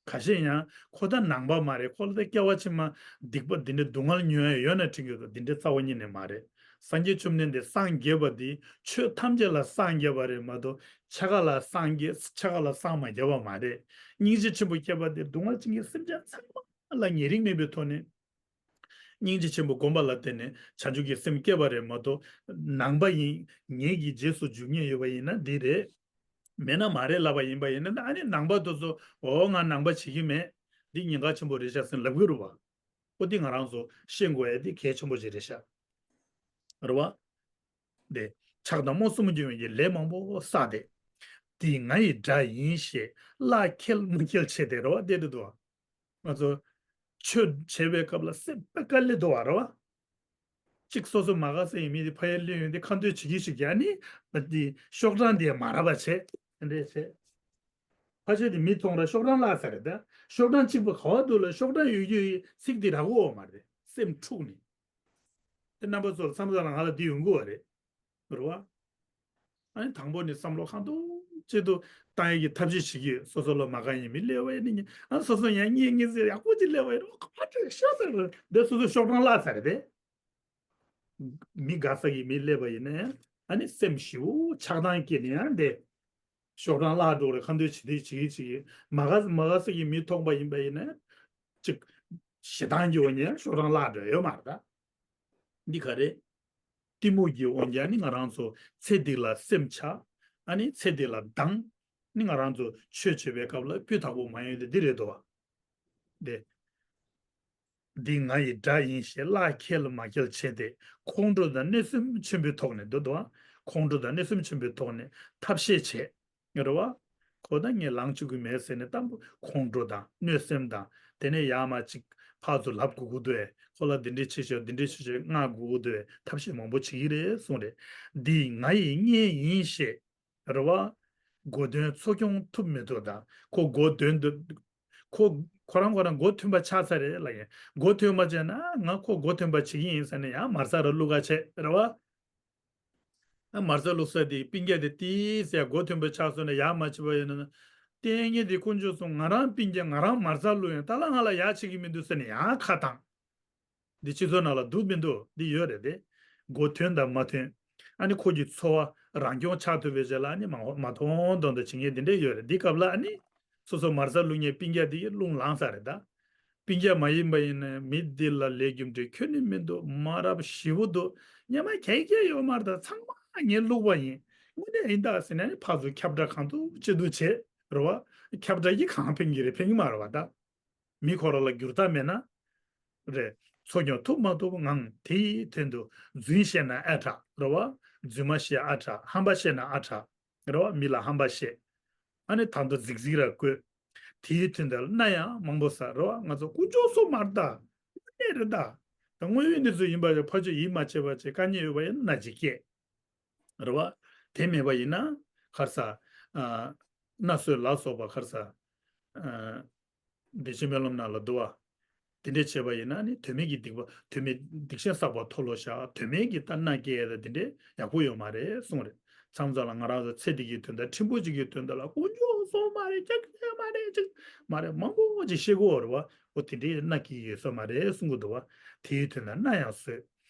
ཁ་ཤས་ཡང་ཁོ་ད་ནང་པ་མ་རེད། ཁོ་ལ་ད་སྐྱེ་བ་ཕྱི་མ་སྡིག་པ་འདི་འདྲ་སྡུག་བསྔལ་མྱོང་ཡ་ཡོད་ན་འགྲིག་གི་འདུག་འདི་འདྲ་རྩ་བ་ཉིད་ནས་མ་རེད། སངས་རྒྱས་བཅོམ་ལྡན་འདས་སངས་རྒྱས་པ་འདི་ཆོས་ཐམས་ཅད་ལ་སངས་རྒྱས་པ་རེད་མ་གཏོགས་ཕྱེད་ཀ་ལ་སངས་རྒྱས་ཕྱེད་ཀ་ལ་སངས་མ་རྒྱས་པ་མ་རེད། སྙིང་རྗེ་ཆེན་པོ་བསྐྱེད་པ་འདི་སྡུག་བསྔལ་ཅན་གྱི་སེམས་ཅན་ཚང་མ་ ལ་ཉེ་རིང་མེད་པའི་ཐོག་ནས། སྙིང་རྗེ་ཆེན་པོ་བསྒོམ་པ་ལ་བརྟེན་ནས་བྱང་ཆུབ་ཀྱི་སེམས་སྐྱེ་བ་རེད་མ་གཏོགས། ནང་པ་ཡིན། ངེད་ཀྱི་རྗེས་སུ་འཇུག་མཁན་ཡོད་པ་ཡིན་ན་འདི་རེད། མེད་ན་མ་རེད་ལབ་པ་ཡིན་པ་ཡིན་ན། ཨ་ནི་ནང་པ་དེ་ཚོ། འོ་ང་ནང་པ་བྱེད་ཀྱི་མེད། འདི་ཉེན་ཁ་ཆེན་པོ་རེད་ཤག་ཟེར་ལབ་ཀྱི་རེད་བ། ཨོ་འདི་ང་རང་ཚོ་ཤེས་དགོས་ཡ་འདི་གལ་ཆེན་པོ་ཞིག་རེད་ཤག་རེད་བ། དེ་ཆགས་སྡང་རྨོངས་གསུམ་སྦྱོང་བའི་ལས་མང་པོ་བསགས་ཏེ། འདི་ང་ཡི་དགྲ་ཡིན་ཞེས་གླགས་འཁེལ་མ་འཁེལ་བྱས་ཏེ་རེད་བ། དེ་འདྲ་འདུག་ང་ཚོ་ཆོས་བྱེད་པའི་སྐབས་ལ་སེམས་དཔའ་དཀའ་ལས་འདུག་བ་རེད་བ། གཅིག་སོ་སོ་མ་དགའ་ས་ཡི་མི་དེ་ཕ་ཡུལ་གླེང་ཡོང་དེ་ཁ་འདོན་བྱེད་ཀྱི་ཞིག་ཀྱང་ནི། འདི་ཤོག་གྲངས་དེ་མ་རག་པ་བྱས། དེ་འདྲས་བྱས། ཕ་ཆོས་དེ་མི་མཐོང་ར་ཤོག་གྲངས་བརླག་ས་རེད་ད། ཤོག་གྲངས་གཅིག་པ་ག་བ་འདུག་ལ་ཤོག་གྲངས་ཡོད་རྒྱུ་ཡི་ཚིག་དེ་རག་གོ་མ་རེད། སེམས་འཁྲུགས་ནས། དེ་རྣམ་པ་ཚོ་ལ་མཚམས་མཚམས་ལ་ང་ལ་འདི་ཡོང་གི་བ་རེད། རེད་བ། ཨ་ནི་དང་པོ་ནི་བསམ་བློ་གང་ཐུབ་ཅི་ཐུབ་བཏང་ཡས་ཀྱི་ཐབས་ཤེས་བྱེད་ཀྱི་ཡོད། སོ་སོ་ལ་མ་དགའ་ཡས་མི་སླེབས་པ་ཡིན་ན། ཨ་སོ་སོ་ཡང་གཉེན་ཉེ་ཚེ་ཡག་པོ་ཅིག་སླེབས་པ་ཡིན་ན། ཨ་ཁ་ཁ་ཤོར་ས་རེད། འདི་སོ་སོ་ཤོག་གྲངས་བརླག་ས་རེད་དེ། མི་དགའ་ས་གི་མི་སླེབས་པ་ཡིན་ན་ཡང་ཨ་ནི་སེམས་ཞེ་པོ་ཆགས་སྡང་སྐྱེས་ནས་ཡང་དེ། ཤོག་གྲངས་བརླག་འགྲོ་རེད། ཁ་འདོན་བྱེད་དུས་བྱེད་ཀྱི་བྱེད་ཀྱི་མ་དགའ་མ་དགའ་ས་གི་མི་མཐོང་པ་ཡིན་པ་ཡིན་ན་ཅིག་ཞེ་སྡང་གི་འོ་ཉལ་ཤོག་གྲངས་བརླག་འགྲོ་ཡོད་མ་རེད་ད། འདི་ག་རེད། གཏི་མུག་གི་འོ་ཉལ་ནི་ང་རང་ཚོ་ཚེ་འདི་ལ་སེམས་ཆགས། ཨ་ནི་ཚེ་འདི་ལ་སྡང་། ནི་ང་རང་ཚོ་ཆོས་བྱེད་པའི་སྐབས་ལ་སྤུས་དག་པོ་མ་ཡོང་དེ་འདི་རེད་དོ། དེ། འདི་ང་ཡི་དགྲ་ཡིན་ཞེས་གླགས་འཁེལ་མ་འཁེལ་བྱས་ཏེ། ཁོང་ཁྲོ་དང་གནོད་སེམས་ཆེན་པོའི་ཐོག་ནས་འདུག་དོ། ཁོང་ཁྲོ་དང་གནོད་སེམས་ཆེན་པོའི་ཐོག་ནས་ཐབས་ཤེས་བྱས། རེད་བ། ཁོ་ད་ངས་ལངས་བཅུག་གི་མེད་ཟེར་ནས་དང་པོ་ཁོང་ཁྲོ་དང་གནོད་སེམས་དང་། དེ་ནས་ཡར་མར་ཅིག་ཕར་ཚུར་ལབ་དགོས་ཀྱི་འདུག་ཨེ། ཁོ་ལ་འདི་འདྲས་བྱེད་ཤོག་འདི་འདྲས་བྱེད་ཤོག་མངགས་དགོས་ཀྱི་འདུག་ཨེ། ཐབས་ཤེས་མང་པོ་བྱེད་ཀྱི་རེད་གསུངས་རེད། འདི་ང་ཡི་གཉེན་ཡིན་ཞེས། རེད་བ། མགོ་ཐོན་འཚོ་སྐྱོང་ཐུབ་མི་ཐུབ་དང་། ཁོ་མགོ་ཐོན་དུ། ཁོ། ཁོ་རང་ཁོ་རང་མགོ་ཐོན་པ་ཆགས་ཚར་རེད་ལབ་ཡིན། མགོ་ཐོན་པ་བྱས་ན་ང་ཁོ་མགོ་ཐོན་པ་བྱེད་ཀྱི་ཡིན་ཟེར་ནས་ཡང་མར་ས་ར་བླུག་ག་བྱས་རེད་བ། ཨ་མར་ས་བླུག་ས་དེ་སྤུན་ཀྱག་དེ་ཏིས་ཟེར་མགོ་ཐོན་པ་ཆགས་སོང་ནས་ཡར་མ་བྱེད་པ་ཡིན་ན། ལྟས་ངན་དེ་དཀོན་མཆོག་གསུམ། ང་རང་སྤུན་ཀྱག་ང་རང་མར་ས་བླུག་ཡིན། ད་ལ་ང་ལ་ཡར་བྱེད་ཀྱི་མི་འདུག་ཟེར་ནས་ཡང་ཁ་བཏང་། འདི་སྤྱི་ཚོགས་ནང་ལ་འདུག་མི་འདུག་འདི་ཡོད་རེད་དེ། མགོ་ཐོན་དང་མ་ཐོན། ཨ་ནི་ཁོ་གི་འཚོ་བ་རང་སྐྱོང་ཆགས་ཐུབ་པའི་རྗེས་ལ་ཨ་ནི་མ་མ་མཐོང་མཐོང་དང་བྱེད་མཁན་འདི་འདྲས་ཡོད་རེད། འདི་སྐབས་ལ་ཨ་ནི་སོ་སོ་མར་ས་བླུག་མཁན་སྤུན་ཀྱག་འདི་རླུང་ལངས་ས་རེད་ད། སྤུན་ཀྱག་མ་ཡིན་པ་ཡིན་ན་མི་འདི་ལ་ལས་རྒྱུ་འབྲས་ཁྱོན་ནས་མི་འདུག་མ་རབས་ཞེ་པོ་འདུག་སྙན་མ་གས་གས་ཡོད་མ་རེད་ད། ཚང་མ་ངས་བླུགས་པ་ཡིན། དངོས་གནས་ཡིན་ད་ཟེར་ནས་ཨ་ནི་ཕར་ཚུར་ཁྱབ་བསྒྲགས་གང་ཐུབ་ཅི་ཐུབ་བྱེད་རེད་བ། ཁྱབ་བསྒྲགས་ཀྱིས་གང་ཕན་གྱི་རེད། ཕན་གྱི་མ་རེད་བ་ད། མི་ཁོ་རང་ལ་འགྱུར་ཐབས་མེད་ན། རེད། འཚོ་སྐྱོང་ཐུབ་མ་ཐུབ་ངང་དེའི་དོན་དུ་རྫུན་བཤད་ན་ཨ་དྲག་རེད་བ། རྫུན་མ་བཤད་ཨ་དྲག་ཧམ་པ་བཤད་ན་ཨ་དྲག་རེད་བ། མི་ལ་ཧམ་པ་བཤད། ཨ་ནི་ད་དུང་རྫིག་རྫིག་ར་བཀོད། དེའི་དོན་དུ་ན་ཡང་མང་པོ་ཟ་རེད་བ། ང་ཚོ་དཀོན་མཆོག་གསུམ་མ་རེད་ད། དངོས་གནས་རེད་ད། ད་དངོས་ཡོད་གནས་ཚུལ་ཡིན་པ་ཕ་ཆོས་ཡིད་མ་ཆེས་པ་བྱས་དཀའ་ངལ་ཡོད་པ་ཡིན་ན་ཅིག་སྐད། རེད་བ། དེ་མེད་པ་ཡིན་ན་ཁར་ས། ཨ། མནའ་ཟོས་ལ་སོགས་པ་ཁར་ས། ཨ། བདེ་ཆེན་སྨོན་ལམ་ནང་ལ་འདུག་བ། དེ་འདྲས་བྱས་པ་ཡིན་ན་ནི་དོན་མེད་ཀྱི་སྡིག་པ་དོན་མེད་སྡིག་ཆེན་བསགས་པ་མཐོལ་ལོ་བཤགས། དོན་མེད་ཀྱི་ལྟར་མནའ་སྐྱེལ་ཡ་དང་དེ་འདྲས་ཡག་པོ་ཡོད་མ་རེད་གསུངས་རེད། མཚམས་མཚམས་ལ་ང་རང་ཚོ་ཚེ་འདི་གི་དོན་དག་ཕྲན་བུ་ཅིག་གི་དོན་དག་ལ་དཀོན་མཆོག་གསུམ་མ་རེད། ཅག་ཅག་མ་རེད། ཅིག་མ་རེད། མང་པོ་ཅིག་བཤད་དགོས་རེད་བ། འོ་དེ་འདྲས་མནའ་སྐྱེལ་གྱི་ཡོད་ས་མ་རེད་གསུང་གི་འདུག་བ། དེའི་དོན་ལ་མནའ་ཡང་ཟོས།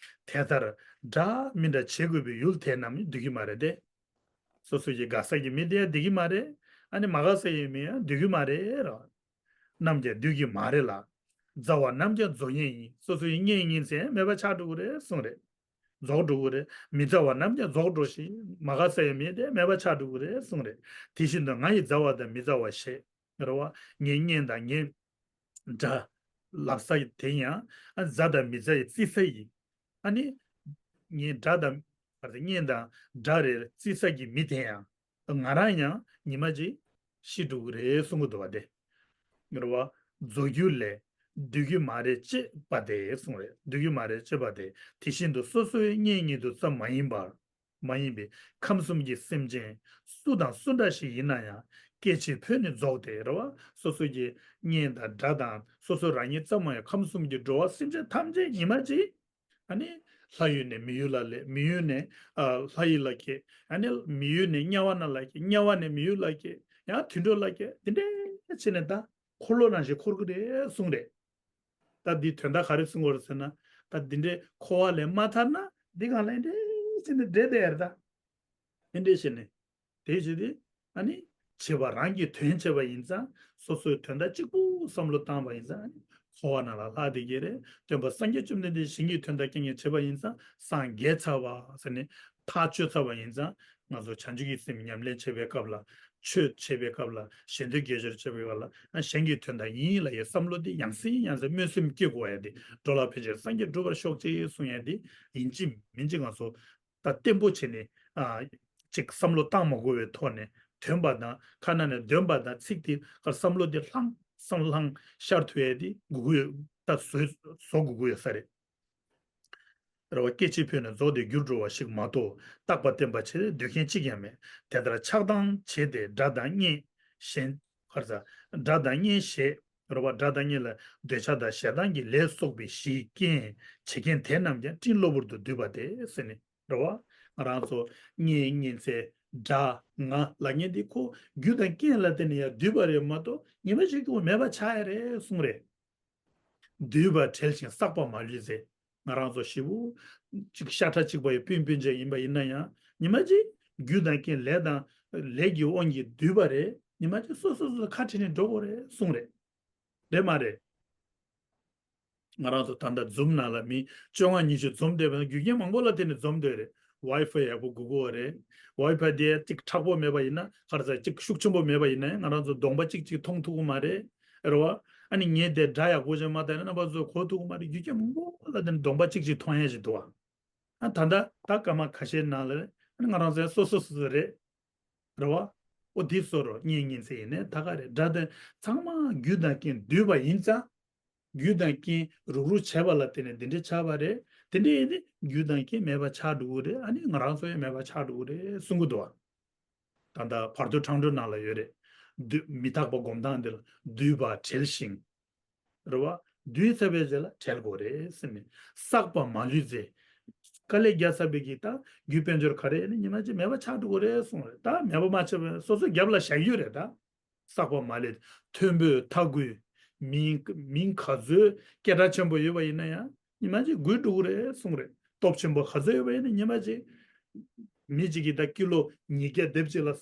དེ་ལྟར་དགྲ་མི་འདྲ་བྱེད་དགོས་པའི་ཡུལ་དེ་རྣམས་འདོད་ཀྱི་མ་རེད་དེ། སོ་སོ་ཡི་དགའ་ས་ཀྱི་མི་དེ་འདོད་ཀྱི་མ་རེད། ཨ་ནི་མ་དགའ་ས་ཡི་མི་ཡང་འདོད་ཀྱི་མ་རེད་ར། རྣམས་ཀྱང་འདོད་ཀྱི་མ་རེད་ལ། མཛའ་བ་རྣམས་ཀྱང་རྫོགས་ཉེན་ཡིན། སོ་སོ་ཡི་གཉེན་ཉེ་ཚན་མེད་པ་ཆགས་འགྲོ་གི་རེད་གསུངས་རེད། རྫོགས་འགྲོ་གི་རེད། མི་མཛའ་བ་རྣམས་ཀྱང་རྫོགས་འགྲོ་ཞིང་མ་དགའ་ས་ཡི་མི་དེ་མེད་པ་ཆགས་འགྲོ་གི་རེད་གསུངས་རེད། དེ་བཞིན་དུ་ང་ཡི་མཛའ་བ་དང་མི་མཛའ་བ་ཞེས། རེད་བ། ངའི་གཉེན་དང་ངའི་དགྲ། ལབ་ས་དེ་ཡང་ཨ་མཛའ་དང་མི་མཛའ་ཡི་བརྩི་ས་ཡིན། ཨ་ནི། ངའི་དགྲ་དང་། ག་རེ་ཟེར། གཉེན་དང་དགྲ་རེད་བརྩི་ས་ཀྱི་མི་དེ་ཡང་། ང་རང་ཡང་ཉི་མ་གཅིག་ཤི་འགྲོ་གི་རེད་གསུང་གི་འདུག་བ་དེ། རེད་བ། རྫོགས་རྒྱུ་ལས། འདོད་ཀྱི་མ་རེད་ཅེས་པ་དེ་གསུངས་རེད། འདོད་ཀྱི་མ་རེད་ཅེས་པ་དེ་དེ་བཞིན་དུ་སོ་སོའི་གཉེན་ཉིད་དུ་ཙམ་མ་ཡིན་པར། མ་ཡིན་པའི་ཁམས་གསུམ་གྱི་སེམས་ཅན་སུ་དང་སུ་འདྲ་ཞིག་ཡིན་ན་ཡང་སྐྱེ་འཆི་འཕོ་ནས་རྫོགས་ཏེ་རེད་བ། སོ་སོ་གི་གཉེན་དང་དགྲ་དང་སོ་སོ་རང་ཉིད་ཙམ་མ་ཡིན་ཁམས་གསུམ་གྱི་འགྲོ་བ་སེམས་ཅན་ཐམས་ཅད་ཉི་མ་གཅིག་ཨ་ནི་ལྷ་ཡུལ་ནས་མི་ཡུལ་ལ་སླེབས། མི་ཡུལ་ནས་ཨ་ལྷ་ཡུལ་ལ་སྐྱེ། ཨ་ནི་མི་ཡུལ་ནས་དམྱལ་བ་ནང་ལ་སྐྱེ། དམྱལ་བ་ནས་མི་ཡུལ་ལ་སྐྱེ། ཡང་དུད་འགྲོ་ལ་སྐྱེ། དེ་འདྲས་བྱས་ནས་ད་འཁོར་ལོ་ནང་བཞིན་འཁོར་གི་རེད་གསུངས་རེད། ད་འདི་དོན་དག་ག་རེ་གསུང་བར་ཟེར་ན། ད་འདི་འདྲའི་འཁོར་བ་ལས་མ་ཐར་ན་འདི་གང་ལ་འདྲེ་ཟེར་ནས་འདྲེ་བསྡད་ཡར་ད། འདི་འདྲས་བྱས་ནས། དེ་བྱས་ཏེ། ཨ་ནི། བྱེད་པ་རང་གི་དོན་བྱེད་པ་ཡིན་ཙང་སོ་སོའི་དོན་དག་གཅིག་པུ་བསམ་བློ་བཏང་བ་ཡིན་ཙང་ཨ་ནི། འཁོར་བ་ནང་ལ་ལྷག་བསྡད་ཀྱི་རེད། སྟོན་པ་སངས་རྒྱས་བཅོམ་ལྡན་འདས་གཞན་གྱི་དོན་དག་རྐྱང་རྐྱང་བྱས་པ་ཡིན་ཙང་སངས་རྒྱས་ཚར་བ་ཟེར་ནས་ཐག་གཅོད་ཚར་བ་ཡིན་ཙང་། ང་ཚོ་བྱང་ཆུབ་ཀྱི་སེམས་ཉམས་ལེན་བྱེད་པའི་སྐབས་ལ། ཆོས་བྱེད་པའི་སྐབས་ལ། གཞན་དོན་དགེ་སྦྱོར་བྱེད་པའི་སྐབས་ལ། ཨ། གཞན་གྱི་དོན་དག་ཡིན་ལབ་ཡའི་བསམ་བློ་འདི་ཡང་སེ་ཡང་སེ་སྨོན་སེམས་སྐྱེ་དགོས་ཡ་དེ། འགྲོ་ལ་ཕན་ཕྱིར་སངས་རྒྱས་འགྲུབ་པར་ཤོག་ཅེས་གསུང་ཡ་དེ་ཡིན་གཅིག་མིན་གཅིག་ང་ཚོ་ད་བརྟན་པོ་བྱས་ནས། ཨ། ཅིག་བསམ་བློ་བཏང་མ་དགོས་པའི་ཐོག་ནས། འདོན་པ་དང་ཁ་ནང་ནས་འདོན་པ་དང་ཚིག་དེ་ཀར་བསམ་བློ་དེ་ལྷང་བསམ་ལྷང་ཤར་ཐུབ་ཡ་དེ་དགོས་ཀྱི་ཡོད། ད་བཟོ་བཟོ་དགོས་ཀྱི་ཡོད་ས་རེད། རེད་བ། སྐད་ཅིག་ཕུད་ནས་རྫོགས་ཏེ་འགྱུར་འགྲོ་བ་ཞིག་མ་གཏོགས། རྟག་པ་བརྟན་པ་བྱེད་འདོད་མཁན་གཅིག་ཀྱང་མེད། དེ་ལྟར་ཆགས་སྡང་བྱས་ཏེ་དགྲ་དང་གཉེན་ཞེན། ཧར་ས། དགྲ་དང་གཉེན་ཞེས། རེད་བ། དགྲ་དང་གཉེན་ལ་འདོད་ཆགས་དང་ཞེ་སྡང་གི་ལས་གསོག་པའི་གཞིའི་རྐྱེན་བྱེད་མཁན་དེ་རྣམས་ཀྱང་སྤྲིན་གློ་བུར་དུ་འདུས་པ་སྟེ་ཟེར་ནས། རེད་བ། ང་རང་ཚོ་གཉེན་ཉེ་ཚན་དགྲ་ང་ལབ་མཁན་འདི་ཁོ་རྒྱུ་དང་རྐྱེན་ལ་བརྟེན་ནས་ཡང་འདུས་པ་རེད་མ་གཏོགས་ཉི་མ་ཞིག་ཏུ་མེད་པ་ཆགས་ཡ་རེད་གསུངས་རེད། འདུས་པ་བྲལ་ཞིང་བསགས་པ་མ་ལུས་ཚེ། ང་རང་ཚོ་ཞེ་པོ་ཅིག་ཤ་ཁྲག་གཅིག་པ་ཡི་སྤུན་སྤུན་མཆེད་ཡིན་པ་ཡིན་ན་ཡང་། ཉི་མ་གཅིག་རྒྱུ་དང་རྐྱེན་ལས་དང་ལས་ཀྱི་དབང་གིས་འདུས་པ་རེད། ཉི་མ་གཅིག་སོ་སོ་སོ་ཁ་བྲལ་ནས་འགྲོ་དགོས་རེད་གསུངས་རེད། རེད་མ་རེད། ང་རང་ཚོ་ད་ལྟ་འཛུམ་ནང་ལ་མི་བཅོ་ལྔ་ཉི་ཤུ་འཛོམས་བསྡད་པ་ན་རྒྱུ་རྐྱེན་མང་པོ་ལ་བརྟེན་ནས་འཛོམས་བསྡད་རེད། ཝའི་ཕའི་ཡག་པོ་དགོས་ཀྱི་ཡོད་རེད། ཝའི་ཕའི་དེ་གཅིག་མཁྲེགས་པོ་མེད་པ་ཡིན་ན། ག་རེ་ཟ། གཅིག་ཤུགས་ཆེན་པོ་མེད་པ་ཡིན་ན་ང་རང་ཚོ་གདོང་པ་གཅིག་གཅིག་མཐོང་ཐུབ་ཀྱི་མ་རེད། རེད་བ། ཨ་ནི་ངའི་དེ་དགྲ་ཡག་པོ་ཅིག་མ་བལྟས་ན་རྣམ་པ་ཚོས་གོ་ཐུབ་ཀྱི་མ་རེད། རྒྱུ་རྐྱེན་མང་པོ་ལ་བརྟེན་ནས་གདོང་པ་གཅིག་གཅིག་མཐོང་ཡ་ཞིག་འདུག་བ། ཨ། ད་ལྟ་ད་སྐར་མ་ཁ་ཤས་ནང་ལ་ཨ་ནི་ང་རང་ཚོ་སོ་སོ་སོ་སོ་རེད། རེད་བ། ཨོ་དེ་བཟོ་རོགས། གཉེན་ཉེ་ཚན་ཡིན་ནའི་ད་ག་རེད། དགྲ་དང་ཚང་མ་རྒྱུ་དང་རྐྱེན་འདུས་པ་ཡིན་ཙང་། རྒྱུ་དང་རྐྱེན་རུག་རུག་བྱས་པ་ལ་བརྟེན་ནས་འདི་འདྲ་ཆགས་པ་རེད། དེ་འདྲ་ཡིན་ཏེ་རྒྱུ་དང་རྐྱེན་མེད་པ་ཆགས་འགྲོ་གི་རེད། ཨ་ནི་ང་རང་ཚོ་ཡང་མེད་པ་ཆགས་འགྲོ་གི་རེད་གསུང་གི་འདུག་བ། ད་ལྟ་བར་དོ་འཕྲང་སྒྲོལ་ནང་ལ་ཡོད་རེད། འདུས། མི་རྟག་པ་སྒོམ་སྟངས་འདི་ལ། འདུས་པ་བྲལ་ཞིང་། རེད་བ། འདུས་ཚར་བའི་རྗེས་ལ་བྲལ་དགོས་རེད་ཟེར་ནས། བསགས་པ་མ་ལུས་ཚེ། དཀའ་ལས་རྒྱག་ཚར་བའི་གི་ད་རྒྱུ་དཔལ་འབྱོར་ག་རེ་ནི་ཉི་མ་གཅིག་མེད་པ་ཆགས་འགྲོ་གི་རེད་གསུངས་རེད། ད་མེད་པ་མ་ཆགས་པའི་སོ་སོ་རྒྱབ་ལ་བཞག་རྒྱུ་རེད་ད། བསགས་པ་མ་ལུས། མཐོན་པོའི་མཐའ་བསྐོར། མིང་མིང་ག་ཚོད་སྐད་གྲགས་ཆེན་པོ་ཡོད་པ་ཡིན་ན་ཡང་ཉི་མ་གཅིག་རྒུད་འགྲོ་གི་རེད་གསུངས་རེད། སྟོབས་ཆེན་པོ་ག་ཚོད་ཡོད་པ་ཡིན་ན་ཉི་མ་གཅིག་མི་གཅིག་གིས་ད་ཀི་ལོ་ཉིས་བརྒྱ་སྡེབ་གཅིག་ལ་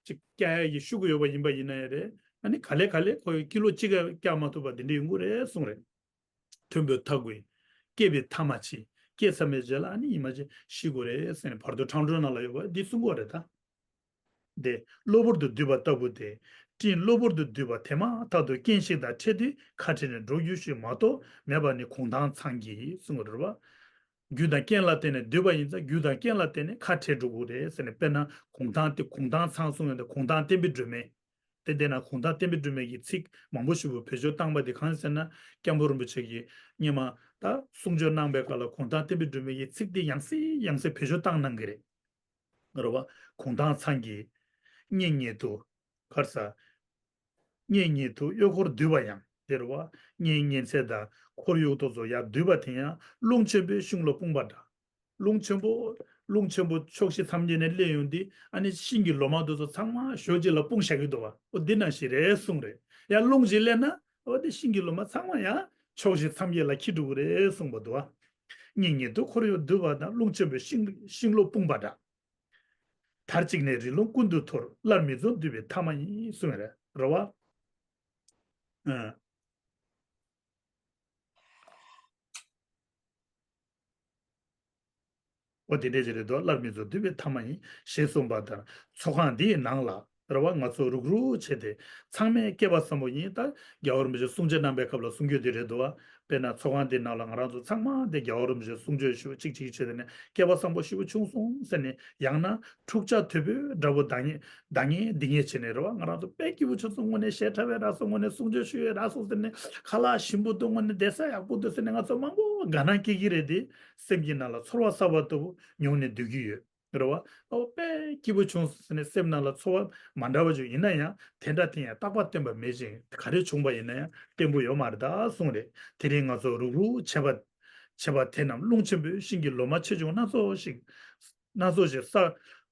ཅིག་བཀྱག་ཡ་གི་ཤུགས་ཡོད་པ་ཡིན་པ་ཡིན་ན་ཡང་རེད། ཨ་ནི་ག་ལེ་ག་ལེ་ཁོ་ཡི་ཀི་ལོ་གཅིག་ག་བཀྱག་མ་ཐུབ་པ་དེ་འདྲ་ཡོང་གི་རེད་གསུངས་རེད། མཐོན་པོའི་མཐའ་བསྐོར། སྐྱེས་པའི་མཐའ་མ་མཆིས། སྐྱེས་ཚར་བའི་རྗེས་ལ་ཨ་ནི་ཉི་མ་གཅིག་ཤི་དགོས་རེད་ཟེར་ནས་བར་དོ་འཕྲང་སྒྲོལ་ནང་ལ་ཡོད་པ་འདི་གསུང་གི་ཡོད་རེད་ད། དེ་གློ་བུར་དུ་འདུས་པ་ལྟ་བུ་སྟེ། སྤྲིན་གློ་བུར་དུ་འདུས་པ་དེ་མ་ཐག་ཏུ་རྐྱེན་ཞིག་དང་འཕྲད་དུས་ཁ་བྲལ་ནས་འགྲོ་རྒྱུ་ཞིག་མ་གཏོགས་མེད་པ་ནི་གུང་ཐང་ཚང་གིས་གསུངས་པ་རེད་བ། རྒྱུ་དང་རྐྱེན་ལ་བརྟེན་ནས་འདུས་པ་ཡིན་ཙང་རྒྱུ་དང་རྐྱེན་ལ་བརྟེན་ནས་ཁ་བྲལ་འགྲོ་དགོས་རེད་ཟེར་ནས། དཔེར་ན་གུང་ཐང་དེ་གུང་ཐང་ཚང་གསུངས་ཡོད་དེ། གུང་ཐང་བསྟན་པའི་སྒྲོན་མེ། དེ་བལྟས་ན་གུང་ཐང་བསྟན་པའི་སྒྲོན་མེ་ཡི་ཚིག་མང་པོ་ཞིག་བེད་སྤྱོད་བཏང་པ་དེ་གང་ཟེར་ན། སྐྱབས་མགོན་རིན་པོ་ཆེ་གིས་སྔོན་མ་ད་གསུང་ཆོས་གནང་པའི་སྐབས་ལ་གུང་ཐང་བསྟན་པའི་སྒྲོན་མེ་ཡི་ཚིག་དེ་ཡང་སེ་ཡང་སེ་བེད་སྤྱོད་བཏང་གནང་གི་རེད། རེད་བ། གུང་ཐང་ཚང་གིས། གཉེན་ཉེ་དུ། ག་རེ་ཟ། གཉེན་ཉེ་དུ་གཡོག་འཁོར་འདུས་པ་ཡང་། དེ་རེད་བ། གཉེན་ཉེ་ཚན་དང་འཁོར་གཡོག་དེ་ཚོ་ཡར་འདུས་པ་དེ་ཡང་རླུང་ཆེན་པོས་ཤིང་ལོ་སྤུངས་པ་འདྲ། རླུང་ཆེན་པོ། རླུང་ཆེན་པོ་ཕྱོགས་བཞི་མཚམས་བརྒྱད་ནས་སླེབས་ཡོང་དུས་ཨ་ནི་ཤིང་གི་ལོ་མ་དེ་ཚོ་ཚང་མ་ཞོ་གཅིག་ལ་སྤུངས་བཞག་གི་འདུག་བ། འོ་འདི་ནང་བཞིན་རེད་གསུངས་རེད། ཡང་རླུང་ཞིག་སླེབས་ན་འོ་དེ་ཤིང་གི་ལོ་མ་ཚང་མ་ཡང་ཕྱོགས་བཞི་མཚམས་བརྒྱད་ལ་འཁྱིལ་འགྲོ་གི་རེད་གསུངས་པ་འདུག་བ། གཉེན་ཉེ་དུ་འཁོར་གཡོག་འདུས་པ་དང་། རླུང་ཆེན་པོས་ཤིང་ཤིང་ལོ་སྤུངས་པ་འདྲ། དར་གཅིག་ནས་རི་ལུང་ཀུན་ཏུ་འཐོར། སླར་མི་འཛོམས་འདུས་པའི་མཐའ་མ་ཡིན་གསུངས་རེད། རེད་བ། ཨ། འོ་དེ་འདྲས་ཅིག་རེད་དོ། སླར་མི་འཛོམས་འདུས་པའི་མཐའ་མ་ཡིན། ཞེས་གསུངས་པ་ལྟར་ཚོགས་ཁང་འདིའི་ནང་ལ་རེད་བ། ང་ཚོ་རུག་རུག་བྱས་ཏེ་ཚང་མས་སྐལ་བ་བཟང་པོ་ཡིན། ད་རྒྱལ་བ་རིན་པོ་ཆེ་གསུང་ཆོས་གནང་པའི་སྐབས་ལ་གསུང་རྒྱུ་དེ་རེད་དོ། དཔེར་ན་ཚོགས་ཁང་འདིའི་ནང་ལ་ང་རང་ཚོ་ཚང་མ་དེ་རྒྱལ་བ་རིན་པོ་ཆེ་གསུང་ཆོས་ཞུ་གཅིག་གཅིག་བྱས་ཏེ་ནས་སྐལ་བ་བཟང་པོ་ཞེ་པོ་བྱུང་སོང་ཟེར་ནས། ཡང་ན་འཁྲུག་ཆ་དོད་པོས་དགྲ་བོ་བདག་ཉིད་བདག་ཉིད་འདི་ཉིད་བྱས་ནས་རེད་བ། ང་རང་ཚོ་དཔེ་སྐྱིད་པོ་བྱུང་སོང་། དངོས་གནས་ཞལ་ཁྲ་བའི་རག་སོང་། དངོས་གནས་གསུང་ཆོས་ཞུ་བའི་རག་སོང་ཟེར་ནས། ཁ་ལག་ཞིམ་པོ་འདུག། དངོས་གནས་བསྡད་ས་ཡག་པོ་འདུག་ཟེར་ནས་ང་ཚོ་མང་པོ་དགའ་སྣང་སྐྱེ་གི་རེད་དེ། སེམས་ཀྱི་ནང་ལ་ཚོར་བ་གསར་པ་ལྟ་བུ་མྱོང་ནས་སྡོད་ཀྱི་ཡོད། རེད་བ། ཨོ་དཔེ་སྐྱིད་པོ་བྱུང་ཟེར་ནས་སེམས་ནང་ལ་ཚོར་བ་མ་འདྲ་བ་བྱུང་། ཡིན་ན་ཡང་དེ་འདྲ་དེ་ཡང་རྟག་པ་བརྟན་པ་མེད་ཅིང་། ག་རེ་བྱུང་བ་ཡིན་ན་ཡང་བརྟན་པོ་ཡོད་མ་རེད་ད་གསུངས་རེད། དེ་རིང་ང་ཚོ་རུག་རུག་བྱས་པ། བྱས་པ་དེ་རྣམས་རླུང་ཆེན་པོས་ཤིང་གི་ལོ་མ་ཆེ་ཆུང་སྣ་ཚོགས་ཤིག་སྣ་ཚོགས་ཤིག་ས་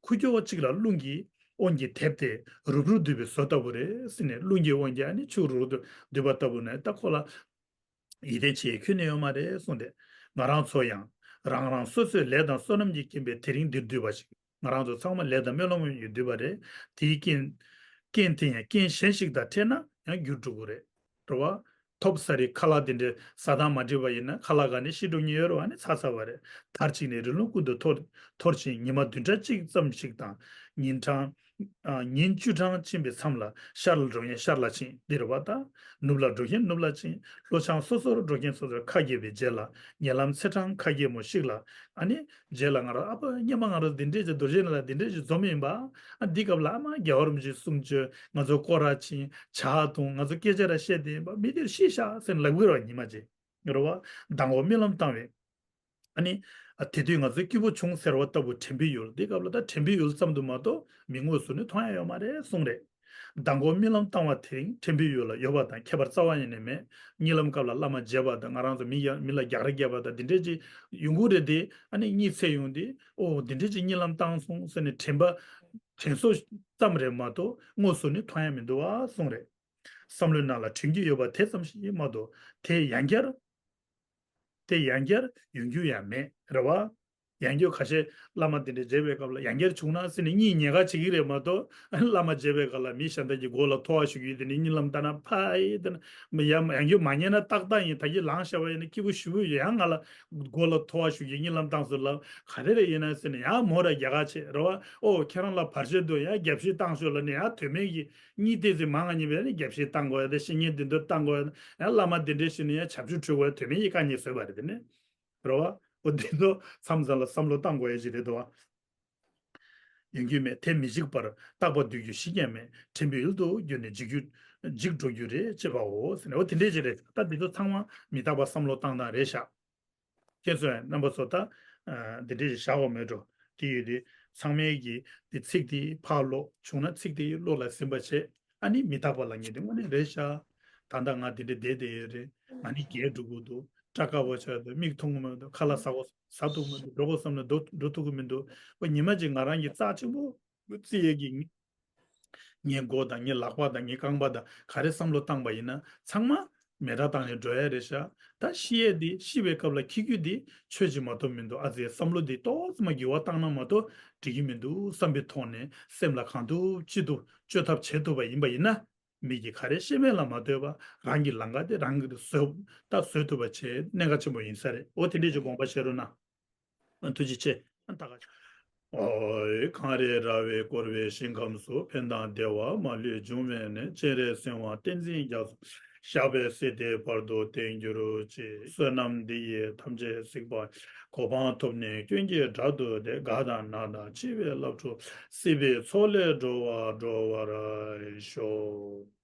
ཁུག་ཀྱོག་གཅིག་ལ་རླུང་གི་དབང་གིས་དེབས་ཏེ་རུབ་རུབ་འདུས་པའི་བཟོ་ལྟ་བུ་རེད་ཟེར་ནས། རླུང་གི་དབང་གིས་ཨ་ནི་ཆུ་རུབ་རུབ་འདུས་པ་ལྟ་བུ་ནས། ད་ཁོ་ལ་ཡིད་བརྟན་བྱེད་ཁྱོན་ནས་ཡོད་མ་རེད་གསུངས་ཏེ། ང་རང་ཚོ་ཡང་རང་རང་སོ་སོའི་ལས་དང་བསོད་ནམས་ཀྱི་རྐྱེན་པས་དེ་རིང་འདིར་འདུས་པ་ཞིག་ང་རང་ཚོ་ཚང་མ་ལས་དང་སྨོན་ལམ་ཡོད་འདུས་པ་རེད། དེའི་རྐྱེན། རྐྱེན་དེ་ཡང་རྐྱེན་གཞན་ཞིག་དང་འཕྲད་ན་ཡང་འགྱུར་འགྲོ་གི་རེད། རེད་བ། ཐོབ་ས་རེད། ཁ་ལག་དེ་འདྲའི་བཟའ་སྟངས་མ་འགྲིག་པ་ཡིན་ན་ཁ་ལག་ག་ནས་ཤི་འགྲོ་མཁན་ཡོད་རེད་བ། ཨ་ནི་ཚར་ཚར་བ་རེད། མཐར་གཅིག་ནས་རི་ཀླུང་ཀུན་ཏུ་འཐོར་འཐོར་ཞིང་ཉི་མ་བདུན་ཕྲག་གཅིག་ཙམ་ཞིག་དང་། ཉིན་གྲངས་ཨ་ཉིན་བཅུ་གྲངས་ཕྱིན་པའི་མཚམས་ལ་ཤར་ལ་འགྲོ་མཁན་ཤར་ལ་ཕྱིན། འདི་རེད་བ། ད་ནུབ་ལ་འགྲོ་མཁན་ནུབ་ལ་ཕྱིན། ལྷོ་བྱང་སོ་སོར་འགྲོ་མཁན་སོ་སོར་ཁ་གྱེས་པའི་རྗེས་ལ་ཉེ་ལམ་ཚེས་གྲངས་ཁ་གྱེས་མོ་ཞིག་ལ། ཨ་ནི་རྗེས་ལ་ང་རང་ཨ་ཕ་སྔོན་མ་ང་རང་འདི་འདྲས་ཀྱི་རྡོ་རྗེ་གླིང་ལ་འདི་འདྲས་ཀྱི་འཛོམས་ཡིན་པ། ཨ་འདི་སྐབས་ལ་ཨ་མ་རྒྱལ་བ་རིན་པོ་ཆེའི་གསུང་ཆོས། ང་ཚོ་སྐོར་ར་ཕྱིན། ཇ་འཐུང་། ང་ཚོ་སྐད་ཆ་ར་བཤད་དེ་ཡིན་པ། མི་དེར་ཤི་ཤག་ཟེར་ལབ་གི་རེད་བ། ཉི་མ་རྗེས་རེད་བ། མདང་དགོང་རྨི་ལམ་བཏང་བས། ཨ་ནི། ཨ་དེ་དུས་ང་ཚོའི་སྐྱིད་པོ་བྱུང་ཟེར་བ་ལྟ་བུ་དྲན་པའི་ཡུལ། འདི་སྐབས་ལ་ད་དྲན་པའི་ཡུལ་ཙམ་དུ་མ་གཏོགས་མི་དངོས་སུ་ནི་མཐོང་ཡ་ཡོད་མ་རེད་གསུངས་རེད། མདང་དགོང་རྨི་ལམ་བཏང་བ་དེ་རིང་དྲན་པའི་ཡུལ་ལ་ཡོད་པ་དང་ཁྱད་པར་རྩ་བ་ཉིད་ནས་མེད། གཉིད་ལམ་སྐབས་ལ་བླ་མ་མཇལ་བ་དང་། ང་རང་ཚོ་མི་ཡ་མི་ལ་རྒྱག་རེས་བརྒྱབ་པ་དང་འདི་འདྲས་ཅིག་ཡོང་གི་རེད་དེ། ཨ་ནི་གཉིད་སད་ཡོང་དུས་ཨོ་འདི་འདྲས་ཅིག་གཉིད་ལམ་བཏང་སོང་ཟེར་ནས་དྲན་པ། དྲན་གསོ་ཙམ་རེད་མ་གཏོགས་དངོས་སུ་ནི་མཐོང་ཡ་མི་འདུག་བ་གསུངས་རེད། བསམ་བློའི་ནང་ལ་དྲན་རྒྱུ་ཡོད་པ་དེ་ཙམ་ཞིག་མ་གཏོགས་དེ་ཡང་བསྐྱར། དེ་ཡང་བསྐྱར་ཡོང་རྒྱུ་ཡང་མེད་རེད་བ། ཡང་བསྐྱར་ཁ་ཤས་བླ་མ་དེ་འདྲ་མཇལ་བའི་སྐབས་ལ་ཡང་བསྐྱར་བྱུང་ན་ཟེར་ནས་གཉིད་ཉལ་ཁ་བྱེད་ཀྱི་རེད་མ་གཏོགས། བླ་མ་མཇལ་བའི་སྐབས་ལ་མི་གཞན་དག་གིས་མགོ་ལ་ཐོ་བ་གཞུས་ཀྱི་དེ་ནས་གཉིད་ལམ་བཏང་ན་ཕ་ཨེ་དེ་ན་མི་ཡང་ཡང་བསྐྱར་མ་ཉལ་ན་ཏག་ཏག་ཡིན། ད་གིན་ལངས་བཞག་པ་ཡིན་ན་སྐྱིད་པོ་ཞེ་པོ་ཡོད། ཡང་ང་ལ་མགོ་ལ་ཐོ་བ་གཞུས་ཀྱི་གཉིད་ལམ་བཏང་སོང་ལབ། ག་རེ་རེད་ཡིན་ན་ཟེར་ནས་ཡང་མོ་ར་རྒྱ་གར་ཆེ་རེད་བ། ཨོ་ཁྱེད་རང་ལ་བར་ཆད་འདུག་ཡང་རྒྱབ་བཤིག་བཏང་ཤོག་ལབ་ནས་ཡང་དོན་མེད་ཀྱི། གཉིད་ཏོག་ཙམ་མང་ང་གཉིད་པས་ནི་རྒྱབ་བཤིག་བཏང་དགོས་ཡ་དང་བཤེས་གཉེན་འདི་འདུག་བཏང་དགོས་ཡ། ཡང་བླ་མ་འདི་འདྲས་ཞིག་ནི་ཡང་བྱབ་ཆུ་འཁྲུད་དགོས་ཡ། དོན་མེད་ཀྱི་དཀའ་ངལ་བཟོས་པ་རེད་དེ་ནི། རེད་བ། འོ་འདི་ཚོ་མཚམས་མཚམས་ལ་བསམ་བློ་བཏང་དགོས་ཡ་ཞིག་རེད་དོ། ཡོང་རྒྱུ་མེད། དེ་མི་འཇིག་པར་རྟག་པར་སྡོད་རྒྱུ་ཞིག་ཀྱང་མེད། དྲན་པའི་ཡུལ་དུ་གྱུར་ནས་འཇིག་རྒྱུ། འཇིག་འགྲོ་རྒྱུ་རེད་ཅེས་པའོ་ཟེར་ནས། འོ་དེ་འདྲས་ཅིག་རེད། ད་འདི་ཚོ་ཚང་མ་མི་རྟག་པ་བསམ་བློ་བཏང་སྟངས་རེད་ཤག་ཁྱེད་ཚོས་རྣམ་པ་ཚོ་ད། ཨ་འདི་འདྲས་ཞིག་བཞག་དགོས་མེད་འགྲོ། དེ་ཡོད་དེ། ཚང་མས་ཀྱིས་འདི་ཚིག་དེ་ཕར་ཀློག་བྱུང་ན་ཚིག་དེ་བློ་ལ་ཟིན་པ་བྱས། ཨ་ནི་མི་རྟག་པ་ལ་ངེས་དོན་དངོས་གནས་རེད་ཤག་ད་ལྟ་ང་འདི་འདྲས་བསྡད་བསྡད་ཡོད་རེད། ང་ནི་རྒས་འགྲོ་གི་འདུག་སྐྲ་དཀར་པོ་ཆགས་འདུག་མིག་མཐོང་གི་མི་འདུག་ཁ་ལག་ཟ་གོ་ཟ་ཐུབ་མི་འདུག་འགྲོ་དགོས་བསམ་ན་འགྲོ་འགྲོ་ཐུབ་ཀྱི་མི་འདུག་འོ་ཉི་མ་གཅིག་ང་རང་གི་རྩ་ཆེན་པོ་བརྩི་ཡས་ཀྱི། ངའི་མགོ་དང་ངའི་ལག་པ་དང་ངའི་རྐང་པ་དང་ག་རེ་བསམ་བློ་བཏང་པ་ཡིན་ན་ཚང་མ་མེ་དྲག་བཏང་ནས་འགྲོ་ཡ་རེད་ཤག་ད་ཤི་ཡས་འདི་ཤི་བའི་སྐབས་ལ་འཁྱེར་རྒྱུ་འདི་ཆོས་ཅིག་མ་གཏོགས་མི་འདུག་ཨ་ཙི་བསམ་བློ་འདི་ཏོག་ཙམ་འགྱུར་བ་བཏང་ན་མ་གཏོགས་འགྲིག་གི་མི་འདུག་བསམ་པའི་ཐོག་ནས་སེམས་ལ་གང་ཐུབ་ཅི་ཐུབ་བཅོས་ཐབས་བྱེད་ཐུབ་པ་ཡིན་པ་ཡིན་ན། མི་གིས་ག་རེ་བཤད་མེད་ལ་མ་ལྟོས་པ་རང་གི་ལམ་ཁ་དེ་རང་གིས་བཟོ་ད་བཟོ་ཐུབ་པ་བྱེད་གནད་འགག་ཆེན་པོ་ཡིན་ས་རེད། འོ་དེ་འདྲས་ཀྱི་དགོངས་པ་བཞེས་རོགས་གནང་། ཐུགས་རྗེ་ཆེ། ད་ག་ཨོའི་གངས་རི་ར་བས་བསྐོར་བའི་ཞིང་ཁམས་སུ། ཕན་དང་བདེ་བ་མ་ལུས་འབྱུང་བའི་གནས། སྤྱན་རས་གཟིགས་དབང་བསྟན་འཛིན་རྒྱ་མཚོ། ཞབས་པད་སྲིད་མཐའི་བར་དུ་བརྟན་གྱུར་ཅིག་བསོད་ནམས་འདི་ཡིས་ཐམས་ཅད་གཟིགས་པ། གོ་འཕང་ཐོབ་ནས་ཀུན་གྱི་བྲག་ཏུ་བསྡད། རྒ་དང་ན་དང་འཆི་བའི་རླབས་འཁྲུགས། སྲིད་པའི་མཚོ་ལས་སྒྲོལ་བ་སྒྲོལ་བར་ཤོག